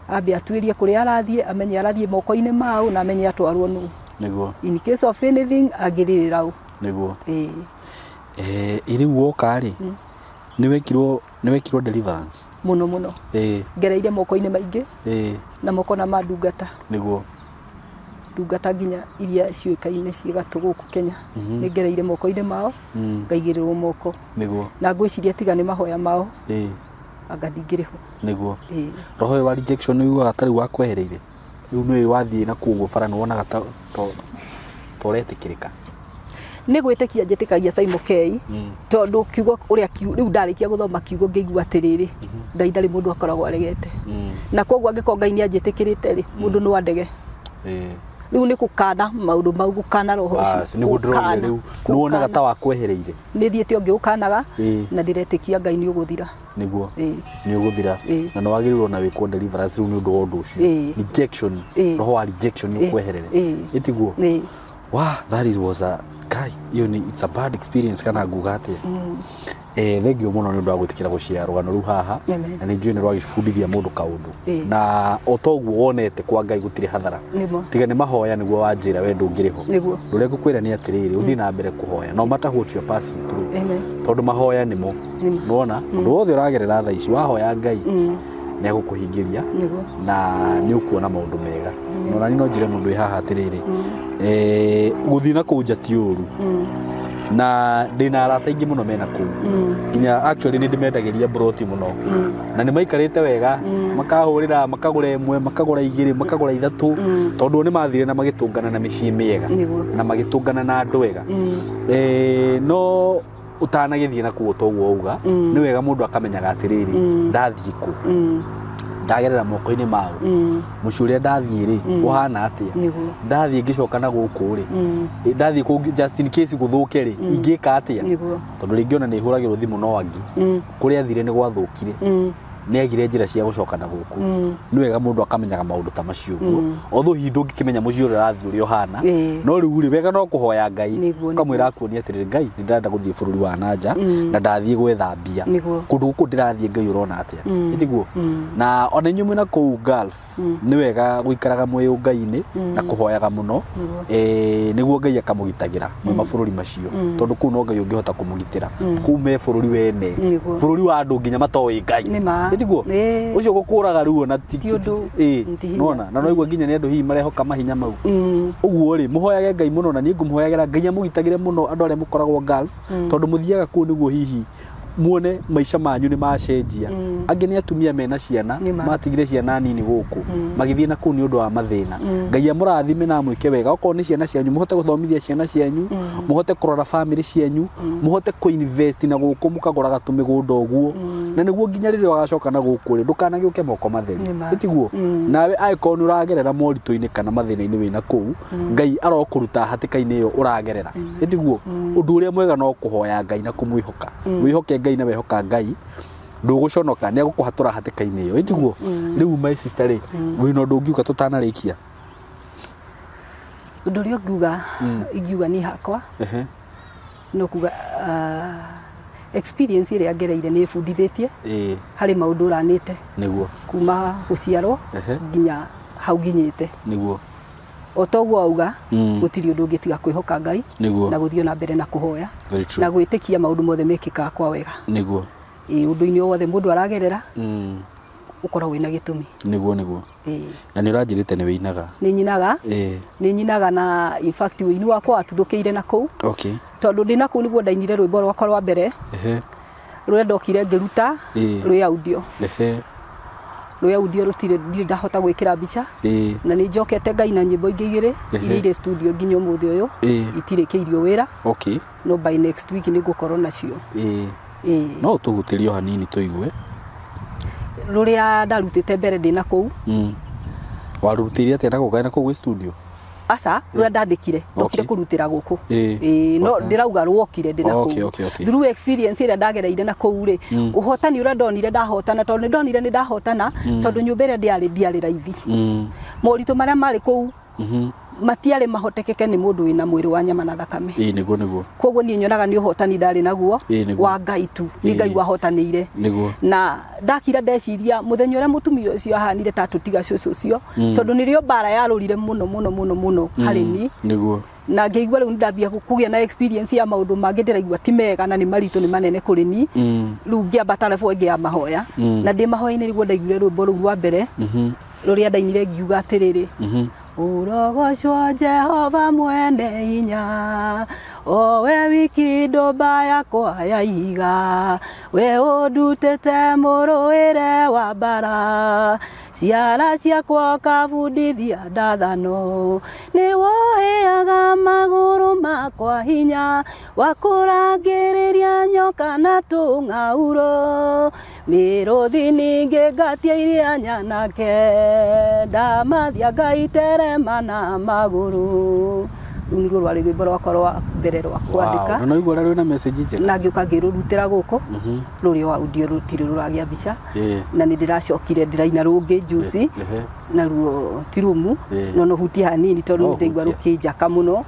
Speaker 1: Ambe atuĩrie kũrĩa arathiĩ, amenye arathiĩ moko-inĩ maũ na amenye atwarwo nũ.
Speaker 2: Nĩguo.
Speaker 1: In case of anything angĩrĩrĩra ũ.
Speaker 2: Nĩguo.
Speaker 1: Ĩĩ.
Speaker 2: Ĩ rĩu woka rĩ, nĩ wekirwo deliverance?
Speaker 1: Mũno mũno. Ngereire moko-inĩ maingĩ. Na moko na ma ndungata.
Speaker 2: Nĩguo.
Speaker 1: Ndungata nginya iria ciũĩkaine ciĩ gatũ gũkũ Kenya. Nĩ ngereire moko-inĩ mao, ngaigĩrĩrwo moko.
Speaker 2: Nĩguo.
Speaker 1: Na ngwĩciria tiga nĩ mahoya mao, anga ndingĩrĩ ho.
Speaker 2: Nĩguo. Roho ũyũ wa rejection nĩ ũiguaga ta rĩu wakwehereire? Rĩu nĩ wathiĩ na kuo ũguo bara nĩ wonaga ta ta ũretĩkĩrĩka?
Speaker 1: Nĩ gwĩtĩkia njĩtĩkagia Simon K tondũ kiugo ũrĩa rĩu ndarĩkia gũthoma kiugo ngĩigua atĩrĩrĩ, Ngai ndarĩ mũndũ akoragwo aregete. Na koguo angĩkorwo Ngai nĩ anjĩtĩkĩrĩte rĩ, mũndũ no andege. Rĩu nĩ gũkana maũndũ mau, gũkana roho ũcio.
Speaker 2: Bas, nĩguo ndĩroria
Speaker 1: Gũkana,
Speaker 2: rĩu. Nĩ wonaga
Speaker 1: gũkana.
Speaker 2: ta wakwehereire?
Speaker 1: Nĩ thiĩte o ngĩũkanaga
Speaker 2: Ĩĩ.
Speaker 1: na ndĩretĩkia Ngai nĩ ũgũthira.
Speaker 2: Nĩguo.
Speaker 1: Ĩĩ.
Speaker 2: Nĩ ũgũthira.
Speaker 1: Ĩĩ.
Speaker 2: Na nĩ wagĩrĩirwo na wĩkwo deliverance rĩu nĩ ũndũ wa ũndũ ũcio.
Speaker 1: Ĩĩ.
Speaker 2: Rejection.
Speaker 1: Ĩĩ.
Speaker 2: Roho wa rejection
Speaker 1: Ĩĩ.
Speaker 2: ũkweherere.
Speaker 1: Ĩĩ.
Speaker 2: Ĩtiguo?
Speaker 1: Ĩĩ.
Speaker 2: Wow, that is was a guy, iyo ni it's a bad experience kana nguga atia. Thengiũ mũno nĩ ũndũ wa gwĩtĩkĩra gũshare rũgano rũu haha.
Speaker 1: Amen.
Speaker 2: Na nĩ njũĩ nĩ rwagĩbundithia mũndũ kaũndũ.
Speaker 1: Ĩĩ.
Speaker 2: Na o toguo wonete kwa Ngai gũtirĩ hathara.
Speaker 1: Nĩguo.
Speaker 2: Tiga nĩ mahoya nĩguo wanjĩra we ndũngĩrĩ ho.
Speaker 1: Nĩguo.
Speaker 2: Ũndũ ũrĩa ngũkwĩra nĩ atĩrĩrĩ, ũthiĩ na mbere kũhoya no matter what you are passing through.
Speaker 1: Amen.
Speaker 2: Tondũ mahoya nĩmo.
Speaker 1: Nĩmo.
Speaker 2: Nĩwona? Ũndũ wothe ũragerera thaa ici wahoya Ngai nĩ egũkũhingĩria
Speaker 1: Nĩguo.
Speaker 2: na nĩ ũkuona maũndũ mega. Na ona niĩ no njĩre mũndũ wĩ haha atĩrĩrĩ, gũthiĩ na kũu nja ti ũru. Na ndĩna arata aingĩ mũno mena kũu. Nginya actually nĩ ndĩmendagĩria mburoti mũno. Na nĩ maikarĩte wega, makahũrĩra, makagũra ĩmwe, makagũra igĩrĩ, makagũra ithatũ, tondũ nĩ mathire na magĩtũngana na mĩciĩ mĩega.
Speaker 1: Nĩguo.
Speaker 2: Na magĩtũngana na andũ ega. No ũtanagĩthiĩ na kũu toguo wauga, nĩ wega mũndũ akamenyaga atĩrĩrĩ, ndathiĩ kũ, ndagerera moko-inĩ mao, mũciĩ ũrĩa ndathiĩ rĩ ũhana atĩa,
Speaker 1: Nĩguo.
Speaker 2: ndathiĩ ngĩcoka na gũkũ rĩ, ndathiĩ kũngĩ just in case gũthũke rĩ, ingĩka atĩa,
Speaker 1: Nĩguo.
Speaker 2: tondũ rĩngĩ ona nĩ hũragĩrwo thimũ no angĩ kũrĩa athire nĩ gwathũkire. Nĩ agire njĩra cia gũcoka na gũkũ. Nĩ wega mũndũ akamenyaga maũndũ ta macio ũguo, although hihi ndũngĩkĩmenya mũciĩ ũrĩa ũrathiĩ ũrĩa ũhana. No rĩu rĩ, wega no kũhoya Ngai, ũkamwĩra akuonie atĩrĩrĩ, Ngai, nĩ ndĩrenda gũthiĩ bũrũri wa nanja na ndathiĩ gwetha mbia. Kũndũ gũkũ ndĩrathiĩ, Ngai, ũrona atĩa? Ĩtiguo? Na ona inyuĩ mwĩna kũu Gulf, nĩ wega gũikaraga mwĩ ũngai-inĩ na kũhoyaga mũno, nĩguo Ngai akamũgitagĩra mwĩ mabũrũri macio, tondũ kũu no Ngai ũngĩhota kũmũgitĩra. Kũu me bũrũri wene, bũrũri wa andũ nginya matoĩ Ngai.
Speaker 1: Nĩ ma.
Speaker 2: Ĩtiguo? Ũcio gũkũraga rĩu ona
Speaker 1: ti Ti ũndũ. Ti hinya.
Speaker 2: Nona na noigua nginya nĩ andũ hihi marehoka mahinya mau. Ũguo rĩ, mũhoyage Ngai mũno, na niĩ ngũmũhoyagĩra Ngai amũgitagĩre mũno, andũ arĩa mũkoragwo Gulf, tondũ mũthiaga kũu nĩguo hihi muone maica manyu nĩ macenjia. Angĩ nĩ atumia mena ciana,
Speaker 1: Nĩ ma.
Speaker 2: matigire ciana nini gũkũ, magĩthiĩ na kũu nĩ ũndũ wa mathĩna. Ngai amũrathime na amwĩke wega. Okorwo nĩ ciana cianyu, mũhote gũthomithia ciana cianyu, mũhote kũrora famĩlĩ cianyu, mũhote kũ-invest na gũkũ, mũkagũraga tũmĩgũnda ũguo, na nĩguo nginya rĩrĩa ũgacoka na gũkũ rĩ, ndũkanagĩũke moko matheri.
Speaker 1: Nĩ ma.
Speaker 2: Ĩtiguo? Nawe angĩkorwo nĩ ũragerera moritũ-inĩ kana mathĩna-inĩ wĩna kũu, Ngai arokũruta hatĩka-inĩ ĩyo ũragerera. Ĩtiguo? Ũndũ ũrĩa mwega no kũhoya Ngai na kũmwĩhoka. Wĩhoke Ngai, na wehoka Ngai ndũgũconoka, nĩ egũkũhatũra hatĩka-inĩ ĩyo. Ĩtiguo? Rĩu my sister rĩ, wĩna ũndũ ũngiuga tũtanarĩkia?
Speaker 1: Ũndũ ũrĩa ũngiuga, ingiuga niĩ hakwa, no kuga experience ĩrĩa ngereire nĩ ĩbundithĩtie harĩ maũndũ ũranĩte kuma gũciarwo nginya hau nginyĩte. O toguo wauga, gũtirĩ ũndũ ũngĩtiga kwĩhoka Ngai na gũthiĩ na mbere na kũhoya
Speaker 2: Very true.
Speaker 1: na gwĩtĩkia maũndũ mothe mekĩkaga kwa wega. Ĩĩ, ũndũ-inĩ o wothe mũndũ aragerera, ũkoragwo wĩna gĩtũmi.
Speaker 2: Nĩguo nĩguo. Na nĩ ũranjĩrĩte nĩ wĩinaga.
Speaker 1: Nĩ nyinaga. Nĩ nyinaga, na in fact ũini wakwa watuthũkĩire na kũu, tondũ ndĩ na kũu nĩguo ndainire rwĩmbo rwakwa rwa mbere, rũrĩa ndokire ngĩruta rwĩ audio. Rwĩ audio, rũtirĩ, ndirĩ ndahota gwĩkĩra mbica. Na nĩ njokete ngaina nyĩmbo ingĩ igĩrĩ iria irĩ studio nginya ũmũthĩ ũyũ, itirĩkĩirio wĩra, no by next week nĩ ngũkorwo nacio.
Speaker 2: No ũtũhutĩrie o hanini tũigue.
Speaker 1: Rũrĩa ndarutĩte mbere ndĩ na kũu.
Speaker 2: Warutĩire atĩa na gũkaĩ na kũu gwĩ studio?
Speaker 1: Aca, rũrĩa ndandĩkire ndokire kũrutĩra gũkũ. Ĩĩ, no ndĩrauga rwokire ndĩ na kũu through experience ĩrĩa ndagereire na kũu rĩ, ũhotani ũrĩa ndonire ndahotana, tondũ nĩ ndonire nĩ ndahotana, tondũ nyũmba ĩrĩa ndĩarĩ ndiarĩ raithi. Moritũ marĩa marĩ kũu matiarĩ mahotekeke nĩ mũndũ wĩna mwĩrĩ wa nyama na thakame.
Speaker 2: Ĩĩ nĩguo nĩguo.
Speaker 1: Koguo niĩ nyonaga nĩ ũhotani ndarĩ naguo wa Ngai tu, nĩ Ngai wahotanĩire. Na ndakira ndeciria mũthenya ũrĩa mũtumia ũcio ahanire ta tũtiga cũcũ ũcio, tondũ nĩrĩo mbara yarũrire mũno mũno mũno mũno harĩ niĩ. Na ngĩigua rĩu nĩndambia kũgĩa na experience ya maũndũ mangĩ ndĩraigua ti mega na nĩ maritũ, nĩ manene kũrĩ niĩ. Rĩu ngĩambata level ĩngĩ ya mahoya, na ndĩ mahoya-inĩ nĩguo ndaiguire rwĩmbo rũu rwa mbere, rũrĩa ndainire ngiuga atĩrĩrĩ, "Ũrogocwo Jehova mwene hinya, o we wiki ndũmba yakwa ya ihiga, we ũndutĩte mũrũĩre wa mbara, ciara ciakwa ũkabundithia ndathano, nĩ woheaga magũrũ makwa hinya wa kũrangĩrĩria nyoka na tũng'aurũ, mĩrũthi ningĩ ngatia iria nyanake, ndamathia ngaiterema na magũrũ." Rũu nĩruo rwarĩ rwĩmbo rwakwa rwa mbere rwa kwandĩka.
Speaker 2: Wow. Na noigua ũrĩa rwĩna message njega.
Speaker 1: Na ngĩũka ngĩrũrutĩra gũkũ, rũrĩ o audio, rũtirĩ rũragĩa mbica. Na nĩ ndĩracokire ndĩraina rũngĩ juicy, naruo ti rumu, no no hutie hanini tondũ
Speaker 2: No
Speaker 1: nĩ ndaigua
Speaker 2: hutia.
Speaker 1: rũkĩnjaka mũno.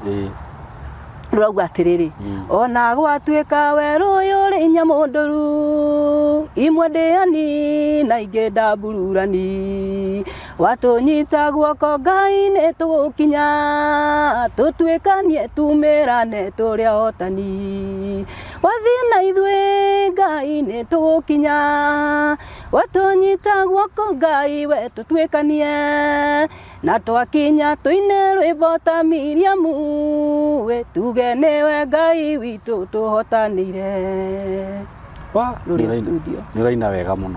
Speaker 1: Rũrauga atĩrĩrĩ, "Ona gwatuĩka werũ ũyũ ũrĩ nyamũ ndũru, imwe ndĩani na ingĩ ndambururani, watũnyita guoko Ngai nĩ tũgũkinya, tũtuĩkanie tumĩrane tũrĩ ahotani, wathiĩ na ithuĩ Ngai nĩ tũgũkinya, watũnyita guoko Ngai we tũtuĩkanie, na twakinya tũine rwĩmbo ta Miriamu, we tuge nĩwe Ngai witũ tũhotanĩire."
Speaker 2: Wa,
Speaker 1: Rũrĩ
Speaker 2: nĩ ũraina-
Speaker 1: studio.
Speaker 2: Nĩ ũraina wega mũno.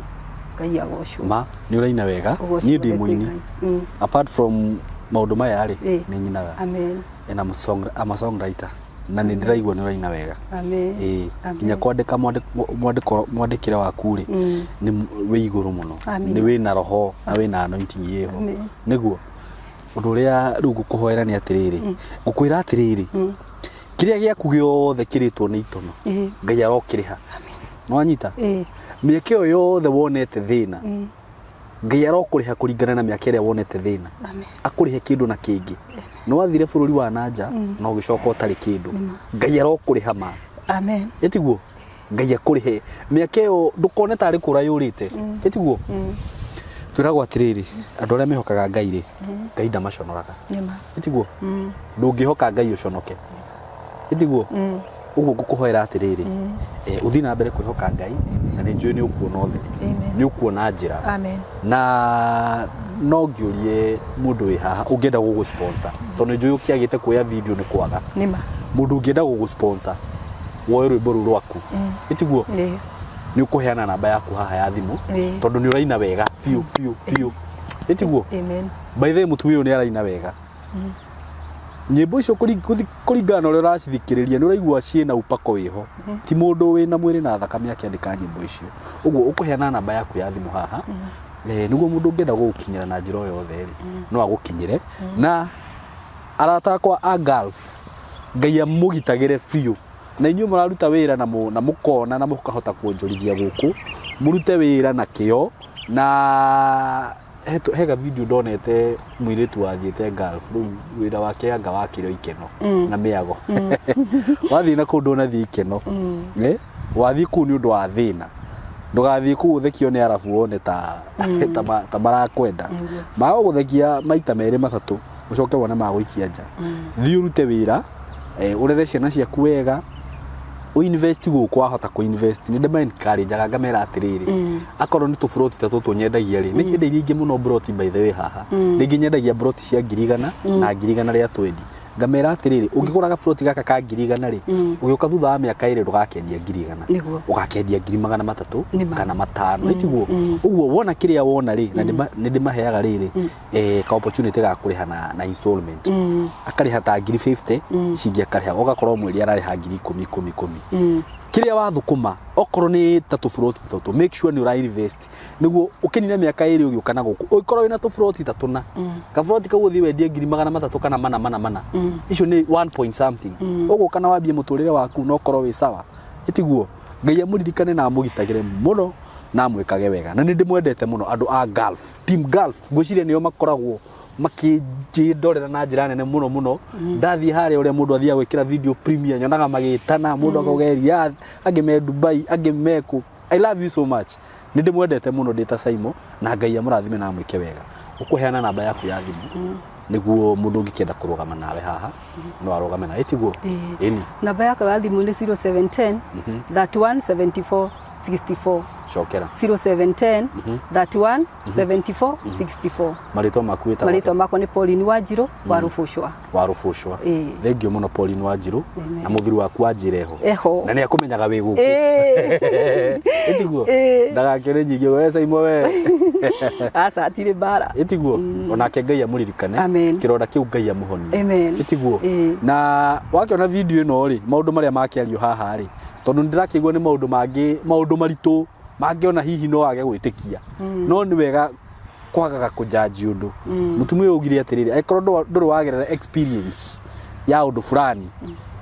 Speaker 1: Ngai agocwo.
Speaker 2: Ma, nĩ ũraina wega.
Speaker 1: Ũgocwo
Speaker 2: Niĩ ndĩ
Speaker 1: wothe kwĩ
Speaker 2: mũini.
Speaker 1: Ngai.
Speaker 2: Apart from maũndũ maya rĩ, nĩ nyinaga.
Speaker 1: Amen.
Speaker 2: And I'm a songwriter. Na nĩ ndĩraigua nĩ ũraina wega.
Speaker 1: Amen.
Speaker 2: Ĩĩ,
Speaker 1: Amen.
Speaker 2: nginya kwandĩka mwandĩkĩre waku rĩ, nĩ wĩ igũrũ mũno.
Speaker 1: Amen.
Speaker 2: Nĩ wĩna roho na wĩna anointing ĩho.
Speaker 1: Amen.
Speaker 2: Nĩguo ũndũ ũrĩa rĩu ngũkũhoera nĩ atĩrĩrĩ, ngũkwĩra atĩrĩrĩ, kĩrĩa gĩaku gĩothe kĩrĩtwo nĩ itono, Ngai arokĩrĩha. Nĩwanyita?
Speaker 1: Ĩĩ.
Speaker 2: Mĩaka ĩyo yothe wonete thĩna, Ngai arokũrĩha kũringana na mĩaka ĩrĩa wonete thĩna.
Speaker 1: Amen.
Speaker 2: Akũrĩhe kĩndũ na kĩngĩ. Nĩ wathire bũrũri wa nanja na ũgĩcoka ũtarĩ kĩndũ. Ngai arokũrĩha ma.
Speaker 1: Amen.
Speaker 2: Ĩtiguo? Ngai akũrĩhe mĩaka ĩyo ndũkone tarĩ kũra yũrĩte. Ĩtiguo? Twĩragwo atĩrĩrĩ, andũ arĩa mehokaga Ngai rĩ, Ngai ndamaconoraga.
Speaker 1: Nĩma.
Speaker 2: Ĩtiguo? Ndũngĩhoka Ngai ũconoke. Ĩtiguo? Ũguo ngũkũhoera atĩrĩrĩ, ũthiĩ na mbere kwĩhoka Ngai na nĩ njũĩ nĩ ũkuona ũtheri.
Speaker 1: Amen.
Speaker 2: Nĩ ũkuona njĩra.
Speaker 1: Amen.
Speaker 2: Na no ngĩũrie mũndũ wĩ haha ũngĩenda gũgũ sponsor tondũ nĩ njũĩ ũkĩagĩte kuoya video nĩ kwaga.
Speaker 1: Nĩma.
Speaker 2: Mũndũ ũngĩenda gũgũ sponsor woe rwĩmbo rũu rwaku. Ĩtiguo?
Speaker 1: Ĩĩ.
Speaker 2: Nĩ ũkũheana namba yaku haha ya thimũ
Speaker 1: Ĩĩ.
Speaker 2: tondũ nĩ ũraina wega biũ biũ biũ. Ĩtiguo?
Speaker 1: Amen.
Speaker 2: By the way mũtumia ũyũ nĩ araina wega. Nyĩmbo icio kũringana na ũrĩa ũracithikĩrĩria nĩ ũraigua ciĩna upako wĩho. Ti mũndũ wĩna mwĩrĩ na thakame akĩandĩka nyĩmbo icio. Ũguo ũkũheana namba yaku ya thimũ haha nĩguo mũndũ ũngĩenda gũgũkinyĩra na njĩra o yothe rĩ, no agũkinyĩre. Na arata akwa a Gulf, Ngai amũgitagĩre biũ. Na inyuĩ mũraruta wĩra na mũkona na mũkahota kuonjorithia gũkũ, mũrute wĩra na kĩo na hega video ndonete mũirĩtu wathiĩte Gulf rĩu wĩra wake anga wakĩrĩ o ikeno na mĩago. Wathiĩ na kũu ndũnathiĩ ikeno. Eh? Wathiĩ kũu nĩ ũndũ wa thĩna. Ndũgathiĩ kũu ũthekio nĩ arabu wone ta marakwenda. Magũgũthekia maita merĩ matatũ ũcoke wone magũikia nja. Thiĩ ũrute wĩra, ũrere ciana ciaku wega, ũ invest gũkũ wahota kũ invest. Nĩ ndĩma encourage aga ngamera atĩrĩrĩ, akorwo nĩ tũburoti ta tũtũ nyendagia rĩ, nĩ nyendagia ingĩ mũno buroti by the way haha. Rĩngĩ nyendagia buroti cia 100,000 na 120,000. Ngamera atĩrĩrĩ, ũngĩgũra gaburoti gaka ka 100,000 rĩ, ũgĩũka thutha wa mĩaka ĩrĩ ndũgakendia 100,000.
Speaker 1: Nĩguo.
Speaker 2: Ũgakendia 300,000
Speaker 1: Nĩma.
Speaker 2: kana 500. Ĩtiguo? Ũguo wona kĩrĩa wona rĩ, na nĩ ndĩmaheaga rĩrĩ, ka opportunity ga kũrĩha na installment. Akarĩha ta 50,000, ici ingĩ akarĩha, ũgakorwo mweri ararĩha 10,000 10,000 10,000. Kĩrĩa wathũkũma, okorwo nĩ ta tũburoti tũtũ, make sure nĩ ũra invest nĩguo ũkĩnine mĩaka ĩrĩ ũgĩũka na gũkũ ũngĩkorwo wĩna tũburoti ta tũna, kaburoti kau ũthiĩ wendie 300,000 kana 400 400 400, icio nĩ 1 point something. Ũgũka na wambie mũtũrĩre waku na ũkorwo wĩ sawa. Ĩtiguo? Ngai amũririkane na amũgitagĩre mũno na amwĩkage wega. Na nĩ ndĩmwendete mũno andũ a Gulf, Team Gulf, ngwĩciria nĩo makoragwo makĩnjĩndorera na njĩra nene mũno mũno. Ndathiĩ harĩa ũrĩa mũndũ athiaga gwĩkĩra video premiere, nyonaga magĩtana, mũndũ akauga Riyadh, angĩ me Dubai, angĩ me kũ. I love you so much. Nĩ ndĩmwendete mũno ndĩ ta Saimo, na Ngai amũrathime na amwĩke wega. Ũkũheana namba yaku ya thimũ nĩguo mũndũ ũngĩkĩenda kũrũgama nawe haha no arũgame nawe, ĩtiguo? Ĩni.
Speaker 1: Namba yakwa ya thimũ nĩ 0710 31 74 64.
Speaker 2: Cokera.
Speaker 1: 0710 31 74 64.
Speaker 2: Marĩtwa maku wĩtagwo?
Speaker 1: Marĩtwa makwa nĩ Pauline Wanjirũ wa Rũbũcwa.
Speaker 2: Wa Rũbũcwa.
Speaker 1: Ĩĩ.
Speaker 2: Thengiũ mũno Pauline Wanjirũ.
Speaker 1: Amen.
Speaker 2: Na mũthuri waku wanjĩra eho.
Speaker 1: Eho.
Speaker 2: Na nĩ akũmenyaga wĩ gũkũ.
Speaker 1: Ĩĩ.
Speaker 2: Ĩtiguo?
Speaker 1: Ĩĩ.
Speaker 2: Ndagakĩone nyingĩ we Saimo we.
Speaker 1: Aca hatirĩ mbara.
Speaker 2: Ĩtiguo? Onake Ngai amũririkane.
Speaker 1: Amen.
Speaker 2: Kĩronda kĩu Ngai amũhonie.
Speaker 1: Amen.
Speaker 2: Ĩtiguo?
Speaker 1: Ĩĩ.
Speaker 2: Na wakĩona video ĩno rĩ, maũndũ marĩa makĩario haha rĩ, tondũ nĩ ndĩrakĩigua nĩ maũndũ mangĩ, maũndũ maritũ mangĩona hihi no age gwĩtĩkia. No nĩ wega kwagaga kũjanji ũndũ. Mũtumia ũyũ augire atĩrĩrĩ, angĩkorwo ndũrĩ wagerera experience ya ũndũ fulani,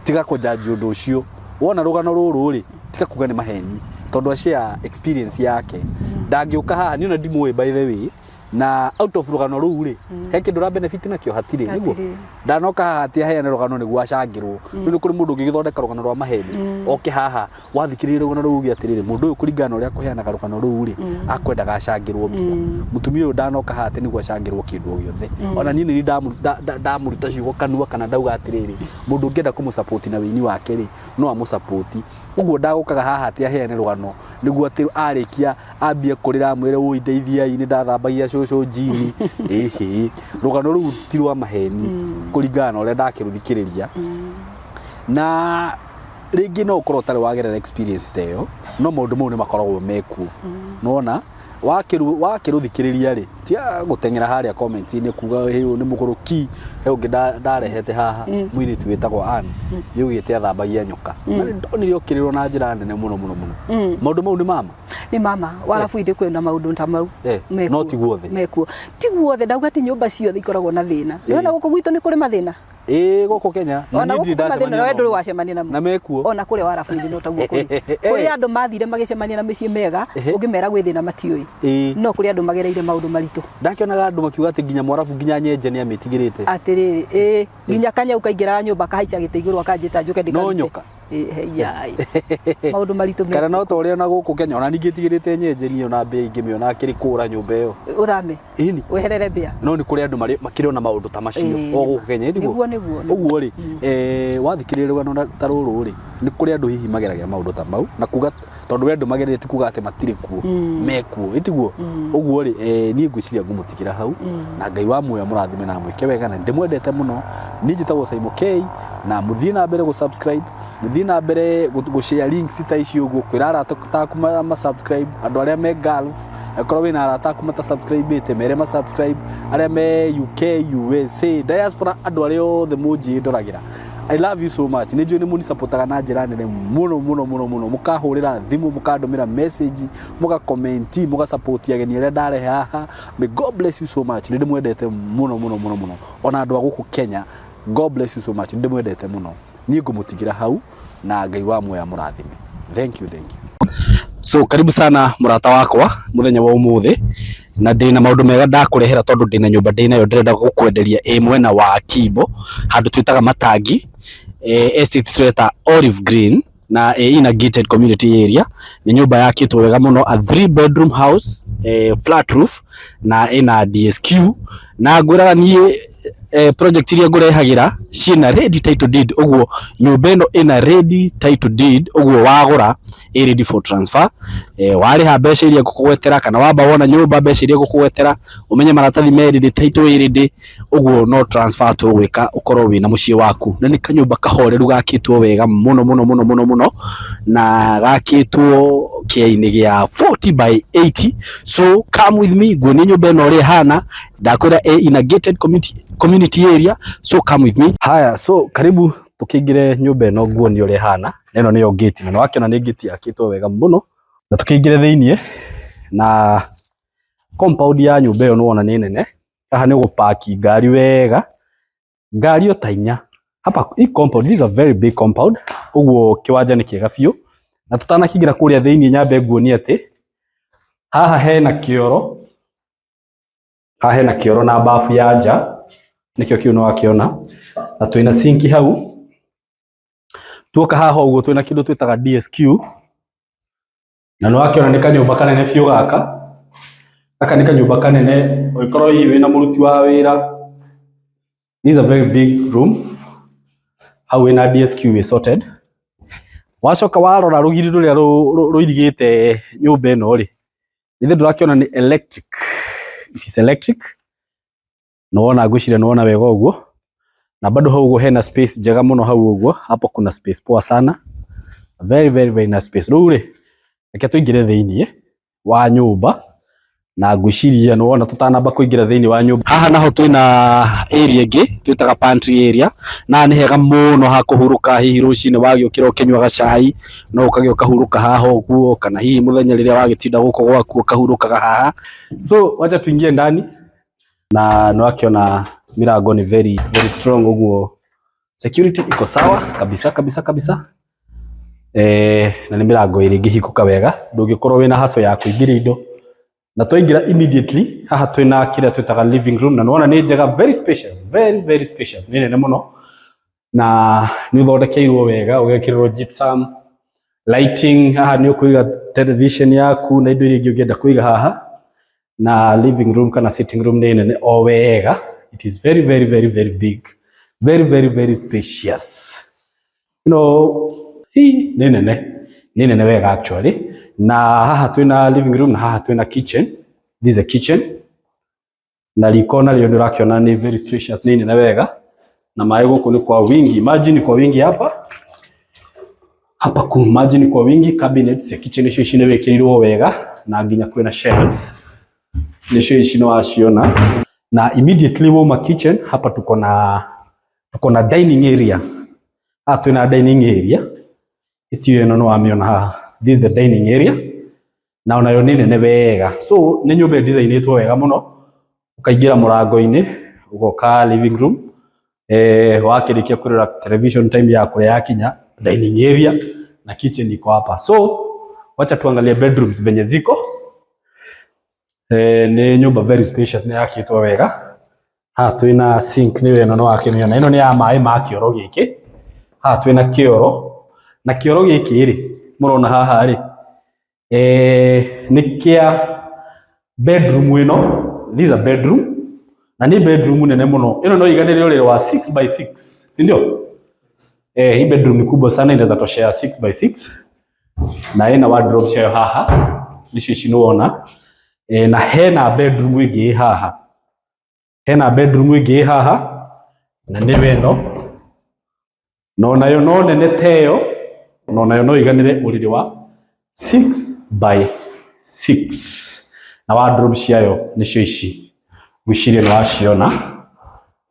Speaker 2: tiga kũjanji ũndũ ũcio. Wona rũgano rũrũ rĩ, tiga kuga nĩ maheni, tondũ a share experience yake. Ndangĩũka haha, niĩ ona ndimũĩ by the way, na out of rũgano rũu rĩ, he kĩndũ ũra benefit nakĩo? Hatirĩ, nĩguo?
Speaker 1: Hatirĩ.
Speaker 2: Ndanoka haha atĩ aheane rũgano nĩguo acangĩrwo. Rĩu nĩ kũrĩ mũndũ ũngĩgĩthondeka rũgano rwa maheni, oke haha wathikĩrĩria rũgano rũu uge atĩrĩrĩ, mũndũ ũyũ kũringana na ũrĩa akũheanaga rũgano rũu rĩ, akwendaga acangĩrwo mbia. Mũtumia ũyũ ndanoka haha atĩ nĩguo acangĩrwo kĩndũ o gĩothe. Ona niĩ nĩ ndamũruta ciugo kanua kana ndauga atĩrĩrĩ, mũndũ ũngĩenda kũmũsupport na wĩini wake rĩ, no amũsupport. Ũguo ndagũkaga haha atĩ aheane rũgano nĩguo atĩ arĩkia ambie kũrĩra amwĩre wũi ndeithiai nĩ ndathambagia cũcũ njini. Ĩhĩ, rũgano rũu ti rwa maheni kũringana na ũrĩa ndakĩrũthikĩrĩria. Na rĩngĩ no ũkorwo ũtarĩ wagerera experience ta ĩyo, no maũndũ mau nĩ makoragwo mekuo. Nĩwona wakĩrũthikĩrĩria rĩ, Tia gũteng'era harĩa comment-inĩ kuga "Hĩ, ũyũ nĩ mũgũrũki." He ũngĩ ndarehete haha, mũirĩtu wĩtagwo Ann, yugĩte athambagia nyoka, na nĩ ndonire ũkĩrĩrwo na njĩra nene mũno mũno mũno. Maũndũ mau nĩ mama.
Speaker 1: Nĩ mama warabu-inĩ kwĩna maũndũ ta mau. Mekuo.
Speaker 2: No ti guothe.
Speaker 1: Mekuo, ti guothe. Ndauga ti nyũmba ciothe ikoragwo na thĩna. Nĩwona gũkũ gwitũ nĩ kũrĩ mathĩna.
Speaker 2: Ĩĩ, gũkũ Kenya na
Speaker 1: Ona
Speaker 2: niĩ
Speaker 1: gũkũ
Speaker 2: ndirĩ
Speaker 1: kwĩ mathĩna.
Speaker 2: ndacemania
Speaker 1: Nawe ndũrĩ
Speaker 2: namo.
Speaker 1: wacemania namo.
Speaker 2: Na mekuo.
Speaker 1: Ona kũrĩa warabu-inĩ no taguo kũrĩ. Kũrĩ andũ mathire magĩcemania na mĩciĩ mĩega, ũngĩmera gwĩ thĩna matiũĩ. No kũrĩ andũ magereire maũndũ maritũ.
Speaker 2: Ndakĩonaga andũ makiuga atĩ nginya mwarabu nginya nyenje nĩ amĩtigĩrĩte.
Speaker 1: Atĩrĩrĩ, ĩĩ, nginya kanyau kaingĩraga nyũmba kahaica gĩtĩ igũrũ akanjĩta njũke
Speaker 2: No
Speaker 1: ndĩkarute.
Speaker 2: nyoka.
Speaker 1: Ĩĩ, heyai. Maũndũ maritũ
Speaker 2: Kana no
Speaker 1: mekuo.
Speaker 2: ta ũrĩa na gũkũ Kenya ona ningĩ tigĩrĩte nyenje niĩ ona mbĩa ingĩmĩona akĩrĩ kũra nyũmba ĩyo.
Speaker 1: Ũthame.
Speaker 2: Ĩni.
Speaker 1: Weherere mbĩa.
Speaker 2: No nĩ kũrĩ andũ makĩrĩ ona maũndũ ta macio o gũkũ Kenya, ĩ tiguo?
Speaker 1: Nĩguo, nĩguo, nĩguo.
Speaker 2: Ũguo rĩ, wathikĩrĩria rũgano ta rũrũ rĩ, nĩ kũrĩ andũ hihi mageragĩra maũndũ ta mau, na kuga tondũ we andũ magereire ti kuga atĩ matirĩ kuo, mekuo, ĩ tiguo? Ũguo rĩ, niĩ ngwĩciria ngũmũtigĩra hau, na Ngai wa muoyo amũrathime na amwĩke wega, na ndĩmwendete mũno. Niĩ njĩtagwo Saimo K, na mũthiĩ na mbere gũ subscribe, mũthiĩ na mbere gũ share links ta ici ũguo, kwĩra arata taku ma subscribe, andũ arĩa me Gulf, angĩkorwo wĩna arata aku mata subscribe ĩte, mere ma subscribe, arĩa me UK, USA, diaspora, andũ arĩa othe mũnjĩ ndoragĩra. I love you so much. Nĩ njũĩ nĩ mũnisapotaga na njĩra nene mũno mũno mũno mũno, mũkahũrĩra thimũ, mũkandũmĩra message, mũgakomenti, mũgasupport ageni arĩa ndarehe haha. May God bless you so much. Nĩ ndĩmwendete mũno mũno mũno mũno. Ona andũ a gũkũ Kenya, God bless you so much. Nĩ ndĩmwendete mũno. Niĩ ngũmũtigĩra hau na Ngai wa muoyo amũrathime. Thank you, thank you. So karibu sana mũrata wakwa mũthenya wa ũmũthĩ, na ndĩna maũndũ mega ndakũrehera tondũ ndĩna nyũmba ndĩnayo ndĩrenda gũkwenderia ĩ mwena wa Kimbo, handũ twĩtaga Matangi, estate tũreta Olive Green, na ina gated community area. Nĩ nyũmba yakĩtwo wega mũno, a 3 bedroom house, flat roof, na ĩna DSQ. Na ngwĩraga niĩ project iria ngũrehagĩra ciĩna ready title deed. Ũguo nyũmba ĩno ĩna ready title deed, ũguo wagũra ĩ ready for transfer. Warĩha mbeca iria ngũkũgwetera, kana wamba wona nyũmba mbeca iria ngũkũgwetera, ũmenye maratathi me ready, title ĩ ready, ũguo no transfer tũgwĩka ũkorwo wĩna mũciĩ waku. Na nĩ kanyũmba kahoreru gakĩtwo wega mũno mũno mũno mũno mũno, na gakĩtwo kĩainĩ gĩa 40 by 80. So come with me nguonie nyũmba ĩno ũrĩa ĩhana. Ndakwĩra ĩ in a gated community area, so come with me. Haya, so karibu tukĩingĩre nyũmba ĩno nguonie ũrĩa ĩhana. Na ĩno nĩyo gate, na nĩwakĩona nĩ gate yakĩtwo wega mũno. Na tukĩingĩre thĩiniĩ, na compound ya nyũmba ĩyo nĩwona nĩ nene. Haha nĩ ũgũpaki ngari wega, ngari o ta inya hapa. Hii compound, this is a very big compound, ũguo kĩwanja nĩ kĩega biũ. Na tũtanakĩingĩra kũrĩa thĩiniĩ, nyambe nguonie atĩ haha hena kĩoro, haha hena kĩoro na bafu ya nja, nĩkĩo kĩu nĩwakĩona, na twĩna sinki hau. Tuoka haha ũguo twĩna kĩndũ twĩtaga DSQ, na nĩwakĩona nĩ kanyũmba kanene biũ gaka. Gaka nĩ kanyũmba kanene, ũngĩkorwo hihi wĩna mũruti wa wĩra. This is a very big room. Hau wĩna DSQ wĩ sorted. Wacoka warora rũgiri rũrĩa rũirigĩte nyũmba ĩno rĩ, githĩ ndũrakĩona nĩ electric? It is electric. Nĩwona, ngwĩciria nĩwona wega ũguo. Na bado hau ũguo hena space njega mũno hau ũguo. Hapo kuna space poa sana. Very very very nice space. Rĩu rĩ, reke tũingĩre thĩiniĩ wa nyũmba, na ngwĩciria nĩwona tũtanamba kũingĩra thĩiniĩ wa nyũmba. Haha naho twĩna area ĩngĩ twĩtaga pantry area, na nĩ hega mũno ha kũhurũka. Hihi rũcinĩ wagĩũkĩra ũkĩnyua gacai, no ũkagĩa ũkahurũka haha ũguo, kana hihi mũthenya rĩrĩa wagĩtinda gũkũ gwaku ũkahurũkaga haha. So wacha tuingie ndani, na nĩwakĩona milango ni very very strong, ũguo security iko sawa kabisa kabisa kabisa. Na nĩ mĩrango ĩrĩ ĩngĩhingũka wega, ndũngĩkorwo wĩna haco ya kũingĩria indo. Na twaingĩra immediately haha twĩna kĩrĩa twĩtaga living room, na nĩwona nĩ njega, very spacious, very very spacious, nĩ nene mũno, na nĩ ũthondekeirwo wega, ũgekĩrĩrwo gypsum lighting. Haha nĩ ũkũiga television yaku na indo iria ingĩ ũngĩenda kũiga haha. Na living room kana sitting room nĩ nene o wega. It is very very very very big, very very very spacious. Hii nĩ nene, nĩ nene wega actually. Na haha twĩna living room, na haha twĩna kitchen. This is a kitchen, na riko narĩo nĩ ũrakĩona nĩ very spacious, nĩ nene wega, na maĩ gũkũ nĩ kwa wingi, maji ni kwa wingi hapa hapa, ku maji ni kwa wingi. Cabinets ya kitchen icio ici nĩ wĩkĩrĩirwo wega, na nginya kwĩna shelves. Nĩcio ici nĩ waciona. Na immediately wauma kitchen, hapa tuko na dining area. Haha twĩna dining area ĩtio ĩno nĩ wamĩona haha. This is the dining area, na onayo nĩ nene wega. So nĩ nyũmba ĩdesignĩtwo wega mũno. Ũkaingĩra mũrango-inĩ, ũgoka living room, wakĩrĩkia kũrora television, time ya kũrĩa yakinya, dining area na kitchen iko hapa. So wacha tuangalie bedrooms venye ziko. Nĩ nyũmba very spacious, nĩ yakĩtwo wega. Haha twĩna sink, nĩyo ĩno nĩ wakĩmĩona. Ĩno nĩ ya maĩ ma kĩoro gĩkĩ. Haha twĩna kĩoro, na kĩoro gĩkĩ rĩ, mũrona haha rĩ, nĩ kĩa bedroom ĩno. This is a bedroom, na nĩ bedroom nene mũno. Ĩno no iganĩre ũrĩrĩ wa 6 by 6, si ndio? Hii bedroom ni kubwa sana, inaweza toshea 6 by 6, na ĩna wardrobe ciayo haha, nĩcio ici nĩwona. Na hena bedroom ĩngĩ ĩ haha, hena bedroom ĩngĩ ĩ haha, na nĩyo ĩno, na onayo no nene ta ĩyo, na onayo no iganĩre ũrĩrĩ wa 6 by 6, na wardrobe ciayo nĩcio ici. Ngwĩciria nĩ waciona,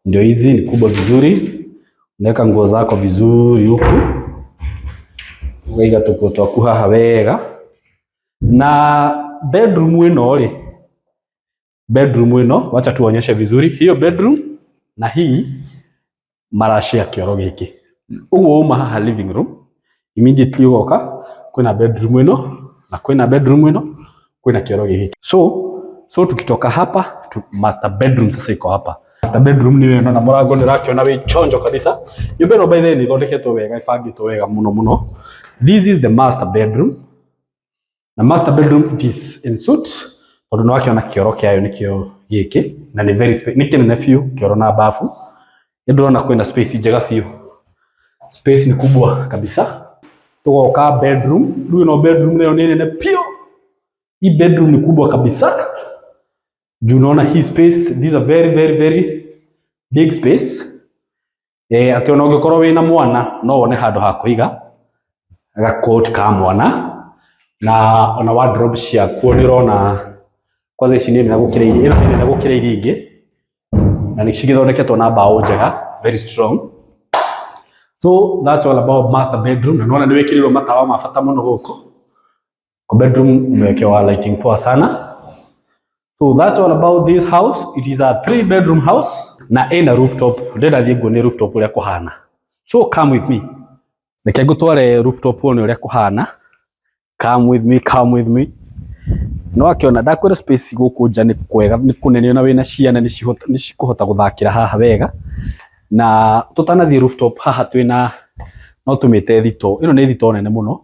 Speaker 2: ndio hizi. Ni kubwa vizuri, unaweka nguo zako vizuri huku, ũkaiga tũkuo twaku haha wega. Na bedroom ĩno rĩ, bedroom ĩno, wacha tuonyeshe vizuri hiyo bedroom, na hii marashare kĩoro gĩkĩ. Ũguo uma haha living room, immediately ũgoka kwĩna bedroom ĩno, na kwĩna bedroom ĩno, kwĩna kĩoro gĩkĩ. So tukitoka hapa tu, master bedroom sasa iko hapa. Master bedroom nĩ ĩno, na mũrango nĩ ũrakĩona wĩ chonjo kabisa. Nyũmba ĩno, by the way, nĩ ĩthondeketwo wega, ĩbangĩtwo wega mũno mũno. This is the master bedroom, na master bedroom, it is en suite, tondũ nĩ wakĩona kĩoro kĩayo nĩkĩo gĩkĩ, na nĩ very nĩ kĩnene biũ, kĩoro na bafu. Nĩ ndĩrona kwĩna space njega biũ, space ni kubwa kabisa. Tugoka bedroom rĩu. Ĩno bedroom nayo nĩ nene biũ. Hii bedroom ni kubwa kabisa juu unaona hii space. This is a very, very, very big space, atĩ ona ũngĩkorwo wĩna mwana no wone handũ ha kũiga gakoti ka mwana, na ona wardrobe ciakuo nĩ ũrona kwanza ici nĩ nene gũkĩra iria, ĩno nĩ nene gũkĩra iria ingĩ, na nĩ cigĩthondeketwo na mbaũ njega, very strong. So that's all about master bedroom. Na nĩwona nĩ wĩkĩrĩirwo matawa ma bata mũno gũkũ. Kwa bedroom umewekewa lighting poa sana. So that's all about this house. It is a three bedroom house na ĩna rooftop. Ndĩrenda thiĩ nguonie rooftop ũrĩa kũhana, so come with me. Reke ngũtware rooftop wone ũrĩa kũhana. Come with me, come with me. No akĩona ndakwĩra space gũkũ nja nĩ kwega, nĩ kũnene, ona wĩna ciana nĩ cikũhota gũthakĩra haha wega. Na tũtanathiĩ rooftop, haha twĩna, no tũmĩte thito. Ĩno nĩ thito nene mũno,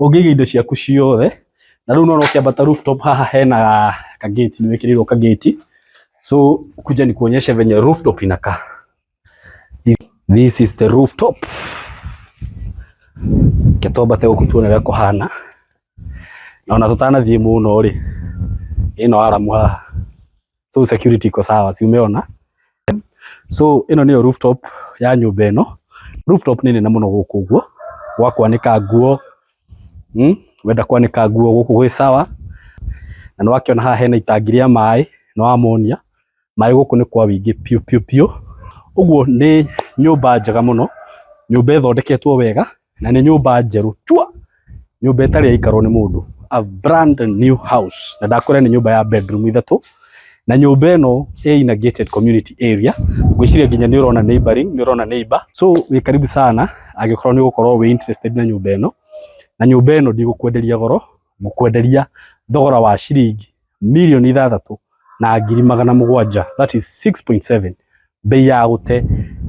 Speaker 2: ũngĩiga indo ciaku ciothe. Na rĩu nona ũkĩambata rooftop, haha hena kageti, nĩ wĩkĩrĩirwo kageti. So kuja nikuonyeshe venye rooftop inakaa. This is the rooftop. Ke twambate gũkũ tuone ũrĩa kũhana. Na ona tũtanathiĩ mũno rĩ, ĩno aramu haha, so security iko sawa, si umeona? So ĩno nĩyo rooftop ya nyũmba ĩno. Rooftop nĩ nene mũno gũkũ ũguo, gwa kwanĩka nguo, Wenda kwanĩka nguo gũkũ gwĩ sawa. Na nĩ wakĩona haha hena itangi rĩa maĩ, nĩ wamonia maĩ gũkũ nĩ kwa wĩingĩ piũ piũ piũ. Ũguo nĩ nyũmba njega mũno, nyũmba ĩthondeketwo wega, na nĩ nyũmba njerũ chua, nyũmba ĩtarĩ yaikarwo nĩ mũndũ, a brand new house. Na ndakwĩra nĩ nyũmba ya bedroom ithatũ, na nyũmba ĩno ĩ in a gated community area. Ngwĩciria nginya nĩ ũrona neighboring, nĩ ũrona neighbor. So wĩ karibu sana angĩkorwo nĩ ũgũkorwo wĩ interested na nyũmba ĩno. Na nyũmba ĩno ndigũkwenderia goro, ngũkwenderia thogora wa ciringi 6,700,000, that is 6.7, bei ya gũte.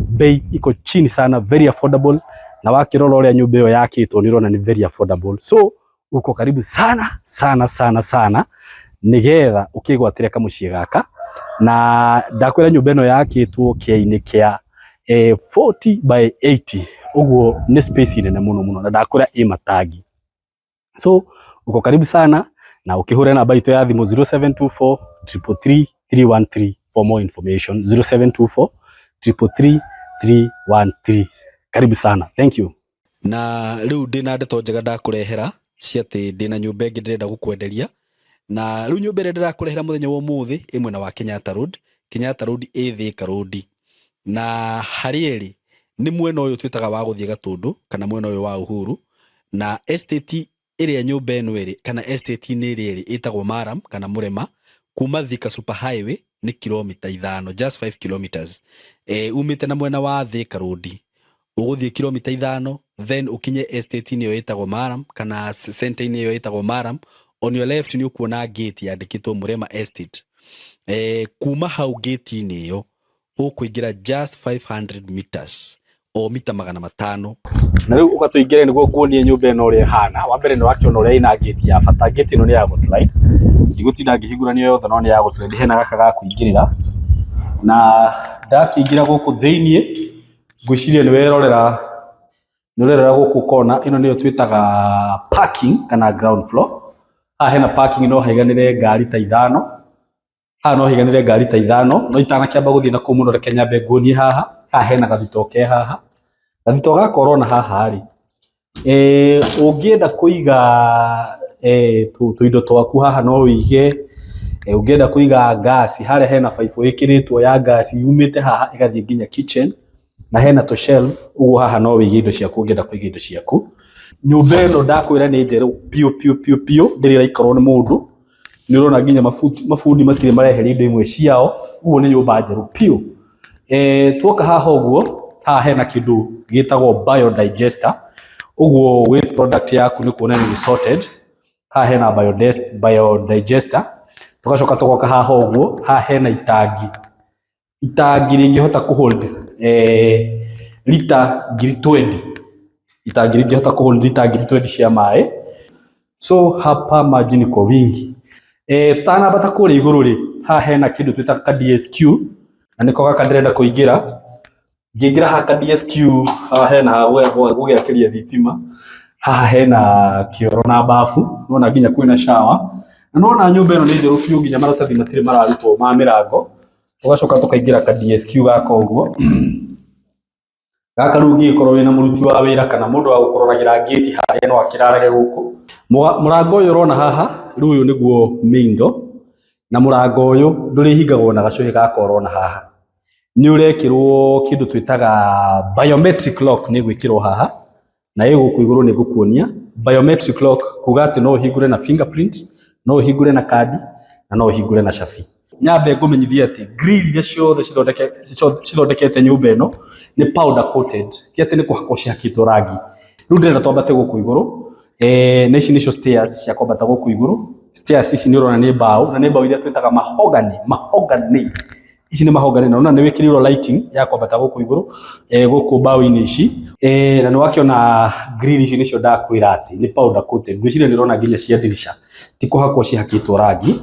Speaker 2: Bei iko chini sana, very affordable. Na wakĩrora ũrĩa nyũmba ĩyo yakĩtwo, nĩ ũrona nĩ very affordable. So uko karibu sana sana sana sana nigetha ũkĩgwatĩre kamũciĩ gaka. Na ndakwĩra nyũmba ĩno yakĩtwo kĩainĩ kĩa 40 by 80, ũguo nĩ space nene mũno mũno, na ndakwĩra ĩ matangi. So uko karibu sana, na ũkĩhũre namba itũ ya thimũ 0724 333 313 for more information, 0724 333 313. Karibu sana, thank you.
Speaker 4: Na rĩu ndĩna ndeto njega ndakũrehera cia atĩ ndĩna nyũmba ĩngĩ ndĩrenda gũkwenderia.
Speaker 2: Na rĩu nyũmba ĩrĩa ndĩrakũrehera mũthenya wa ũmũthĩ ĩ mwena wa Kenyatta Road, Kenyatta Road ĩ Thika Road. Na harĩa ĩrĩ nĩ mwena ũyũ twĩtaga wa gũthiĩ Gatũndũ kana mwena ũyũ wa Uhuru. Na estate ĩrĩa nyũmba ĩno ĩrĩ kana estate-inĩ ĩrĩa ĩrĩ ĩtagwo Maram kana Mũrema, kuma Thika Super Highway nĩ kilomita 5, just 5 kilometers. Umĩte na mwena wa Thika Road ũgũthiĩ kilomita 5, then ũkinye estate-inĩ ĩyo ĩtagwo Maram kana center-inĩ ĩyo ĩtagwo Maram. On your left nĩ ũkuona gate yandĩkĩtwo Mũrema Estate. Kuma hau gate-inĩ ĩyo ũkũingĩra just 500 meters o mita 500. Na rĩu ũgatũingĩre nĩguo nguonie nyũmba ĩno ũrĩa ĩhana. Wa mbere nĩ wakĩona ũrĩa ĩna gate ya bata. Gate ĩno nĩ ya gũ slide, ndigũtinda ngĩhingũrania yothe, no nĩ ya gũ slide. Hena gaka ga kũingĩrĩra, na ndakĩingĩra gũkũ thĩiniĩ ngwĩciria nĩ werorera, nĩ ũrerora gũkũ kona ĩno nĩyo twĩtaga parking kana ground floor. Haha hena parking, no haiganĩre ngari ta 5. Haha no haiganĩre ngari ta 5. No itanakĩamba gũthiĩ na kũu mũno, reke nyambe nguonie haha. Haha hena gathito ke haha, gathito gaka ũrona haha rĩ, ũngĩenda kũiga tũindo twaku haha no wĩige. Ũngĩenda kũiga ngasi harĩa, hena baibũ ĩkĩrĩtwo ya ngasi yumĩte haha ĩgathiĩ nginya kitchen, na hena tũ shelf ũguo haha no wĩige indo ciaku ũngĩenda kũiga indo ciaku. Nyũmba ĩno ndakwĩra nĩ njerũ piũ piũ piũ piũ, ndĩrĩ ĩraikarwo nĩ mũndũ. Nĩ ũrona nginya mabundi matirĩ mareheria indo imwe ciao, ũguo nĩ nyũmba njerũ piũ. Tuoka haha ũguo, haha hena kĩndũ gĩtagwo biodigester, ũguo waste product yaku nĩ kuona nĩ sorted. Haha hena biodigester. Tũgacoka tũgoka haha ũguo, haha hena itangi, itangi rĩngĩhota kũ hold lita 20,000, itangi rĩngĩhota kũ hold lita 20,000 cia maĩ. So hapa maji ni kwa wingi. Tũtanambata kũrĩa igũrũ rĩ, haha hena kĩndũ twĩtaga ka DSQ, na nĩko gaka ndĩrenda kũingĩra. Ngĩingĩra haha ka DSQ, haha hena ha gũgĩakĩria thitima, haha hena kĩoro na bafu, nĩwona nginya kwĩna shower. Na nĩwona nyũmba ĩno nĩ njerũ biũ, nginya maratathi matirĩ mararutwo ma mĩrango. Tũgacoka tũkaingĩra ka DSQ gaka ũguo. Gaka rĩu ũngĩgĩkorwo wĩna mũruti wa wĩra kana mũndũ wa gũkũroragĩra ngĩti harĩa, no akĩrarage gũkũ. Mũrango ũyũ ũrona haha rĩu, ũyũ nĩguo main door, na mũrango ũyũ ndũrĩhingagwo na gacũhĩ gaka ũrona haha. Nĩ ũrekĩrwo kĩndũ twĩtaga biometric lock, nĩ gwĩkĩrwo haha na ĩ gũkũ igũrũ nĩ ngũkuonia. Biometric lock kuga atĩ no ũhingũre na fingerprint, no ũhingũre na kandi, na no ũhingũre na cabi. Nyambe ngũmenyithie atĩ grill iria ciothe cithondekete nyũmba ĩno nĩ powder coated, ti atĩ nĩ kũhakwo cihakĩtwo rangi. Rĩu ndĩrenda twambate gũkũ igũrũ. Na ici nĩcio stairs cia kwambata gũkũ igũrũ. Stairs ici nĩ ũrona nĩ mbaũ, na nĩ mbaũ iria twĩtaga mahogany. Mahogany ici nĩ mahogany, na ũrona nĩ wĩkĩrĩirwo lighting ya kwambata gũkũ igũrũ, gũkũ mbaũ-inĩ ici. Na nĩ wakĩona grill ici nĩcio ndakwĩra atĩ nĩ powder coated. Ngwĩciria nĩ ũrona nginya cia ndirica ti kũhakwo cihakĩtwo rangi,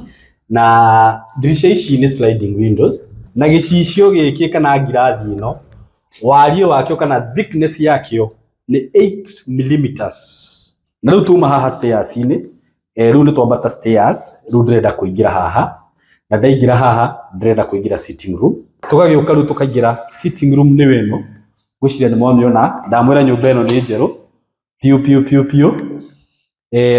Speaker 2: na ndirica ici nĩ sliding windows. Na gĩcicio gĩkĩ kana ngirathi ĩno, wariĩ wakĩo kana thickness yakĩo nĩ 8 millimeters. Na rĩu tuma haha stairs-inĩ, rĩu nĩ twambata stairs. Rĩu ndĩrenda kũingĩra haha, na ndaingĩra haha ndĩrenda kũingĩra sitting room. Tũgagĩũka rĩu tũkaingĩra sitting room, nĩyo ĩno. Ngwĩciria nĩ mwamĩona. Ndamwĩra nyũmba ĩno nĩ njerũ piũ piũ piũ piũ.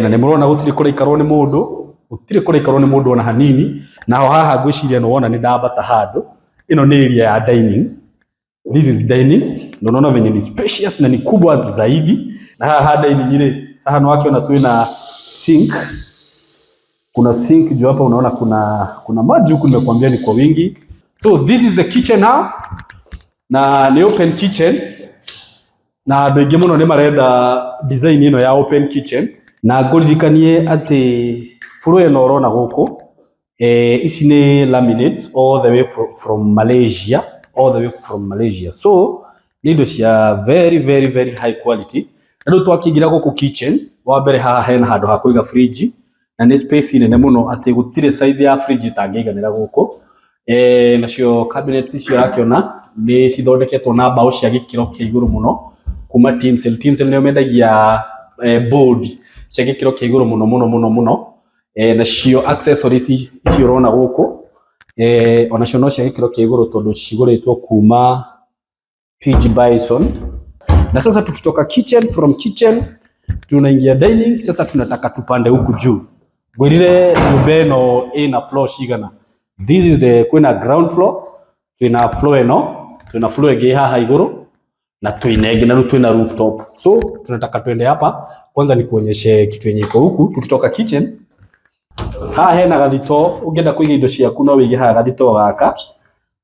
Speaker 2: Na nĩ mũrona gũtirĩ kũraikarwo nĩ mũndũ, gũtirĩ kũraikarwo nĩ mũndũ ona hanini. Naho haha ngwĩciria nĩ wona nĩ ndambata handũ. Ĩno nĩ area ya dining. This is dining, na unaona venye ni spacious na ni kubwa zaidi. Na haha dining rĩ, haha nĩ wakĩona twĩna sink, kuna sink juu hapa unaona kuna maji huku, nimekuambia ni kwa wingi. So this is the kitchen now, na ni open kitchen, na andũ aingĩ mũno nĩ marenda design ĩno ya open kitchen. Na ngũririkanie atĩ floor ĩno ũrona gũkũ, ici nĩ laminates all the way from Malaysia, all the way from Malaysia. So nĩ indo cia very very very high quality. Na rĩu twakĩingĩra gũkũ kitchen, wa mbere haha hena handũ ha kũiga fridge, na nĩ space nene mũno atĩ gũtirĩ size ya fridge ĩtangĩiganĩra gũkũ. Nacio cabinets icio ũrakĩona nĩ cithondeketwo na mbaũ cia gĩkĩro kĩa igũrũ mũno kuma Tinsel. Tinsel nĩo mendagia board cia gĩkĩro kĩa igũrũ mũno mũno mũno mũno. Nacio accessories ici ũrona gũkũ, onacio no cia gĩkĩro kĩa igũrũ tondũ cigũrĩtwo kuma PG Bison. Na sasa tukitoka kitchen, from kitchen tunaingia dining. Sasa tunataka tupande huku juu. Ngwĩrire nyũmba ĩno ĩna floor cigana? This is the, kwĩna ground floor, twĩna floor ĩno, twĩna floor ĩngĩ haha igũrũ na twĩna ĩngĩ, na rĩu twĩna rooftop. So tunataka twende hapa kwanza nikuonyeshe kitu yenye iko huku. Tukitoka kitchen, haha hena gathito, ũngĩenda kũiga indo ciaku no wĩige haha gathito gaka.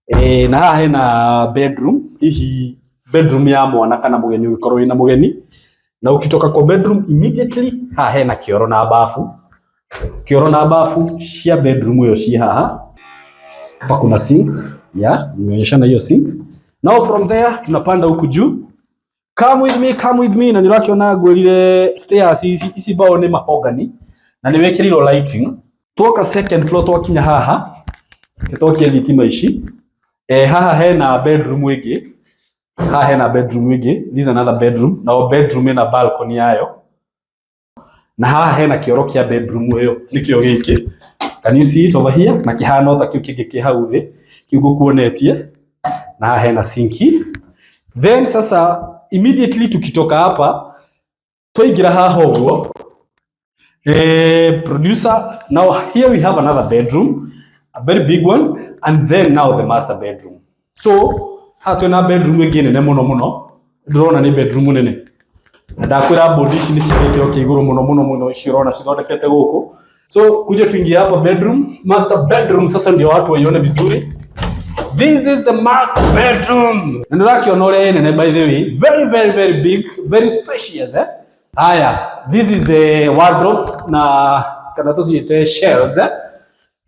Speaker 2: E, na haha hena bedroom, hihi bedroom ya mwana kana mũgeni ũngĩkorwo wĩna mũgeni. Na ukitoka kwa bedroom immediately haha hena kĩoro na bafu, kĩoro na bafu cia bedroom ĩyo ci haha. Hapa kuna sink ya nimeonyeshana hiyo sink. Now from there tunapanda huku juu. Come with me, come with me. Na nĩũrakĩona ngwĩrire stairs ici, ici mbaũ nĩ mahogany na nĩ wĩkĩrĩirwo lighting. Twoka second floor twakinya haha, twakia thitima ici. Eh, haha hena bedroom ĩngĩ, haha hena bedroom ĩngĩ, this is another bedroom. Na o bedroom ĩna balcony yayo. Na haha hena kĩoro kĩa bedroom ĩyo, nĩkĩo gĩkĩ. Can you see it over here? Na kĩhana ota kĩu kĩngĩ kĩ hau thĩ, kĩu ngũkuonetie. Na haha hena sinki. Then sasa immediately tukitoka hapa twaingĩra haha ũguo, eh, producer, now here we have another bedroom, a very big one, and then now the master bedroom. So haha twĩna bedroom ĩngĩ nene mũno mũno, ndĩrona nĩ bedroom nene. Na ndakwĩra bodi ici nĩ cia gĩkĩro kĩa igũrũ mũno mũno mũno, ici ũrona cithondekete gũkũ. So kuja tuingie hapa bedroom, master bedroom sasa ndio watu waione vizuri. This is the master bedroom. Na nĩũrakĩona ũrĩa ĩ nene by the way. Very very very big, very spacious, eh? Haya, this is the wardrobe na kana tũciĩte shelves, eh?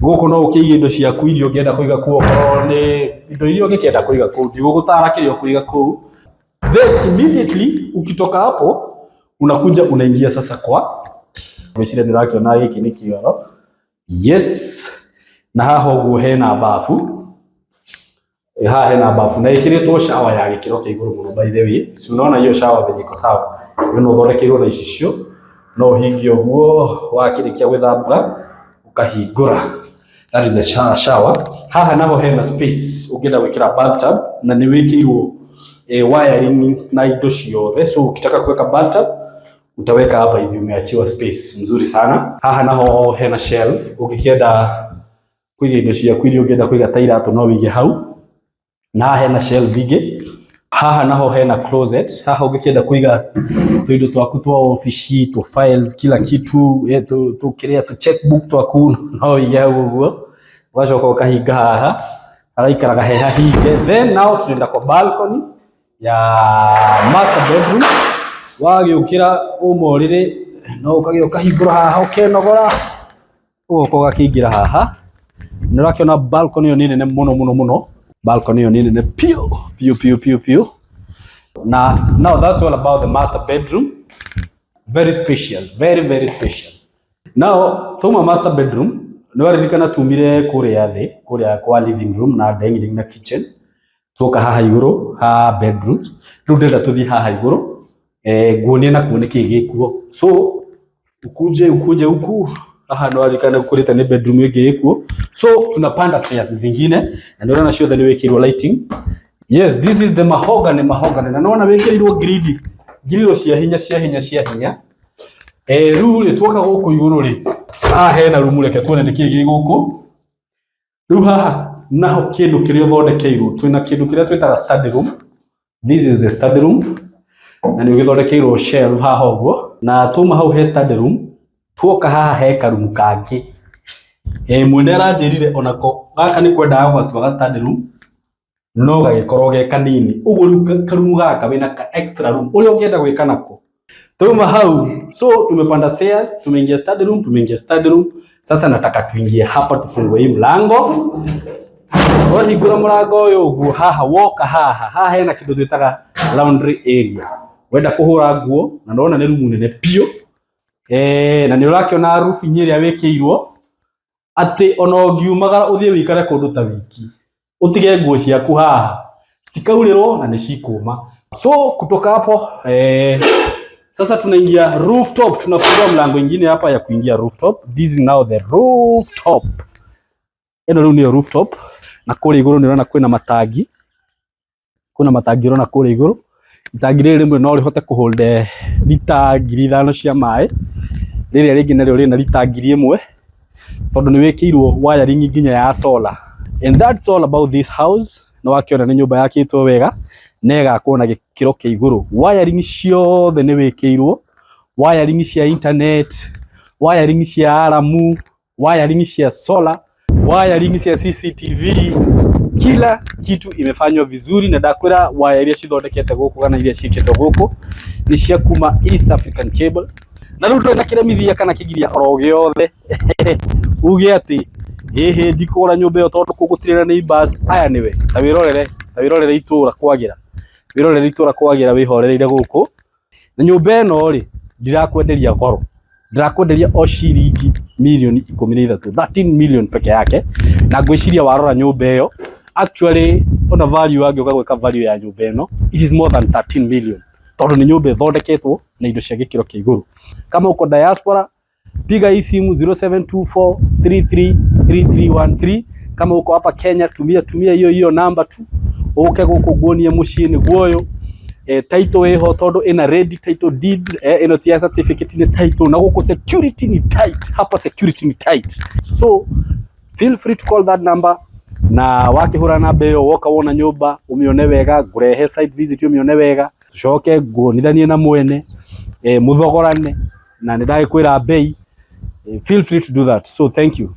Speaker 2: Gũkũ no ũkĩige indo ciaku iria ũngĩenda kũiga kũu, okorwo nĩ indo iria ũngĩkĩenda kũiga kũu, ndigũgũtara kĩrĩa ũkũiga kũu. Then immediately ukitoka hapo unakuja unaingia sasa kwa, ngwĩciria nĩ ũrakĩona gĩkĩ nĩ kĩoro. Yes. Na haha ũguo hena bafu. Eh, haha hena bafu na ĩkĩrĩtwo shower ya gĩkĩro kĩa igũrũ mũno by the way. Si unaona hiyo shower venye iko sawa. Ĩyo no ũthondekeirwo na icicio, no ũhingie ũguo wakĩrĩkia gwĩthamba ũkahingũra. That is the shower. Haha naho hena space ũngĩenda gwĩkĩra bathtub na nĩ wĩkĩirwo, eh, wiring na indo ciothe. So ukitaka kuweka bathtub utaweka hapa hivi, umeachiwa space mzuri sana. Haha naho hena shelf ũngĩkĩenda kũiga indo ciaku iria ũngĩenda kũiga ta iratũ no wĩige hau. Na haha hena shelf ingĩ. Haha naho hena closet. Haha ũngĩkĩenda kũiga tũindo twaku twa ofici, tũ files, kila kitu, eh, tũ tũ kĩrĩa tũ checkbook twaku no wĩige hau ũguo. Ũgacoka ũkahinga haha, hagaikaraga he hahinge. Then now tunaenda kwa balcony ya master bedroom. Wagĩũkĩra uma ũrĩrĩ no ũkagĩa ũkahingũra haha ũkenogora, ũgoka ũgakĩingĩra haha. Nĩ ũrakĩona balcony ĩyo nĩ nene mũno mũno mũno. Balcony ĩyo nĩ nene piũ piũ piũ piũ piũ. Na now that's all about the master bedroom. Very spacious, very very spacious. Now tuma master bedroom, nĩ waririkana tumire kũrĩa thĩ, kũrĩa kwa living room na dining na kitchen, tuoka haha igũrũ ha bedrooms. Rĩu ndĩrenda tũthiĩ haha igũrũ, eh, nguonie nakuo nĩkĩĩ gĩkuo. So ukuje ukuje huku haha nĩ waririkana ũkũrĩte nĩ bedroom ĩngĩ ĩkuo. So tunapanda stairs zingine na nĩ ũrona ciothe nĩ wĩkĩirwo lighting. Yes, this is the mahogany, mahogany. Na nĩwona wĩkĩrĩirwo gridi, ngiriro cia hinya cia hinya cia hinya. Eh, rĩu rĩ tuoka gũkũ igũrũ rĩ, haha hena rumu, reke tuone nĩkĩĩ gĩ gũkũ. Rĩu haha naho kĩndũ kĩrĩa ũthondekeirwo, twĩna kĩndũ kĩrĩa twĩtaga study room. This is the study room na nĩ ũgĩthondekeirwo shelf haha ũguo. Na twauma hau he study room, tuoka haha he karumu kangĩ. Eh, mwene aranjĩrire onako gaka nĩ kwendaga gũgatua ga study room no gagĩkorwo ge kanini ũguo. Rĩu karumu gaka wĩna ka extra room ũrĩa ũngĩenda gwĩka nako. Tuma hau, so tumepanda stairs, tumeingia study room, tumeingia study room. Sasa nataka tuingie hapa tufungue hii mlango. Wahingũra mũrango ũyũ ũguo, haha woka haha, haha hena kĩndũ twĩtaga laundry area. Wenda kũhũra nguo, na ndona nĩ rumu nene biũ. Eh, na nĩ ũrakĩona roofing ĩrĩa wĩkĩirwo atĩ ona ũngiumagara ũthiĩ wĩikare kũndũ ta wiki, ũtige nguo ciaku haha citikaurĩrwo na nĩ cikũma. So kutoka hapo, eh, sasa tunaingia rooftop, tunafungua mlango ingine hapa ya kuingia rooftop. This is now the rooftop. Ĩno rĩu nĩyo rooftop, na kũrĩa igũrũ nĩ ũrona kwĩna matangi, kwĩna matangi ũrona kũrĩa igũrũ. Itangi rĩrĩ rĩmwe no rĩhote kũhold lita 5,000 cia maĩ. Rĩrĩa rĩngĩ narĩo rĩna rita 1000 tondũ nĩ wĩkĩirwo wiring nginya ya solar. And that's all about this house. Nĩ wakĩona nĩ nyũmba yakĩtwo wega na ĩgakwo na gĩkĩro kĩa igũrũ. Wiring ciothe nĩ wĩkĩirwo, wiring cia internet, wiring cia alarm, wiring cia solar, wiring cia CCTV, kila kitu imefanywa vizuri. Na ndakwĩra waya iria cithondekete gũkũ kana iria ciĩkĩtwo gũkũ nĩ cia kuma East African Cable. Na rĩu ndũrĩ na kĩremithia kana kĩgiria oro gĩothe uge atĩ ĩhĩ ndikũgũra nyũmba ĩyo tondũ kũu gũtirĩ na neighbors. Aya nĩwe ta wĩrorere, ta wĩrorere itũra kwagĩra, wĩrorere itũra kwagĩra wĩhorereire gũkũ. Na nyũmba ĩno rĩ, ndirakwenderia goro, ndirakwenderia o ciringi mirioni 13, 13 million peke yake. Na ngwĩciria warora nyũmba ĩyo actually ona value angĩũka gwĩka value ya nyũmba ĩno, it is more than 13 million, tondũ nĩ nyũmba ĩthondeketwo na indo cia gĩkĩro kĩa igũrũ. Kama uko diaspora, piga hii simu 0724333313. Kama uko hapa Kenya, tumia tumia hiyo hiyo namba tu uke gũkũ nguonie mũciĩ nĩguo ũyũ. Title ĩho tondũ ĩna ready title deed. Ĩno ti ya certificate, nĩ title. Na gũkũ security ni tight, hapa security ni tight, so feel free to call that number. Na wakĩhũra namba ĩyo, woka wona nyũmba ũmĩone wega, ngũrehe site visit ũmĩone wega, tucoke nguonithanie na mwene, mũthogorane na nĩ ndagĩkwĩra bei. Feel free to do that. So thank you.